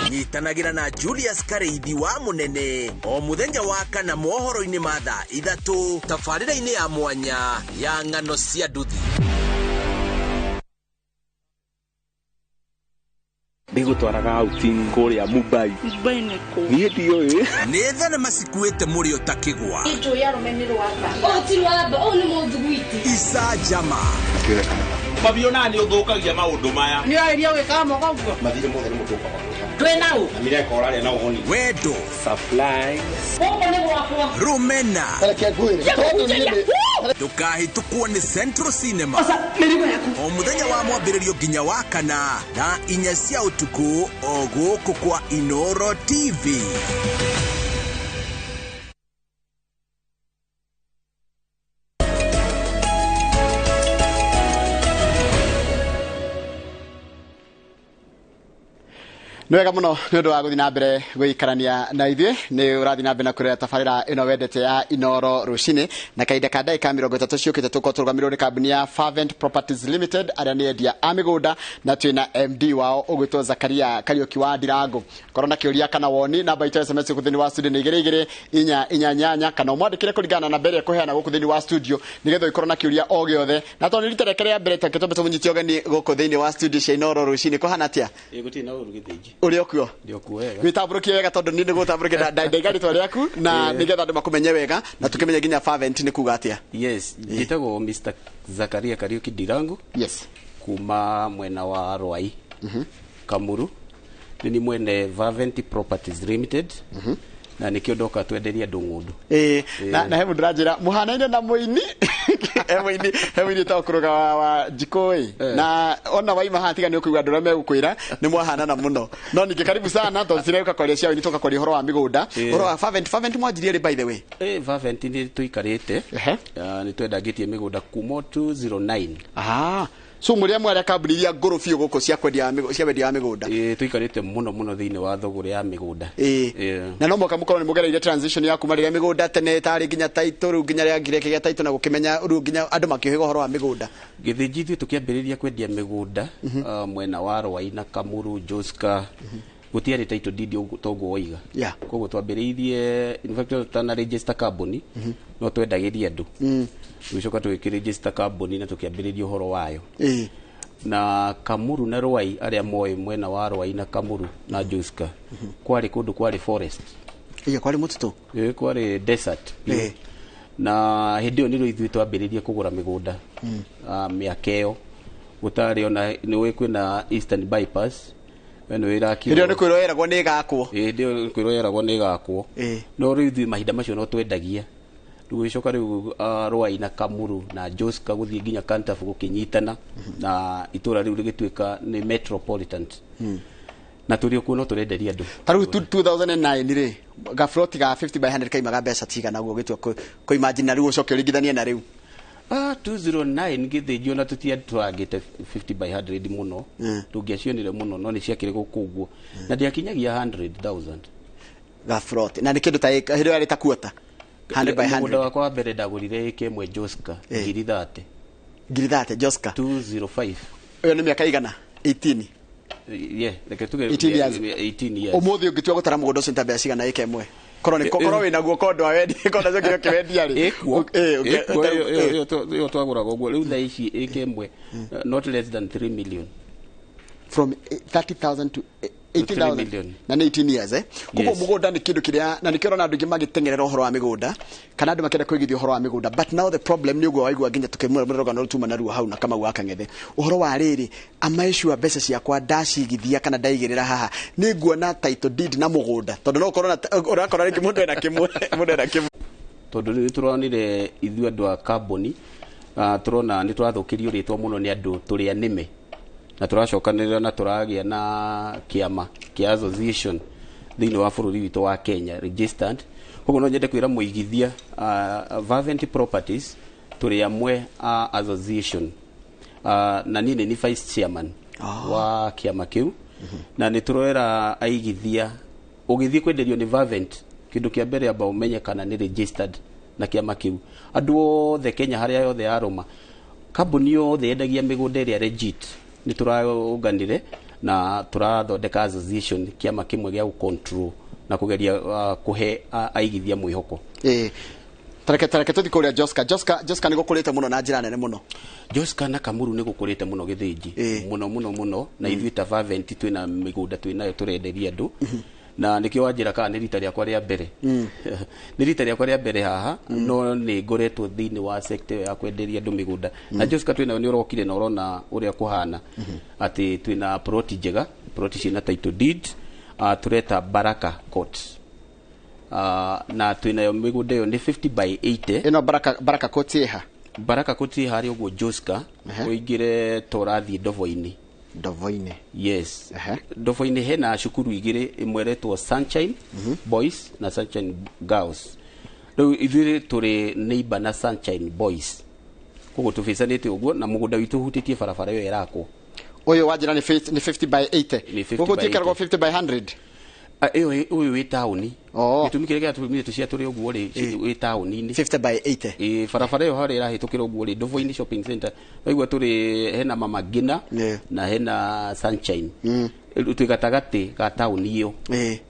Nyitanagĩra na Julius Kareithi wa Mũnene o mũthenya wa kana mohoro-inĩ ma thaa 3 tabarĩra-inĩ ya mwanya ya ng'ano cia nduthi. Ndigũtwaraga outing kũrĩa Mumbai. Mumbai nĩ kũ? Niĩ ndiũĩ. Nĩ thenema cikuĩte mũrĩo ta kĩgwa. Njũĩ arũme nĩ rwamba. Ũũ ti rwamba, ũũ nĩ mũthuguiti. Icanjama. Mabiona nĩ ũthũkagia maũndũ maya. Nĩ ũrarĩria gwĩkaga moko ũguo? Mathirĩ mothe nĩ mũtũkaga. Twĩ nau. Na mireka ũrarĩa na ũhoni. Wendo. Supply. Gũkũ nĩ gwakwa. Rũmena. Ndũkahĩtũkwo nĩ Central Cinema. O mũthenya wa mwambĩrĩrio nginya wa kana thaa 4 cia ũtukũ o gũkũ kwa Inoro TV. Nĩ wega mũno nĩ ũndũ wa gũthiĩ na mbere gũikarania na ithuĩ. Nĩ ũrathiĩ na mbere na kũrera tabarĩra ĩno wendete ya Inoro rũcinĩ, na kahinda ka ndagĩka 30 ciũkĩte tũkorwo tũrũgamĩrĩirwo nĩ kambuni ya Fervent Properties Limited arĩa nĩ endia a mĩgũnda, na twĩna MD wao ũgwĩtwo Zakaria Kariũki wa Ndirango. Korwo na kĩũria kana woni, namba itũ ya SMS gũkũ thĩinĩ wa studio nĩ 22488 kana ũmwandĩkĩre kũringana na namba ĩrĩa ĩkũheana gũkũ thĩinĩ wa studio nĩgetha ũkorwo na kĩũria o gĩothe. Na tondũ nĩ rita rĩake rĩa mbere take twambe tũmũnyitie ũgeni gũkũ thĩinĩ wa studio cia Inoro rũcinĩ, kũhana atĩa? Gũtirĩ na ũru gĩthĩnji. Ũrĩ okuo? Ndĩ okuo wega. Wĩtambũrũkie wega tondũ niĩ nĩgũtambũrũkia ndaiga rĩtwa rĩaku na nĩgetha andũ makũmenye wega na tũkĩmenye nginya Fervent nĩ kuga atĩa. Yes, njĩtagwo Mr. Zakaria Kariũki Ndirango. Yes. Kuma mwena wa Rwai. Kamuru. Nĩ ni mwene Fervent Properties Limited. Na nĩkĩo ndoka twenderia andũ ng'ũndũ. Na he mũndũ ũranjĩra mũhanaine na mũini. He mũini ũtagwo kũrũga wa njikũ ĩ. Na ona waima haha tiga nĩ ũkũigua andũ arĩa megũkwĩra nĩ mwahanana mũno. No ningĩ karibu sana tondũ tũtirauka kwaria cia ũini, tũka kwaria ũhoro wa mĩgũnda. Ũhoro wa Fervent, Fervent mwanjirie rĩ by the way? Fervent nĩ tũikarĩte. Nĩ twendangĩtie mĩgũnda kuma 209. So mũrĩ amwe arĩa kambuni iria ngũrũ biũ gũkũ cia kwendia cia wendia wa mĩgũnda. Tũikarĩte mũno mũno thĩinĩ wa thũgũrĩ ya mĩgũnda. Na no mũhaka mũkorwo nĩ mũgereire transition ya kuma rĩrĩa mĩgũnda tene ĩtarĩ nginya title, rĩu nginya rĩrĩa ngire kĩgĩa title na gũkĩmenya rĩu nginya andũ makĩũhĩga ũhoro wa mĩgũnda. Gĩthĩnji ithuĩ tũkĩambĩrĩria kwendia mĩgũnda mwena wa Rwai na Kamuru, Joska, gũtiarĩ title deed toguo woiga. Koguo twambĩrĩirie, in fact tũtana register kambuni no twendagĩria andũ. Tũgĩcoka tũgĩkĩregister kambuni na tũkĩambĩrĩria ũhoro wayo. Na Kamuru na Rwai arĩa moĩ mwena wa Rwai na Kamuru na Joska kwarĩ kũndũ kwarĩ forest. Iya, kwarĩ mũtitũ. Kwarĩ desert. Na hĩndĩ ĩyo nĩrĩo ithuĩ twambĩrĩirie kũgũra mĩgũnda mĩaka ĩyo gũtarĩ ona nĩũĩ kwĩna Eastern Bypass. We nĩũĩ ĩrakirwo. Hĩndĩ ĩyo nĩ kwĩrwo yeragwo nĩ ĩgakwo. Hĩndĩ ĩyo nĩ kwĩrwo yeragwo nĩ ĩgakwo. No rĩu ithuĩ mahinda macio no twendagia. Rĩu gũgĩcoka rĩu Rwai na Kamuru na Joska gũthiĩ nginya Kantafu gũkĩnyitana na itũra rĩu rĩgĩtuĩka nĩ metropolitan. Na tũrĩ o kuo no tũrenderia andũ. Ta rĩu 2009 rĩ, gabroti ga 50 by 100 kaimaga mbeca cigana ũguo ũgĩtua kũ imagine na rĩu ũcoke ũringithanie na rĩu? 209 gĩthĩnjio na tũtiatwangĩte 50 by 100 mũno. Tũngĩacionire mũno no nĩ ciakĩrĩ gũkũ ũguo. Na ndĩakinyagia 100,000. Gabroti. Na nĩ kĩndũ ta hĩndĩ ĩyo yarĩ ta quarter. 100 by 100. Mũgũnda wakwa wa mbere ndagũrire ĩka ĩmwe Joska ngiri 30. Ngiri 30 Joska. 205. Ĩyo nĩ mĩaka igana? 18. Yeah, reke tuge 18 years. 18 years. Ũmũthĩ ũngĩtua gũtara mũgũnda ũcio nĩ ta mbeca cigana ĩka ĩmwe? Korwo nĩ korwo wĩna guo kondo wa wendi kondo ũcio kĩwendia rĩ. Ĩyo twagũraga ũguo rĩu thaa ici ĩka ĩmwe not less than 3 million. From 30,000 to 18,000 na nĩ 18 years koguo mũgũnda nĩ kĩndũ kĩrĩa na nĩkĩo ũrona andũ aingĩ magĩteng'erera ũhoro wa mĩgũnda kana andũ makĩenda kũigithia ũhoro wa mĩgũnda, but now the problem nĩ ũguo waigua nginya tũkĩmũra rũgano rũtuma naruo hau na Kamau wa Kang'ethe ũhoro wa rĩrĩ amaicua mbeca ciakwa ndacigithia kana ndaigĩrĩra haha nĩ nguona title deed na mũgũnda tondũ no ũkorwo ũrakora rĩngĩ mũndũ ena kĩmwe mũndũ ena kĩmwe tondũ rĩu tũronire ithuĩ andũ a kambuni tũrona nĩ tũrathũkĩrio rĩtwa mũno nĩ andũ tũrĩ anĩme na tũracokanĩrĩra na tũragĩa na kĩama kĩa association thĩinĩ wa bũrũri witũ wa Kenya registered. Koguo no nyende kwĩra mũigithia Fervent Properties tũrĩ amwe a association na niĩ nĩ vice chairman wa kĩama kĩu na nĩ tũroera aigithia ũgĩthiĩ kwenderio nĩ Fervent kĩndũ kĩa mbere amba ũmenye kana nĩ registered na kĩama kĩu. Andũ othe Kenya harĩa yothe yarũma kambuni yothe yendagia mĩgũnda ĩrĩa legit nĩ tũraũnganire na tũrathondeka association kĩama kĩmwe gĩa gũcontrol na kũgeria kũhe aigithia mwĩhoko. Tareke tũthiĩ kũrĩa Joska. Joska nĩ gũkũrĩte mũno na njĩra nene mũno. Joska na Kamuru nĩ gũkũrĩte mũno Gĩthĩnji mũno mũno mũno na ithuĩ ta Fervent twĩna mĩgũnda twĩnayo tũrenderia andũ na nĩkĩo wanjĩra kana nĩ rita rĩakwa rĩa mbere nĩ rita rĩakwa rĩa mbere haha no nĩ ngoretwo thĩinĩ wa sector ya kwenderia andũ mĩgũnda na Joska twĩnayo nĩ ũrokire na ũrona ũrĩa kũhana atĩ twĩna ploti njega, ploti ciĩna title deed tũreta Baraka Court na twĩnayo mĩgũnda ĩyo nĩ 50 by 80. Ĩno Baraka Court ĩha? Baraka Court ĩ harĩa ũguo Joska ũingĩre torathiĩ Ndovo-inĩ. Ndovo-inĩ. Yes. Ndovo-inĩ hena cukuru igĩrĩ ĩmwe ĩretwo Sunshine Boys na Sunshine Girls. Rĩu ithuĩ tũrĩ neighbor na Sunshine Boys. Koguo tũbicanĩte ũguo na mũgũnda witũ ũhutĩtie barabara ĩyo ĩrakwo. Ũyũ wanjĩra nĩ 50 by 80. Gũkũ tikaragwo 50 by 100. Ĩyo ũyũ wĩ taũni. Gĩtũmi kĩrĩa gĩatũmire tũciatũre ũguo rĩ wĩ taũni-inĩ 50 by 80. Barabara ĩyo harĩa ĩrahĩtũkĩra ũguo rĩ Ndovo-inĩ shopping center waigua tũrĩ hena Mama Ngina na hena Sunshine rĩu twĩ gatagatĩ ga taũni ĩyo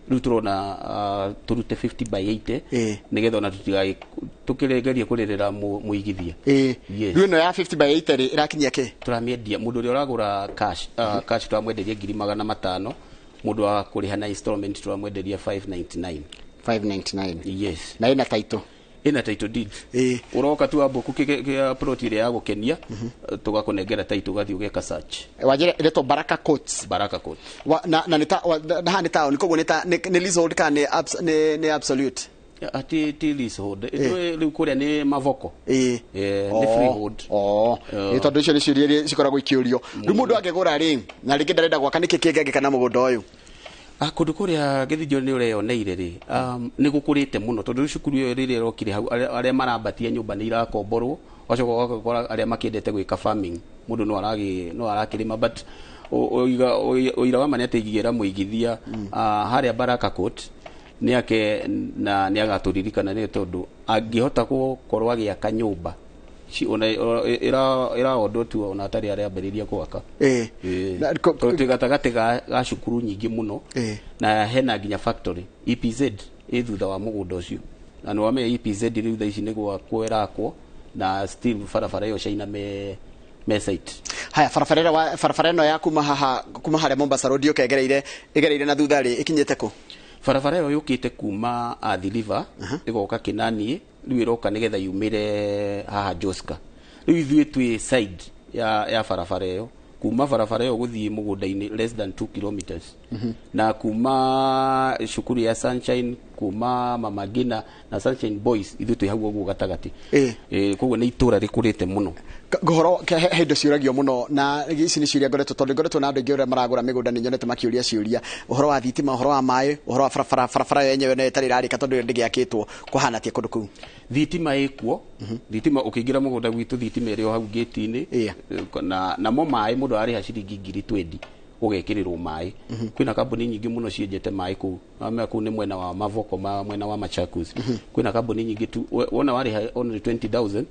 rĩu tũrona tũrute 50 by 80 nĩgetha ona tũtigae tũkĩgerie kũrĩrĩra mũigithia. Rĩu ĩno ya 50 by 80 rĩ ĩrakinyia kĩ? Tũramĩendia mũndũ ũrĩa ũragũra cash cash tũramwenderia 500,000 mũndũ wa kũrĩha na installment tũramwenderia 599. 599. Yes. Na ĩna title. Ĩna title deed. Ũroka tu amboku kĩa plot ĩrĩa ya gũkenia tũgakũnengera title ũgathiĩ ũgeka search. Wanjĩra ĩretwo Baraka Court. Baraka Court. Na na nĩ haha nĩ town koguo nĩ leasehold kana nĩ absolute? Ti leasehold. Rĩu kũrĩa nĩ mavoko. Nĩ freehold. Tondũ icio nĩ ciũria iria cikoragwo ikĩũrio. Rĩu mũndũ angĩgũra rĩ na rĩngĩ ndarenda gwaka nĩkĩ kĩngĩangĩka na mũgũnda ũyũ? Kũndũ kũrĩa Gĩthĩnjo nĩ ũreyoneire rĩ nĩ gũkũrĩte mũno tondũ rĩu cukuru ĩyo rĩrĩa ĩrokire hau arĩa marambatia nyũmba nĩ irakomborwo ũgacoka ũgakora arĩa makĩendete gwĩka farming mũndũ no arakĩrĩma but ũira wa ma nĩ atĩ ingĩra mũigithia harĩa Baraka Court nĩ ake na nĩ agatũririkana nĩ tondũ angĩhota gũkorwo agĩaka nyũmba ĩraondwo tu ona atarĩ arambĩrĩria gwaka. Tondũ twĩ gatagatĩ ga cukuru nyingĩ mũno na hena nginya factory EPZ ĩ thutha wa mũgũnda ũcio na nĩ wamenya EPZ rĩu thaa ici nĩ gwakwo ĩrakwo na still barabara ĩyo China me site. Haya barabara ĩno ya kuma haha kuma harĩa Mombasa Road yũke ĩgereire na thutha rĩ ĩkinyĩte kũ? Barabara ĩyo yũkĩte kuma Athi River ĩgoka Kĩnaniĩ rĩu ĩroka nĩgetha yumĩre haha Joska. Rĩu ithuĩ twĩ side ya barabara ĩyo kuma barabara ĩyo gũthiĩ mũgũnda-inĩ less than 2 kilometers na kuma cukuru ya Sunshine kuma Mama Ngina na Sunshine Boys ithuĩ twĩ hau ũguo gatagatĩ. Koguo nĩ itũra rĩkũrĩte mũno. Ngũhoro he indo ciũragio mũno na ici nĩ ciũria ngoretwo tondũ ngoretwo na andũ aingĩ ũrĩa maragũra mĩgũnda nĩ nyonete makĩũria ciũria ũhoro wa thitima ũhoro wa maĩ ũhoro wa barabara barabara yo yenyewe nayo ĩtarĩ ĩrarĩka tondũ ndĩgĩakĩtwo kũhana atĩa kũndũ kũu? Thitima ĩkuo thitima ũkĩingĩra mũgũnda gwitũ thitima ĩrĩ o hau gate-inĩ na namo maĩ mũndũ ararĩha ciringi 20,000 ũgekĩrĩrwo maĩ. Kwĩna kambuni nyingĩ mũno cienjete maĩ kũu kũu nĩ mwena wa Mavoko mwena wa Machakos. Kwĩna kambuni nyingĩ tu wona warĩha only 20,000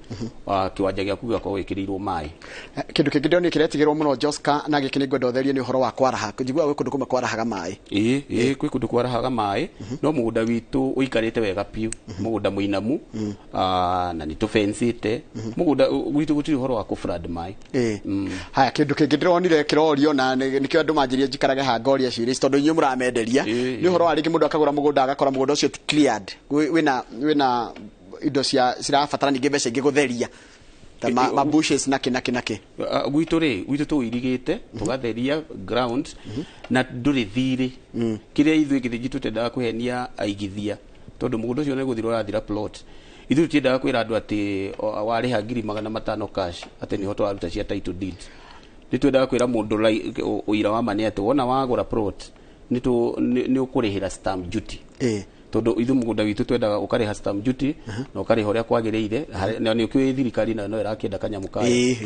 kĩwanja gĩaku gĩgakorwo gĩkĩrĩirwo maĩ. Kĩndũ kĩngĩ ndĩronire kĩretigĩrwo mũno Joska na gĩkĩ nĩ ngwenda ũtherie nĩ ũhoro wa kwaraha. Njiguaga gwĩ kũndũ kũmwe kwarahaga maĩ. Ĩĩ kwĩ kũndũ kwarahaga maĩ no mũgũnda witũ ũikarĩte wega biũ mũgũnda mũinamu na nĩ tũbensĩte mũgũnda gwitũ gũtirĩ ũhoro wa kũ flood maĩ. Haya kĩndũ kĩngĩ ndĩronire kĩrorio na nĩkĩo Nĩkĩo andũ manjĩrie njikarage haha ngoria ciũria ici tondũ inyuĩ mũramenderia. Nĩ ũhoro wa rĩngĩ mũndũ akagũra mũgũnda agakora mũgũnda ũcio ti cleared. Wĩna indo cia cirabatara ningĩ mbeca ingĩ gũtheria ta ma bushes na kĩ na kĩ na kĩ. Gwitũ rĩ, gwitũ tũirigĩte tũgatheria ground na ndũrĩ thirĩ. Kĩrĩa ithuĩ Gĩthĩnji tũtendaga kũhenia aigithia, tondũ mũgũnda ũcio nĩ gũthira ũrathira plot. Ithuĩ tũtiendaga kwĩra andũ atĩ warĩha 500,000 cash atĩ nĩho tũraruta cia title deed. Nĩ twendaga kwĩra mũndũ ũira wa ma nĩ atĩ wona wagũra plot nĩ ũkũrĩhĩra stamp duty. Tondũ ithuĩ mũgũnda witũ twendaga ũkarĩha stamp duty na ũkarĩha ũrĩa kwagĩrĩire, na nĩ ũkĩũĩ thirikari nayo no ĩrakĩenda kanyamũ kayo.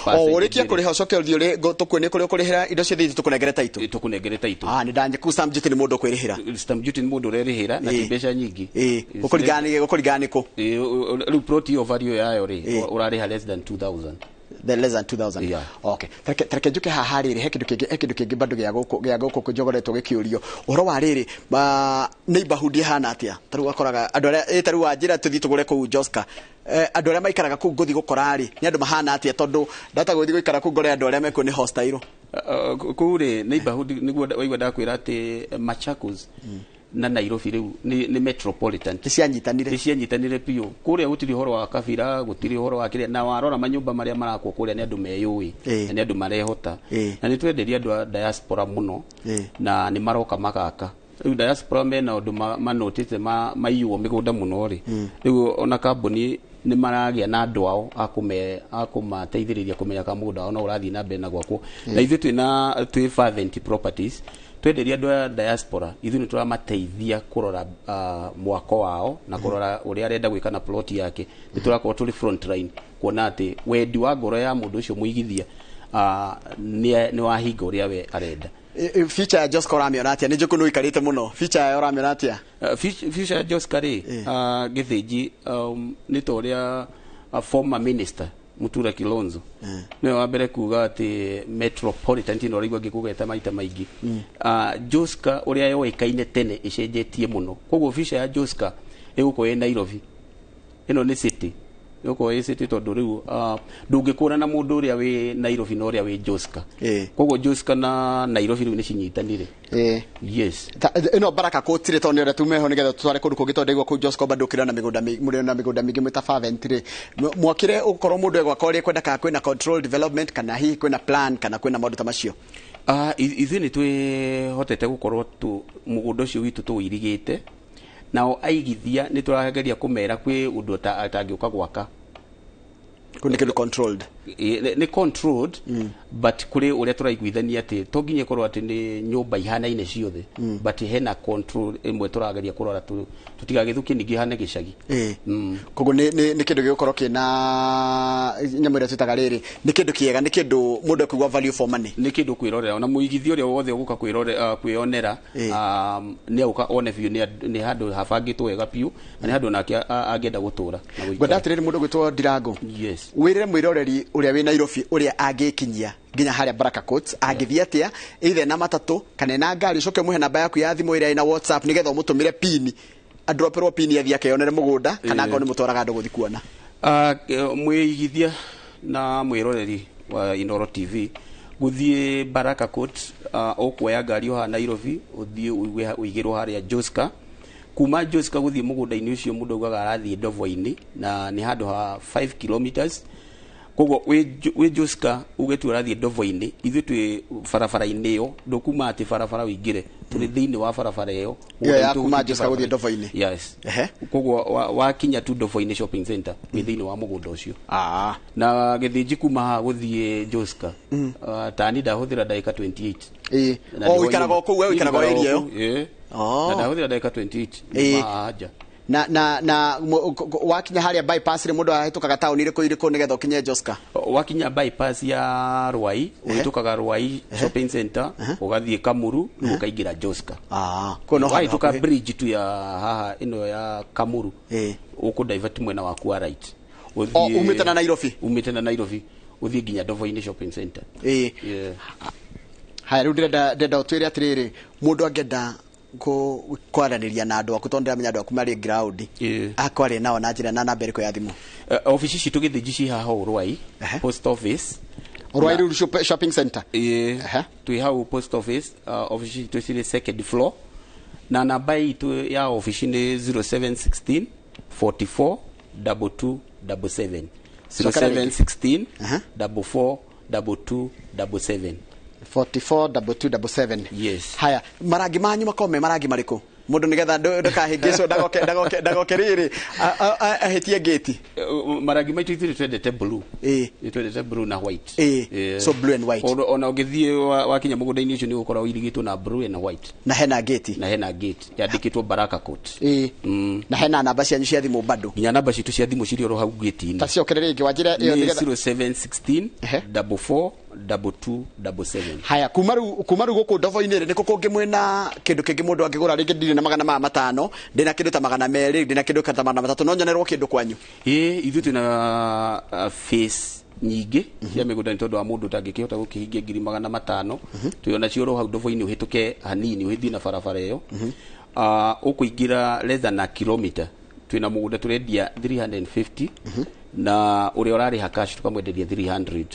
O ũrĩkia kũrĩha ũcoke ũthiĩ tũkuonie kũrĩa ũkũrĩhĩra indo ciothe ithuĩ tũkũnengere title. Tũkũnengere title. Nĩ ndanye stamp duty nĩ mũndũ ũkwĩrĩhĩra. Stamp duty nĩ mũndũ ũrerĩhĩra na ti mbeca nyingĩ. Gũkũringana nĩ kũ? Rĩu plot ĩyo value yayo rĩ, ũrarĩha less than 2000. The less than 2000. Yeah. Okay. Tareke njuke haha rĩrĩ, he kĩndũ kĩngĩ bado gĩa gũkũ njogoretwo gĩkĩũrio. Ũhoro wa rĩrĩ, neighborhood ĩhana atĩa? Ta rĩu wakoraga andũ arĩa ta rĩu wanjĩra tũthiĩ tũgũre kũu Joska. Andũ arĩa maikaraga kũu ngũthiĩ gũkora rĩ, nĩ andũ mahana atĩa? Tondũ ndahota gũthiĩ gũikara kũu ngore andũ arĩa mekuo nĩ hostile. Kũu rĩ, neighborhood nĩguo waigua ndakwĩra atĩ Machakos na Nairobi rĩu nĩ metropolitan. Nĩ cianyitanire biũ. Kũrĩa gũtirĩ ũhoro wa kabira, gũtirĩ ũhoro wa kĩrĩa, na warora manyũmba marĩa marakwo kũrĩa nĩ andũ meyũĩ na nĩ andũ marehota. Na nĩ twenderia andũ a diaspora mũno na nĩ maroka magaka. Rĩu diaspora mena ũndũ manotĩte maiywo mĩgũnda mũno rĩ. Rĩu ona kambuni nĩ maragĩa na andũ ao a kũmateithĩrĩria kũmenya kana mũgũnda wao no ũrathiĩ na mbere na gwakwo. Na ithuĩ twĩ Fervent Properties, twenderia andũ a diaspora, ithuĩ nĩ tũramateithia kũrora mwako wao na kũrora ũrĩa arenda gwĩka na plot yake. Nĩ tũrakorwo tũrĩ front line kuona atĩ wendi wa ngoro ya mũndũ ũcio mũigithia nĩ wahinga ũrĩa we arenda. Future ya Joska ũramĩona atĩa? Nĩ njũkũ nĩ ũikarĩte mũno. Future yayo ũramĩona atĩa? Future ya Joska rĩ, Gĩthĩnji, nĩ ta ũrĩa former minister Mutura Kilonzo nĩwe wa mbere kuga atĩ metropolitan ĩno ũraigua ngĩkũgweta maita maingĩ. Joska ũrĩa yoĩkaine tene ĩcenjetie mũno, koguo future ya Joska ĩgũkorwo ĩ Nairobi. Ĩno nĩ city, ĩgũkorwo ĩ city tondũ rĩu ndũngĩkũrana na mũndũ ũrĩa wĩ Nairobi na ũrĩa wĩ Joska. Koguo Joska na Nairobi rĩu nĩ cinyitanire. Yes. Ĩno Baraka Court rĩ, tondũ nĩ ũrĩa tume ho nĩgetha tũtware kũndũ kũngĩ, tondũ ndaigua kũu Joska bado ũkĩrĩ na mĩgũnda mũrĩ na mĩgũnda mĩingĩ mwĩ ta Fervent rĩ. Mwakire ũkorwo mũndũ egwaka ũrĩa ekwenda, kana kwĩna control development, kana hihi kwĩna plan, kana kwĩna maũndũ ta macio? Ithuĩ nĩ twĩhotete gũkorwo mũgũnda ũcio witũ tũwĩirigĩte, nao aigithia nĩ tũrageria kũmera kwĩ ũndũ atangĩũka gwaka. Kũu nĩ kĩndũ controlled. Nĩ controlled, but kũrĩ ũrĩa tũraiguithania atĩ to nginya ĩkorwo atĩ nĩ nyũmba ihanaine ciothe, but hena control ĩmwe tũrageria kũrora tũtigagĩthũkie ningĩ ihane gĩcagi. Koguo nĩ kĩndũ gĩgũkorwo kĩna nyamũ ĩrĩa twĩtaga rĩrĩ, nĩ kĩndũ kĩega, nĩ kĩndũ mũndũ ekũigua value for money. Nĩ kĩndũ kwĩrorera, ona mũigithia ũrĩa wothe ũgũka kwĩonera, nĩ agũka one biũ nĩ handũ habangĩtwo wega biũ, na nĩ handũ onake angĩenda gũtũra na gũikara. Ngwenda atĩrĩrĩ, mũndũ ũgwĩtwo Ndirango, Yes. wĩrĩre mwĩroreri ũrĩa wĩ Nairobi ũrĩa angĩkinyia nginya harĩa Baraka Court, angĩthiĩ atĩa, either na matatũ kana na ngari, ũcoke ũmũhe namba yaku ya thimũ ĩrĩa ĩna WhatsApp nĩgetha ũmũtũmĩre pini, androperwo pini athiĩ akeyonere mũgũnda, kana angorwo nĩ mũtwaraga andũ gũthiĩ kuona. Mwĩigithia na mwĩroreri wa Inooro TV gũthiĩ Baraka Court, ũkuoya ngari o haha Nairobi ũthiĩ ũigĩrwo harĩa Joska. Kuma Joska gũthiĩ mũgũnda-inĩ ũcio mũndũ augaga arathiĩ Ndovo-inĩ, na nĩ handũ ha 5 kilometers. Koguo wĩ Joska uge tu ũrathiĩ Ndovo-inĩ, ithuĩ twĩ barabara-inĩ ĩyo, ndũkuma atĩ barabara ũingĩre, tũrĩ thĩinĩ wa barabara ĩyo. Ĩyo ya kuma Joska gũthiĩ Ndovo-inĩ. Yes. Koguo wakinya tu Ndovo-inĩ shopping center, wĩ thĩinĩ wa mũgũnda ũcio. Na Gĩthĩnji kuma haha gũthiĩ Joska, tani ndahũthĩra ndagĩka 28. O ũikaraga o kũu, we ũikaraga o area ĩyo? Na ndahũthĩra ndagĩka 28 kuma haha nja. Na wakinya harĩa bypass rĩ, mũndũ ahĩtũkaga taũni ĩrĩkũ ĩrĩkũ nĩgetha ũkinye Joska? Wakinya bypass ya Ruai, ũhĩtũkaga Ruai shopping center, ũgathiĩ Kamuru, rĩu ũkaingĩra Joska. Kũu no handũ Wahĩtũka hakuhĩ. bridge tu ya haha ĩno ya Kamuru, ũkũ divert mwena waku wa right. O, umĩte na Nairobi? Umĩte na Nairobi, ũthiĩ nginya Ndovo-inĩ shopping center. Haya, rĩu ndĩrenda ũtwĩre atĩrĩrĩ, mũndũ angĩenda kwaranĩria na andũ aku, tondũ ndĩramenya andũ aku marĩ ground, akwaria nao na njĩra na namba ĩrĩkũ ya thimũ? Obici citũ Gĩthĩnji ci haha ũũ Ruai, post office. Rwairu Shopping Center. Ĩĩ, twĩ hau post office, office itũ cirĩ second floor, na namba itũ ya ofici nĩ 0716 44 22 77, 0716 44 22 77. 44 22 77. Yes. Haya, marangi manyu makorwo me marangi marĩkũ? Mũndũ nĩgetha ndakahĩngĩcwo, ndagoke rĩrĩ ahĩtie ngĩti. Marangi maitũ ithuĩ twendete blue. Ĩĩ, twendete blue na white. Ĩĩ, so blue and white. Ona ũngĩthiĩ wakinya mũgũnda-inĩ ũcio nĩ ũgũkora ũirigĩtwo na blue and white. Na hena gate. Na hena gate yandĩkĩtwo Baraka Court. Ĩĩ. Na hena namba cianyu cia thimũ bado? Nginya namba citũ cia thimũ cirĩ oro hau gate-inĩ. Ta ciokere rĩngĩ wanjĩre ĩyo nĩgetha. 0716 44 22 77. Haya, kuma rĩu gũkũ ndobo-inĩ rĩ, nĩkũ kũngĩ mwĩna kĩndũ kĩngĩ mũndũ angĩgũra? Rĩngĩ ndirĩ na 500, ndĩna kĩndũ ta 200, ndĩna kĩndũ ta 300, no nyonerwo kĩndũ kwanyu? Ĩĩ, ithuĩ twĩna face nyingĩ cia mĩgũnda nĩ tondũ wa mũndũ ũtangĩkĩhota gũkĩhingia 500,000. Twĩ onacio oro hau ndobo-inĩ, ũhĩtũke hanini ũgĩthiĩ na barabara ĩyo, ũkũingĩra less than a kilometer, twĩna mũgũnda tũrendia 350, na ũrĩa ũrarĩha cash tũkamwenderia 300.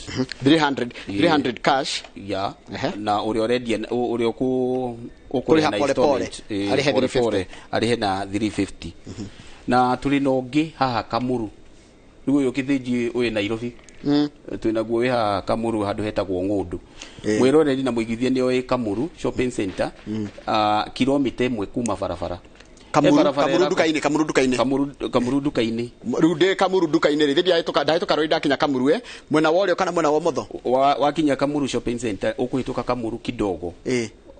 300, 300 cash. Ya, na ũrĩa ũrendia, ũrĩa ũkũrĩha pole pole arĩhe 350, arĩhe na 350. Na tũrĩ na ũngĩ haha Kamuru, rĩu ũyũ kĩthĩnji ũyũ Nairobi, twĩ naguo wĩ haha Kamuru handũ hetagwo Ng'ũndũ. Mwĩroreri na mũigithia nĩ oĩ Kamuru Shopping Center, kilomita 1 kuma barabara. Kamuru nduka-inĩ, Kamuru nduka-inĩ. Kamuru nduka-inĩ. Rĩu ndĩ Kamuru nduka-inĩ rĩ, ndahĩtũka rũĩ ndakinya Kamuru, mwena wa ũrĩo kana mwena wa ũmotho? Wakinya Kamuru Shopping Center ũkũhĩtũka Kamuru kidogo.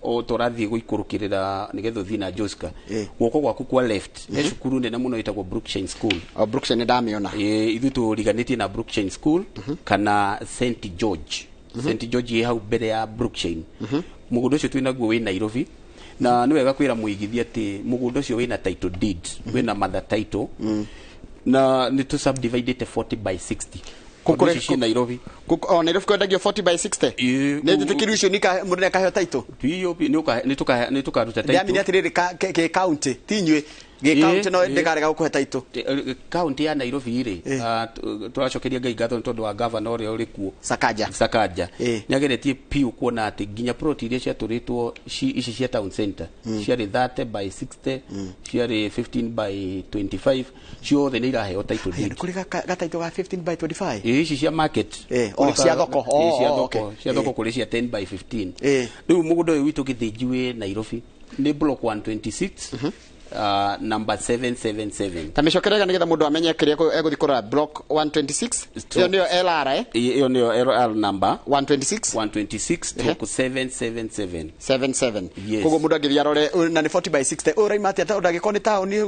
O tũrathiĩ gũikũrũkĩrĩra nĩgetha ũthiĩ na Joska. Guoko gwaku kwa left he cukuru nene mũno ĩtagwo Brookshine School. O Brookshine ndamĩona. Ĩĩ, ithuĩ tũriganĩtie na Brookshine School kana St George. St George ĩ hau mbere ya Brookshine. Mũgũnda ũcio twĩ naguo wĩ Nairobi. Na nĩ wega kwĩra mũigithia atĩ mũgũnda ũcio wĩna title deed, wĩna mother title, na nĩ tũ subdivided 40 by 60. Kũkũ ici Nairobi. O Nairobi kwendagio 40 by 60. Nĩ njĩtĩkĩru icio nika mũndũ nĩ akaheo title. Nĩ tũkaruta title. Ndĩramenya atĩrĩrĩ, kĩ county ti inyuĩ, gĩ county no ndĩkarega gũkũhe title. County ya Nairobi rĩ, tũracokeria Ngai ngatho nĩ tondũ wa governor ũrĩa ũrĩ kuo, Sakaja. Sakaja nĩ ageretie piũ kuona atĩ nginya plot iria ciatũrĩtwo ici cia town center ciarĩ 30 by 60, ciarĩ 15 by 25, ciothe nĩ iraheo title deed. Kũrĩ ga title ga 15 by 25? Ĩĩ, ici cia market. Cia thoko. Cia thoko kũrĩ cia 10 by 15. Rĩu mũgũnda ũyũ witũ Gĩthĩnji wĩ Nairobi nĩ block 126, number 777. Ta mĩcokerega nĩgetha mũndũ amenye kĩrĩa egũthiĩ kũrora. Block 126, ĩyo nĩyo LR, ĩyo nĩyo LR number 126, 126 stroke 777. 77. Koguo mũndũ angĩthiĩ arore na nĩ 40 by 60, ũyũ ũraima atĩa tondũ angĩkorwo nĩ taũni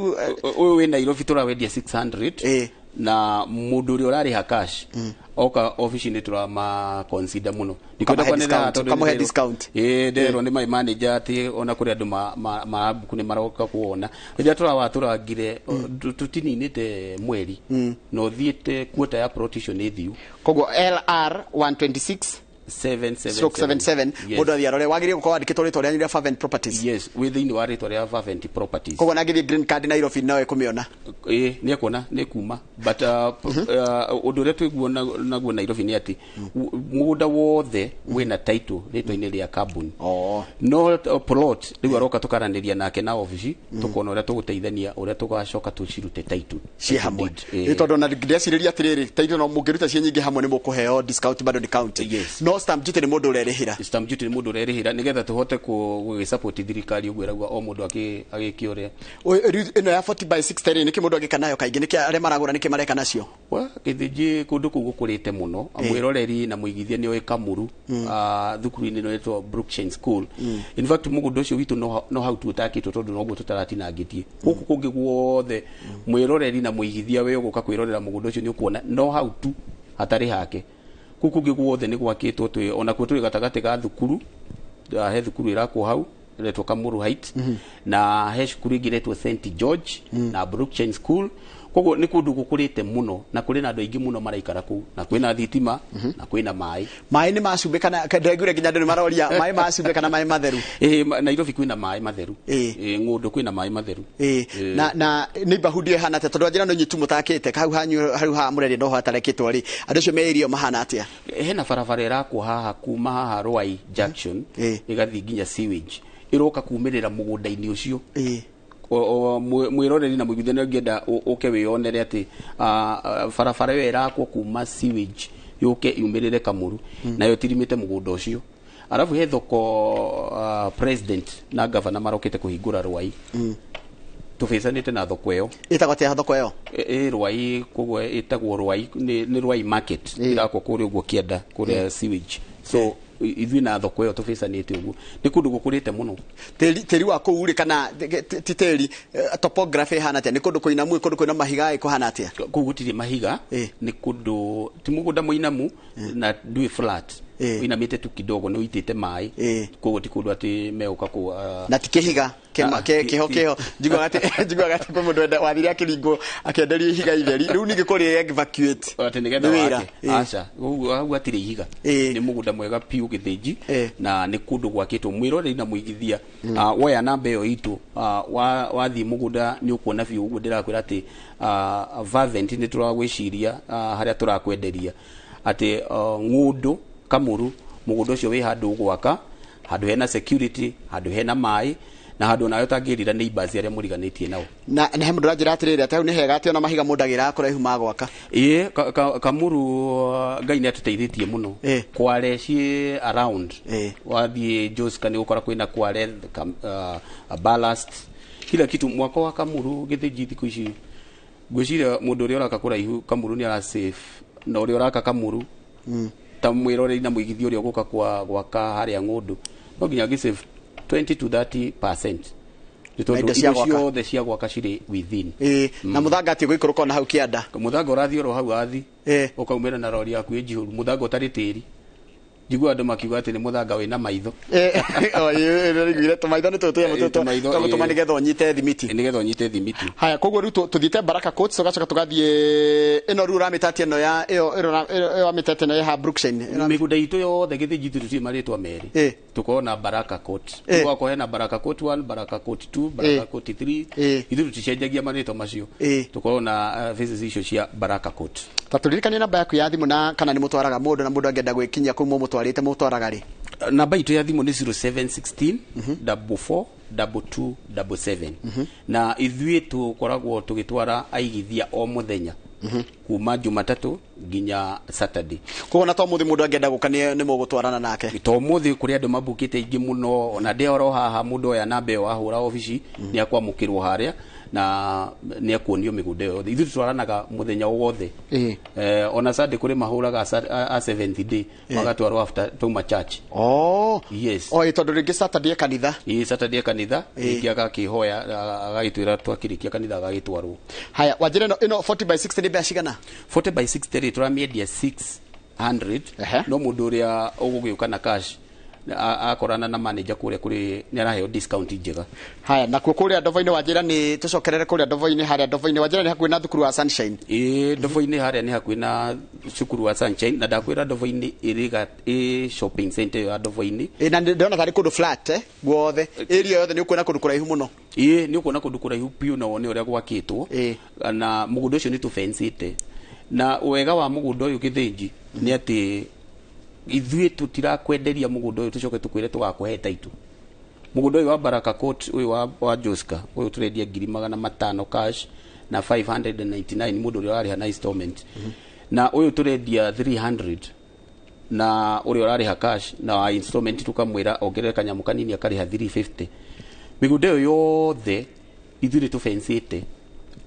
ũyũ wĩ Nairobi tũrawendia 600, na mũndũ ũrĩa ũrarĩha cash oka ofici-inĩ tũrama consider mũno. Kamũhe discount. Ĩĩ, nderwo nĩ my manager atĩ ona kũrĩ andũ marambuku nĩ maroka kuona rĩrĩa tũrawatũrangire tũtininĩte mweri na ũthiĩte kuota ya plot icio nĩ thiu. Koguo LR 126 777 mũndũ athiĩ arore, wagĩrĩire gũkorwo wandĩkĩtwo rĩtwa rĩanyu rĩa Fervent Properties. Yes, wĩ thĩinĩ wa rĩtwa rĩa Fervent Properties. Koguo na angĩthiĩ green card Nairobi no ekũmĩona. Ĩĩ, nĩ ekuona nĩ kuma, but ũndũ ũrĩa twĩguo naguo Nairobi nĩ atĩ mũgũnda wothe wĩna title rĩtwa-inĩ rĩa kambuni. No plot rĩu aroka tũkaranĩria nake na ofici, tũkona ũrĩa tũgũteithania ũrĩa tũgacoka tũcirute title ciĩ hamwe. Ĩ tondũ na ndĩrecirĩria atĩrĩrĩ, title no mũngĩruta ciĩ nyingĩ hamwe nĩ mũkũheo discount bado nĩ county. No stamp duty nĩ mũndũ ũrerĩhĩra. Stamp duty nĩ mũndũ ũrerĩhĩra nĩgetha tũhote gũgĩsupport thirikari ũguo ĩrauga o mũndũ agĩke ũrĩa. Ĩno ya 40 by 60 rĩ, nĩkĩ mũndũ angĩka nayo kaingĩ? Nĩkĩ arĩa maragũra nĩkĩ mareka nacio? Gĩthĩnji kũndũ kũu gũkũrĩte mũno. Mwĩroreri na mũigithia nĩ oĩ Kamuru, thukuru-inĩ ĩno ĩtagwo Brookshine School. In fact mũgũnda ũcio witũ no hau tu ũtakĩtwo tondũ noguo tũtaratinangĩtie. Gũkũ kũngĩ guothe mwĩroreri na mũigithia we ũgũka kwĩrorera mũgũnda ũcio nĩ ũkuona no hau tu hatarĩ hake. Kũu kũngĩ guothe nĩ gwakĩtwo, twĩ onakuo tũrĩ gatagatĩ ga thukuru, he thukuru ĩrakwo hau ĩretwo Kamuru Heights, na he cukuru ĩngĩ ĩretwo St George na Brookshine School. Koguo nĩ kũndũ gũkũrĩte mũno na kũrĩ na andũ aingĩ mũno maraikara kũu, na kwĩna thitima na kwĩna maĩ. Maĩ nĩ macumbĩ kana ndengure nginya andũ nĩ maroria maĩ macumbĩ kana maĩ matheru? Nairobi kwĩna maĩ matheru. Ng'ũndũ kwĩna maĩ matheru. Na neighborhood ĩyo ĩhana atĩa? Tondũ wanjĩra no nyitu mũtakĩte hau hanyu hau ha mũreria no hatarekĩtwo rĩ, andũ acio me area mahana atĩa? Hena barabara ĩrakwo haha kuma haha Ruai Junction ĩgathiĩ nginya sewage, ĩroka kumĩrĩra mũgũnda-inĩ ũcio. Mwĩroreri na mũiguithania nĩ ũngĩenda ũke wĩyonere atĩ barabara ĩyo ĩrakwo kuma sewage yũke yumĩrĩre Kamuru, nayo tirimĩte mũgũnda ũcio. Arabu he thoko president na governor marokĩte kũhingũra Ruai. Tũbĩcanĩte na thoko ĩyo. Ĩtagwo atĩa thoko ĩyo? Ruai, koguo ĩtagwo Ruai, nĩ Ruai market. Ĩrakwo kũrĩa ũguo kĩanda, kũrĩa sewage. So ithuĩ na thoko ĩyo tũbĩcanĩte ũguo. Nĩ kũndũ gũkũrĩte mũno. Tĩri wa kũu rĩ, kana ti tĩri, topography ĩhana atĩa? Nĩ kũndũ kũinamu, kũndũ kwĩna mahiga, kũhana atĩa? Kũu gũtirĩ mahiga, nĩ kũndũ ti mũgũnda mũinamu na ndwĩ flat. Ũinamĩte tu kidogo, nĩ ũitĩte maĩ. Koguo ti kũndũ atĩ megũka kũ na ti kĩhiga kĩho kĩho. Njiguaga atĩ kwĩ mũndũ wathire akĩringwo akĩenderio ihiga itheri, rĩu ningĩ kũrĩa evacuate atĩ nĩgetha wake. Aca, hau hatirĩ ihiga. Nĩ mũgũnda mwega piũ gĩthĩnji, na nĩ kũndũ gwakĩtwo. Mwĩroreri na mũigithia, woya namba ĩyo itũ, wathiĩ mũgũnda nĩ ũkuona biũ. Ũguo ndĩrakwĩra atĩ Vavent nĩ tũragwĩciria harĩa tũrakwenderia atĩ Ng'ũndũ Kamuru, mũgũnda ũcio wĩ handũ gwaka, handũ hena security, handũ hena maĩ, na handũ nawe ũtangĩrira neighbors arĩa mũriganĩtie nao. Na he mũndũ ũranjĩra atĩrĩrĩ, atĩ hau nĩ hega atĩ ona mahiga mũndũ agĩraga kũraihu ma gwaka. Ĩĩ, Kamuru Ngai nĩ atũteithĩtie mũno. Kware ciĩ around. Wathiĩ Joska nĩ ũgũkora kwĩna kware, ballast, kila kitu. Mwaka wa Kamuru gĩthĩnji thikũ ici ngwĩciria mũndũ ũrĩa ũraka kũraihu Kamuru nĩ ara save, na ũrĩa ũraka Kamuru ta mwĩroreri na mũigithia ũrĩa ũgũka gwaka harĩa Ng'ũndũ no nginya angĩ save 20 to 30%. Nĩ tondũ indo cia indo gwaka ciothe cia gwaka cirĩ within. Na mũthanga atĩ ũgũikũrũka ona hau kĩanda. Mũthanga ũrathiĩ oro hau athi, ũkaumĩra na rori yaku ĩ njihũru, mũthanga ũtarĩ tĩri. Njiguaga andũ makiuga atĩ nĩ mũthanga wĩna maitho. Nĩiguire tũmaitho nĩ tũtũ Tũmaitho, tũgũtũma nĩgetha ũnyite thimiti. Nĩgetha ũnyite thimiti. Haya, koguo rĩu tũthiĩte Baraka Court, tũgacoka tũgathiĩ ĩno rĩu ũramĩta ĩno ya ĩyo ĩyo wamĩta ĩno ya ha Brookside. Mĩgũnda itũ yothe gĩthĩnji tũtirĩ marĩtwa merĩ. Tũkoragwo na Baraka Court. Tũgakorwo hena Baraka Court 1, Baraka Court 2, Baraka Court 3. Ithuĩ tũticenjagia marĩtwa macio. Tũkoragwo na phases icio cia Baraka Court. Ta tũririkanie namba yaku ya thimũ na kana nĩ mũtwaraga mũndũ na mũndũ angĩenda gwĩkinyia kũu mũmũtwarĩte mũtwaraga rĩ? Namba itũ ya thimũ nĩ 0716 44 22 77. Na ithuĩ tũkoragwo tũgĩtwara aigithia o mũthenya kuma Jumatatũ nginya Saturday. Koguo na to mũthĩ mũndũ angĩenda gũka nĩ mũgũtwarana nake? To mũthĩ kũrĩ andũ mabukĩte aingĩ mũno, ona ndĩ oro haha mũndũ oya namba ĩyo ahũra obici nĩ akwamũkĩrwo harĩa na nĩ akuonio mĩgũnda ĩyo yothe. Ithuĩ tũtwaranaga mũthenya wothe. Ona Sunday kũrĩ mahũraga a seventh day magatwarwo after tuma church. Yes. O tondũ rĩngĩ Saturday kanitha. Saturday kanitha, rĩngĩ agakĩhoya, agagĩtwĩra twakĩrĩkia kanitha agagĩtwarwo. Haya, wanjĩra ĩno 40 by 60 nĩ mbeca cigana? 40 by 60 rĩ tũramĩendia 600. No mũndũ ũrĩa ũgũgĩũka na cash akorana na manager kũrĩa kũrĩ nĩ araheo discount njega. Haya, nakuo kũrĩa Ndovo-inĩ wanjĩra nĩ tũcokerere kũrĩa Ndovo-inĩ, harĩa Ndovo-inĩ wanjĩra nĩ hakuhĩ na thukuru wa Sunshine. Ndovo-inĩ harĩa nĩ hakuhĩ na cukuru wa Sunshine, na ndakwĩra Ndovo-inĩ ĩrĩ shopping center ya Ndovo-inĩ. Na ndĩrona tarĩ kũndũ flat guothe, area yothe nĩ ũkuona kũndũ kũraihu mũno. Nĩ ũkuona kũndũ kũraihu piũ na wone ũrĩa gwakĩtwo. Na mũgũnda ũcio nĩ tũbensĩte. Na wega wa mũgũnda ũyũ gĩthĩnji nĩ atĩ ithuĩ tũtirakwenderia mũgũnda ũyũ tũcoke tũkwĩre tũgakũhe title. Mũgũnda ũyũ wa Baraka Court ũyũ wa Joska ũyũ tũrendia 500,000 cash na 599 mũndũ ũrĩa ũrarĩha na installment. Na ũyũ tũrendia 300 na ũrĩa ũrarĩha cash na wa installment tũkamwĩra ongerere kanyamũ kanini akarĩha 350. Mĩgũnda ĩyo yothe ithuĩ nĩ tũbensĩte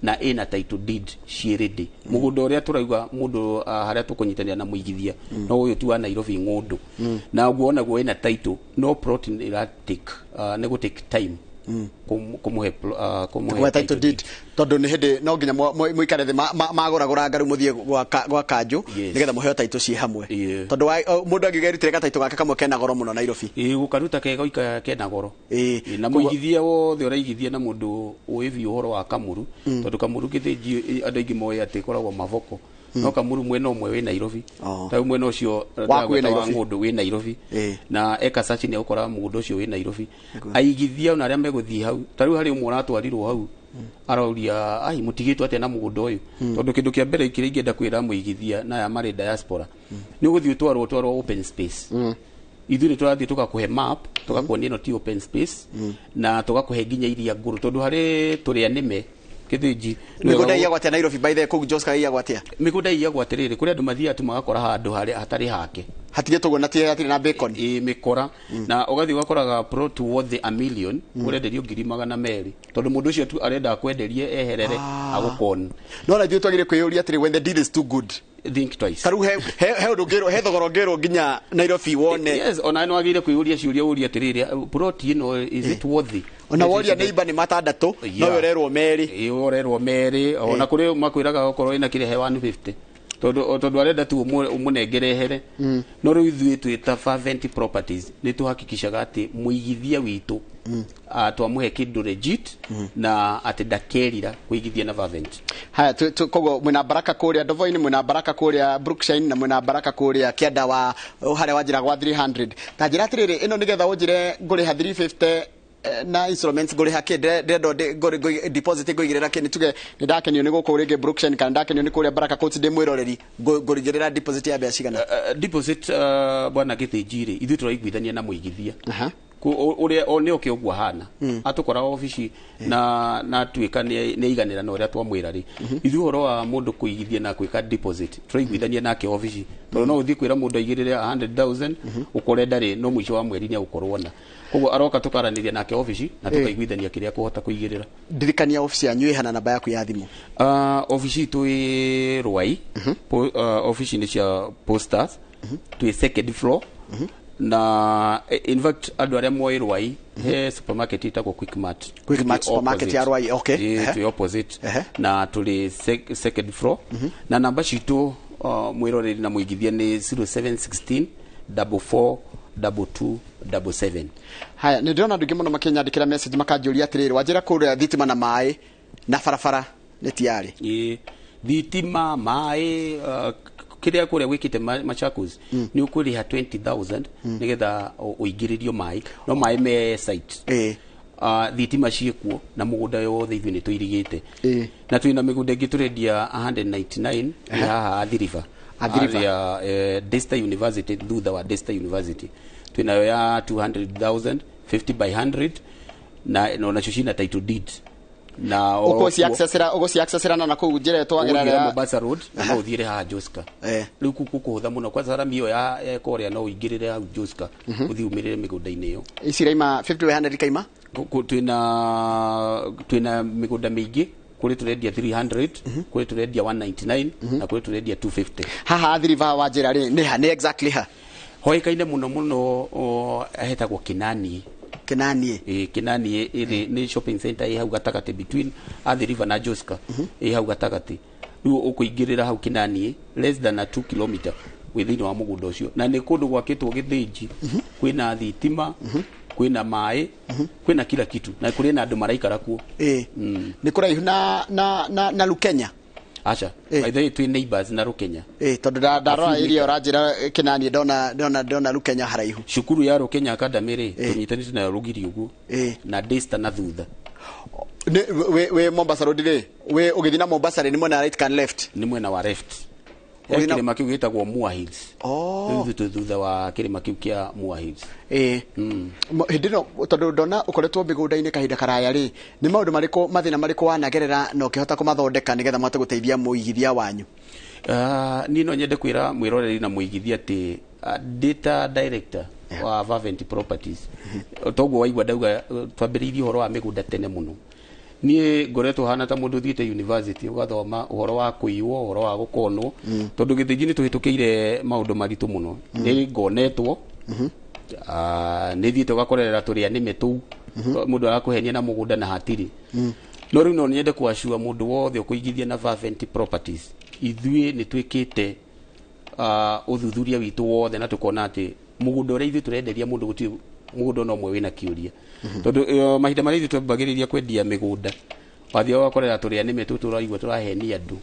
na ĩna title deed ciĩ ready. Mũgũnda ũrĩa tũrauga mũndũ harĩa tũkũnyitanĩra na mũigithia no ũyũ tu wa Nairobi Ng'ũndũ. Na ũguo onaguo ĩna title, no plot ĩra take nĩ gũ take time Kumuhe kumuhe title deed tondu ni hindi no nginya muikare thi maguragura ngaru muthie gwa kanju nigetha muheo title ci hamwe tondu mundu angigerutire ga title gake kamwe kena goro muno Nairobi. Gukaruta kega ika kena goro. Na muigithia wothe uraigithia na mundu uĩ biũ ũhoro wa Kamuru tondu Kamuru gĩthĩnji andũ aingĩ moĩ atĩ ĩkoragwo Mavoko no Kamuru mwena ũmwe wĩ Nairobi ta mwena ũcio wa ng'ũndũ wĩ Nairobi na eka search nĩ ũkora mũgũnda ũcio wĩ Nairobi aigithia ona arĩa megũthiĩ hau ta rĩu harĩ ũmwe ũratwarirwo hau arauria ai mutigitwo atia na mũgũnda ũyũ tondu kĩndũ kĩa mbere kĩrĩa ingĩenda kwĩra mũigithia na aya marĩ diaspora nĩ ũgũthiĩ ũtwarwo open space. Ithuĩ nĩ tũrathiĩ tũgakũhe map tũgakuonia ĩno ti open space na tũgakũhe nginya iria ngũrũ tondu harĩ tũrĩa nĩme gĩthĩnji mĩgũnda iyagwo atĩa Nairobi by the kũu Joska iyagwo atĩa mĩgũnda iyagwo atĩrĩrĩ kũrĩ andũ mathiaga tu magakora handũ harĩa hatarĩ hake hatigĩtwo ũguo na hatirĩ na bacon mĩkora na ũgathiĩ ũgakoraga plot worth a million ũrenderio 200,000 tondũ mũndũ ũcio tu arenda akwenderie eherere agũkon. No na ithuĩ twagĩrĩire kwĩyũria atĩrĩ when the deal is too good think twice. Taru he undu ngirwo he thogoro ngirwo nginya Nairobi wone. Yes, ona no agire kwiyuria ciuria uria atiriri plot ino is it worthy. Ona woria neighbor ni matandatu no urerwo meri. Urerwo meri ona kuri makwiraga okorwo ina kirehe 150 tondu arenda tu umunengere here. No riu ithuĩ twĩ Fervent Properties ni tuhakikishaga ati muigithia witu twamuhe kindu legit na ati ndakerira kuigithia na Fervent. Haya koguo mwina Baraka kuria Ndovoini, mwina Baraka kuria Brookshine na mwina Baraka kuria Kianda wa haria wanjira gwa 300. Ta njira atiriri ino nigetha unjire nguriha 350 na instruments nguriha ki ndendo deposit nguigirira ki nituge ni ndakenio ni guku ringi Brookshine kana ndakenio ni kuria Baraka Court ndi mwiroreri ngurigirira deposit ya mbeca cigana? Deposit bwana Githinji ithuĩ tũraiguithania na mũigithia uria o nĩ oke ũguo hana atukora obici na tuĩka nĩ aiganĩra na ũrĩa twamwĩra rĩ ithuĩ ũhoro wa mũndũ kũigithia na gwĩka deposit tũraiguithania nake obici tondũ no ũthiĩ kwĩra mũndũ aigĩrĩre 100,000 ũkore ndarĩ no mũico wa mweri nĩ agũkorwo na koguo aroka tukaranĩria nake obici na tukaiguithania kĩrĩa akũhota kũigĩrĩra. Ndirikania obici yanyu ĩhana namba yaku ya thimũ. Obici itũ ĩ Ruai, obici nĩ cia Posters, twĩ second floor. Na in fact andu aria moĩ Ruai he supermarket itagwo Quickmart. Quickmart supermarket ya Ruai, okay. Twĩ opposite na tũrĩ second floor na namba citũ mwĩroreri na mũigithia nĩ 0716 44 22 77. Haya nĩ ndĩrona andũ aingĩ mũno makĩnyandĩkĩra message makanjũria atĩrĩrĩ wanjĩra kũrĩa thitima na maĩ na barabara nĩ tiarĩ. Thitima maĩ kiria kuria wikite Machakos ni ukuriha 20,000 nigetha uingiririo mai no mai me site. Thitima ciikuo na mugunda yothe ithuĩ nĩ tũirigĩte na twĩna mĩgũnda ĩngĩ tũrendia 199 haha Athi River ya Daystar University, thutha wa Daystar University twĩnayo ya 200,000 50 by 100 na nacio cina title deed na uguci accessera na kuu njira twagerera ya Mombasa Road na uthiire haha Joska riu kuku kuhutha muno kwa sarami iyo ya korea no uingirire hau Joska uthi umirire migunda-ini iyo ici raima 50 by 100 kaima twina migunda miingi kuri turendia 300 kuri turendia 199 na kuri turendia 250 haha Athi River wa njira ri ni ha ni exactly ha hoikaine muno muno hetagwo Kinani. Kinani Kinani iri ni shopping center i hau gatagati between Athi River na Joska i hau gatagati riu ukuingirira hau Kinani less than a 2 km within wa mugunda ucio na ni kundu gwakitwo Githinji kwina thitima kwina mai kwina kila kitu na kuri na andu maraikara kuo. Ni kuraihu na na na na Lukenya. Acha by the way twin neighbors na Rukenya tondu ndarora area uranjira Kinani ndona Rukenya haraihu. Cukuru ya Rukenya Academy ri tunyitanite nayo rugiri uguo na Daystar na thutha. We Mombasa Road ri we ugithi na Mombasa ri ni mwena right kan left? Ni mwena wa left. Kirima kiu gitagwo Mua Hills. Thutha thutha wa kirima kiu kia Mua Hills. Hindi no tondu ndona ukoretwo migunda-inĩ kahinda karaya ri ni maundu mariku mathina mariku wanagerera na ukihota kumathondeka nigetha mhote guteithia muigithia wanyu? Ni no nyende kwira mwiroreri na muigithia ati data director wa Fervent Properties toguo waigua ndauga twambĩrĩirie ũhoro wa mĩgũnda tene mũno. Niĩ ngoretwo hana ta mũndũ ũthiĩte university ũgathoma ũhoro wa kũiywo ũhoro wa gũkonwo tondũ Githinji nĩ tũhĩtũkĩire maũndũ maritũ mũno. Nĩ ngonetwo nĩ thiĩte ũgakorerera tũrĩa nĩme tũu Mundu arakũhenia na mũgũnda na hatirĩ. No rĩu no nyende kuacua mũndũ wothe ũkũigithia na Fervent Properties, ithuĩ nĩ twĩkĩte ũthuthuria witũ wothe na tũkona atĩ mũgũnda ũrĩa ithuĩ tũrenderia mũndũ gũtirĩ mũgũnda ona ũmwe wĩna kĩũria. Tondũ mahinda marĩa ithuĩ twambagĩrĩria kwendia mĩgũnda, wathiaga ũgakorera tũrĩa nĩme tũtũ tũraigua tũrahenia andũ.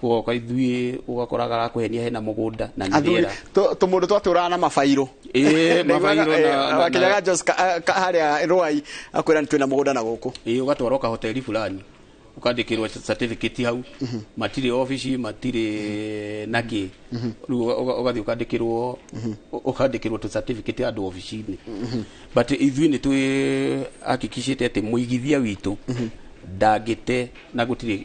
Ũgoka ithuĩ ũgakora arakũhenia hena mũgũnda na nĩ rĩera. Tũmũndũ twatũraga na mabairũ. Ĩĩ, mabairũ na wakinyaga Jos harĩa Ruai akwĩra nĩ twĩna mũgũnda na gũkũ. Ĩĩ, ũgatwarwo kahoteri fulani, ukandĩkĩrwo certificate hau, matirĩ obici, matirĩ nakĩ. Rĩu ũgathiĩ ũkandĩkĩrwo tũ certificate andũ obici-inĩ. But ithuĩ nĩ twĩ hakikishĩte atĩ mũigithia witũ ndangĩte na gũtirĩ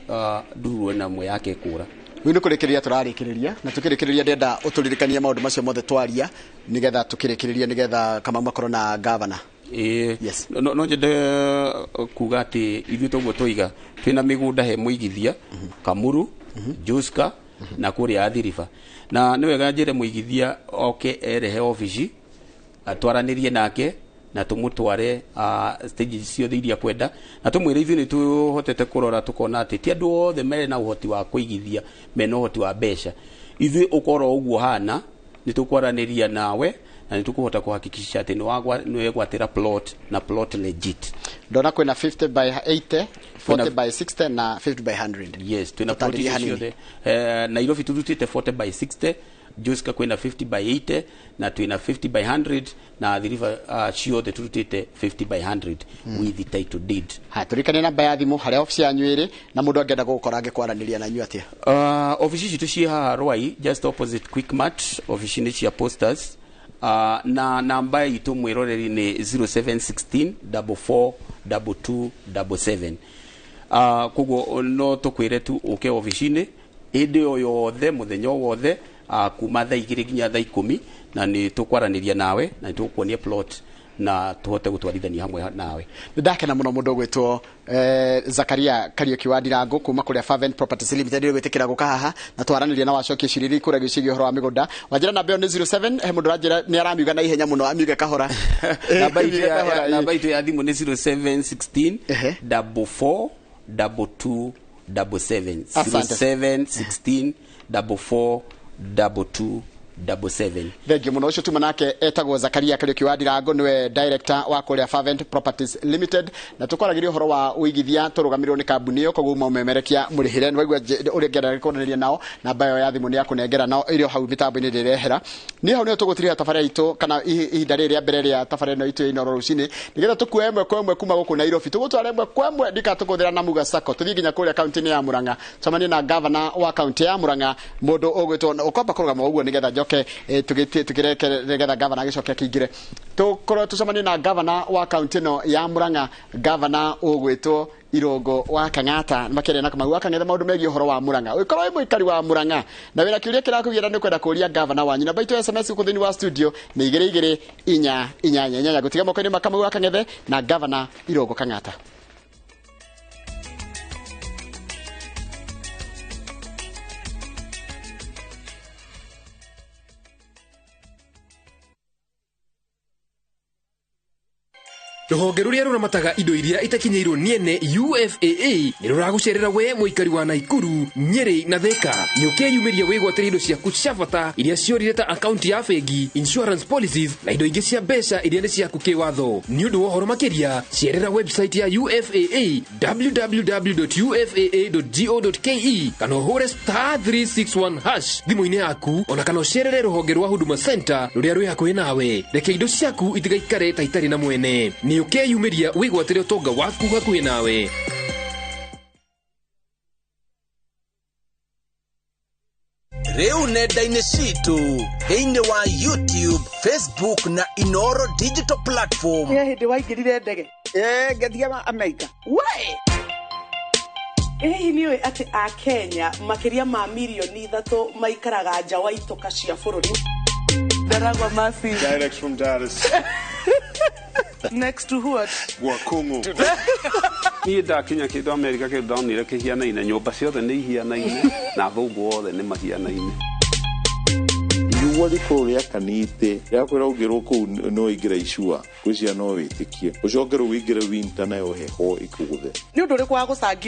ndurũ ĩna ĩmwe yake ĩkũra. Rĩu nĩ kũrĩkĩrĩria tũrarĩkĩrĩria, na tũkĩrĩkĩrĩria ndĩrenda ũtũririkanie maũndũ macio mothe twaria nĩgetha tũkĩrĩkĩrĩrie nĩgetha Kamau makorwo na gavana. Yes. No nyende kuga atĩ ithuĩ toguo twoiga twĩna mĩgũnda he mũigithia Kamuru, Joska na kũrĩa Athi River. Na nĩ wega njĩre mũigithia oke erehe obici atwaranĩrie nake na tũmũtware stages ciothe iria kwenda, na tũmwĩre ithuĩ nĩ tũhotete kũrora tũkona atĩ ti andũ othe mena ũhoti wa kũigithia, mena ũhoti wa mbeca. Ithuĩ ũkorwo ũguo hana nĩ tũkwaranĩria nawe na nĩ tũkũhota kũhakikisha atĩ nĩ wegwatĩra plot na plot legit. Ndona kwĩna 50 by 80, 40 by 60 na 50 by 100. Yes, twĩna plot ciothe. Nairobi tũrutĩte 40 by 60, Joska kwĩna 50 by 80 na twĩna 50 by 100 na Athi River ciothe tũrutĩte 50 by 100 with the title deed. Ha, tũririkanie namba ya thimũ harĩa obici yanyu ĩrĩ na mũndũ angĩenda gũgũkora angĩkwaranĩria na inyuĩ atĩa? Obici citũ ciĩ haha Ruai, just opposite Quickmart, obici-inĩ cia Posters. Na namba itũ mwĩroreri nĩ 0716 44 22 77. Koguo no tũkwĩre tu ũke obici-inĩ hĩndĩ o yothe mũthenya o wothe, kuma thaa 2 nginya thaa 10, na nĩ tũkwaranĩria nawe na nĩ tũgũkuonia plot na tũhote gũtwarithania hamwe nawe. Nĩ ndakena mũno mũndũ ũgwĩtwo Zakaria Kariuki wa Ndirango kuma kũrĩa Fervent Properties Limited gwĩtĩkĩra gũka haha na twaranĩria na wacokia ciũria iria ikũragio ciĩgiĩ ũhoro wa mĩgũnda. Wanjĩra namba ĩyo nĩ 07, he mũndũ ũranjĩra nĩ aramiuga na ihenya mũno, amiuge kahora. Namba itũ ya thimũ nĩ 0716 44 22 77. 0716 44 22 77. Thengiũ mũno. Ũcio tuma nake etagwo Zakaria Kariuki wa Ndirango, nĩwe director wa kũrĩa Fervent Properties Limited, na tũkwaragĩria ũhoro wa ũigithia tũrũgamĩrĩrwo nĩ kambuni ĩyo, koguo maũmemerekia mũrĩhĩre. Nĩ waigua ũrĩa ngĩenda kũranĩria nao, namba ĩyo ya thimũ nĩ ya kũnengera nao ĩrĩ o hau mĩtambo-inĩ ndĩrehera. Niĩ hau nĩho tũgũtirĩra tabarĩra itũ kana ihinda rĩrĩ rĩa mbere rĩa tabarĩra ĩno itũ ya Inooro rũcinĩ, nĩgetha tũkue ĩmwe kwa ĩmwe kuma gũkũ Nairobi, tũgũtwara ĩmwe kwa ĩmwe ndika tũkũthĩra na Muga Sacco, tũthiĩ nginya kũrĩa kaunti-inĩ ya Murang'a, tũcemanie na gavana wa kaunti ya Murang'a, mũndũ ũgwĩtwo ũkwamba kũrũgama ũguo nĩgetha njoke tũgĩreke nĩgetha gavana agĩcoke akĩingĩre. Tũkorwo tũcemanie na gavana wa kaunti ĩno ya Murang'a, gavana ũgwĩtwo Irũngũ wa Kang'ata, makĩaria na Kamau wa Kang'ethe maũndũ megiĩ ũhoro wa Murang'a. Ũngĩkorwo wĩ mũikari wa Murang'a na wĩna kĩũria kĩrakũgiĩra nĩ kwenda kũũria gavana wanyu, namba itũ ya SMS gũkũ thĩinĩ wa studio nĩ 2 2 4 8 8. Gũtiga moko-inĩ ma Kamau wa Kang'ethe na gavana Irũngũ Kang'ata. Rũhonge rũrĩa rũramataga indo iria itakinyĩirwo nĩ ene UFAA nĩ rũragũcerera we mũikari wa Naikuru, Nyeri na Thika. Nĩ ũkeyumĩria wĩgwatĩre indo ciaku cia bata iria ciorire ta akaunti ya bengi, insurance policies na indo ingĩ cia mbeca iria nĩ ciaku kĩwatho. Nĩ ũndũ wa ũhoro makĩria, cerera website ya UFAA www.ufaa.go.ke kana ũhũre *361# thimũ-inĩ yaku, ona kana ũcerere rũhonge rwa Huduma Center rũrĩa rwĩ hakuhĩ nawe. Reke indo ciaku itigaikare ta itarĩ na mwene. Nĩ ũkeyumĩria wĩgwatĩre ũtonga waku hakuhĩ nawe. Rĩu nenda-inĩ citũ thĩinĩ wa YouTube, Facebook na Inooro digital platform. He hĩndĩ waingĩrire ndege? Ngĩthiĩ Amerika. We! Hihi nĩ ũĩ atĩ a Kenya makĩria ma mirioni 3 maikaraga nja wa itoka cia bũrũri? Ndaragwa Masi. Direct from Dallas. Next to what? Wakungu. Niĩ ndakinya kĩndũ Amerika kĩndũ ndonire kĩhianaine, nyũmba ciothe nĩ ihianaine na athũngũ othe nĩ mahianaine. You Ũguo rĩkorwo rĩakanĩte rĩakwĩra ũngĩrwo kũu no ingĩra icua ngwĩciria no wĩtĩkie ũcoke rĩu wĩingĩre winter nayo heho ĩkũgũthe. Nĩ ũndũ ũrĩkũ wagũcangire?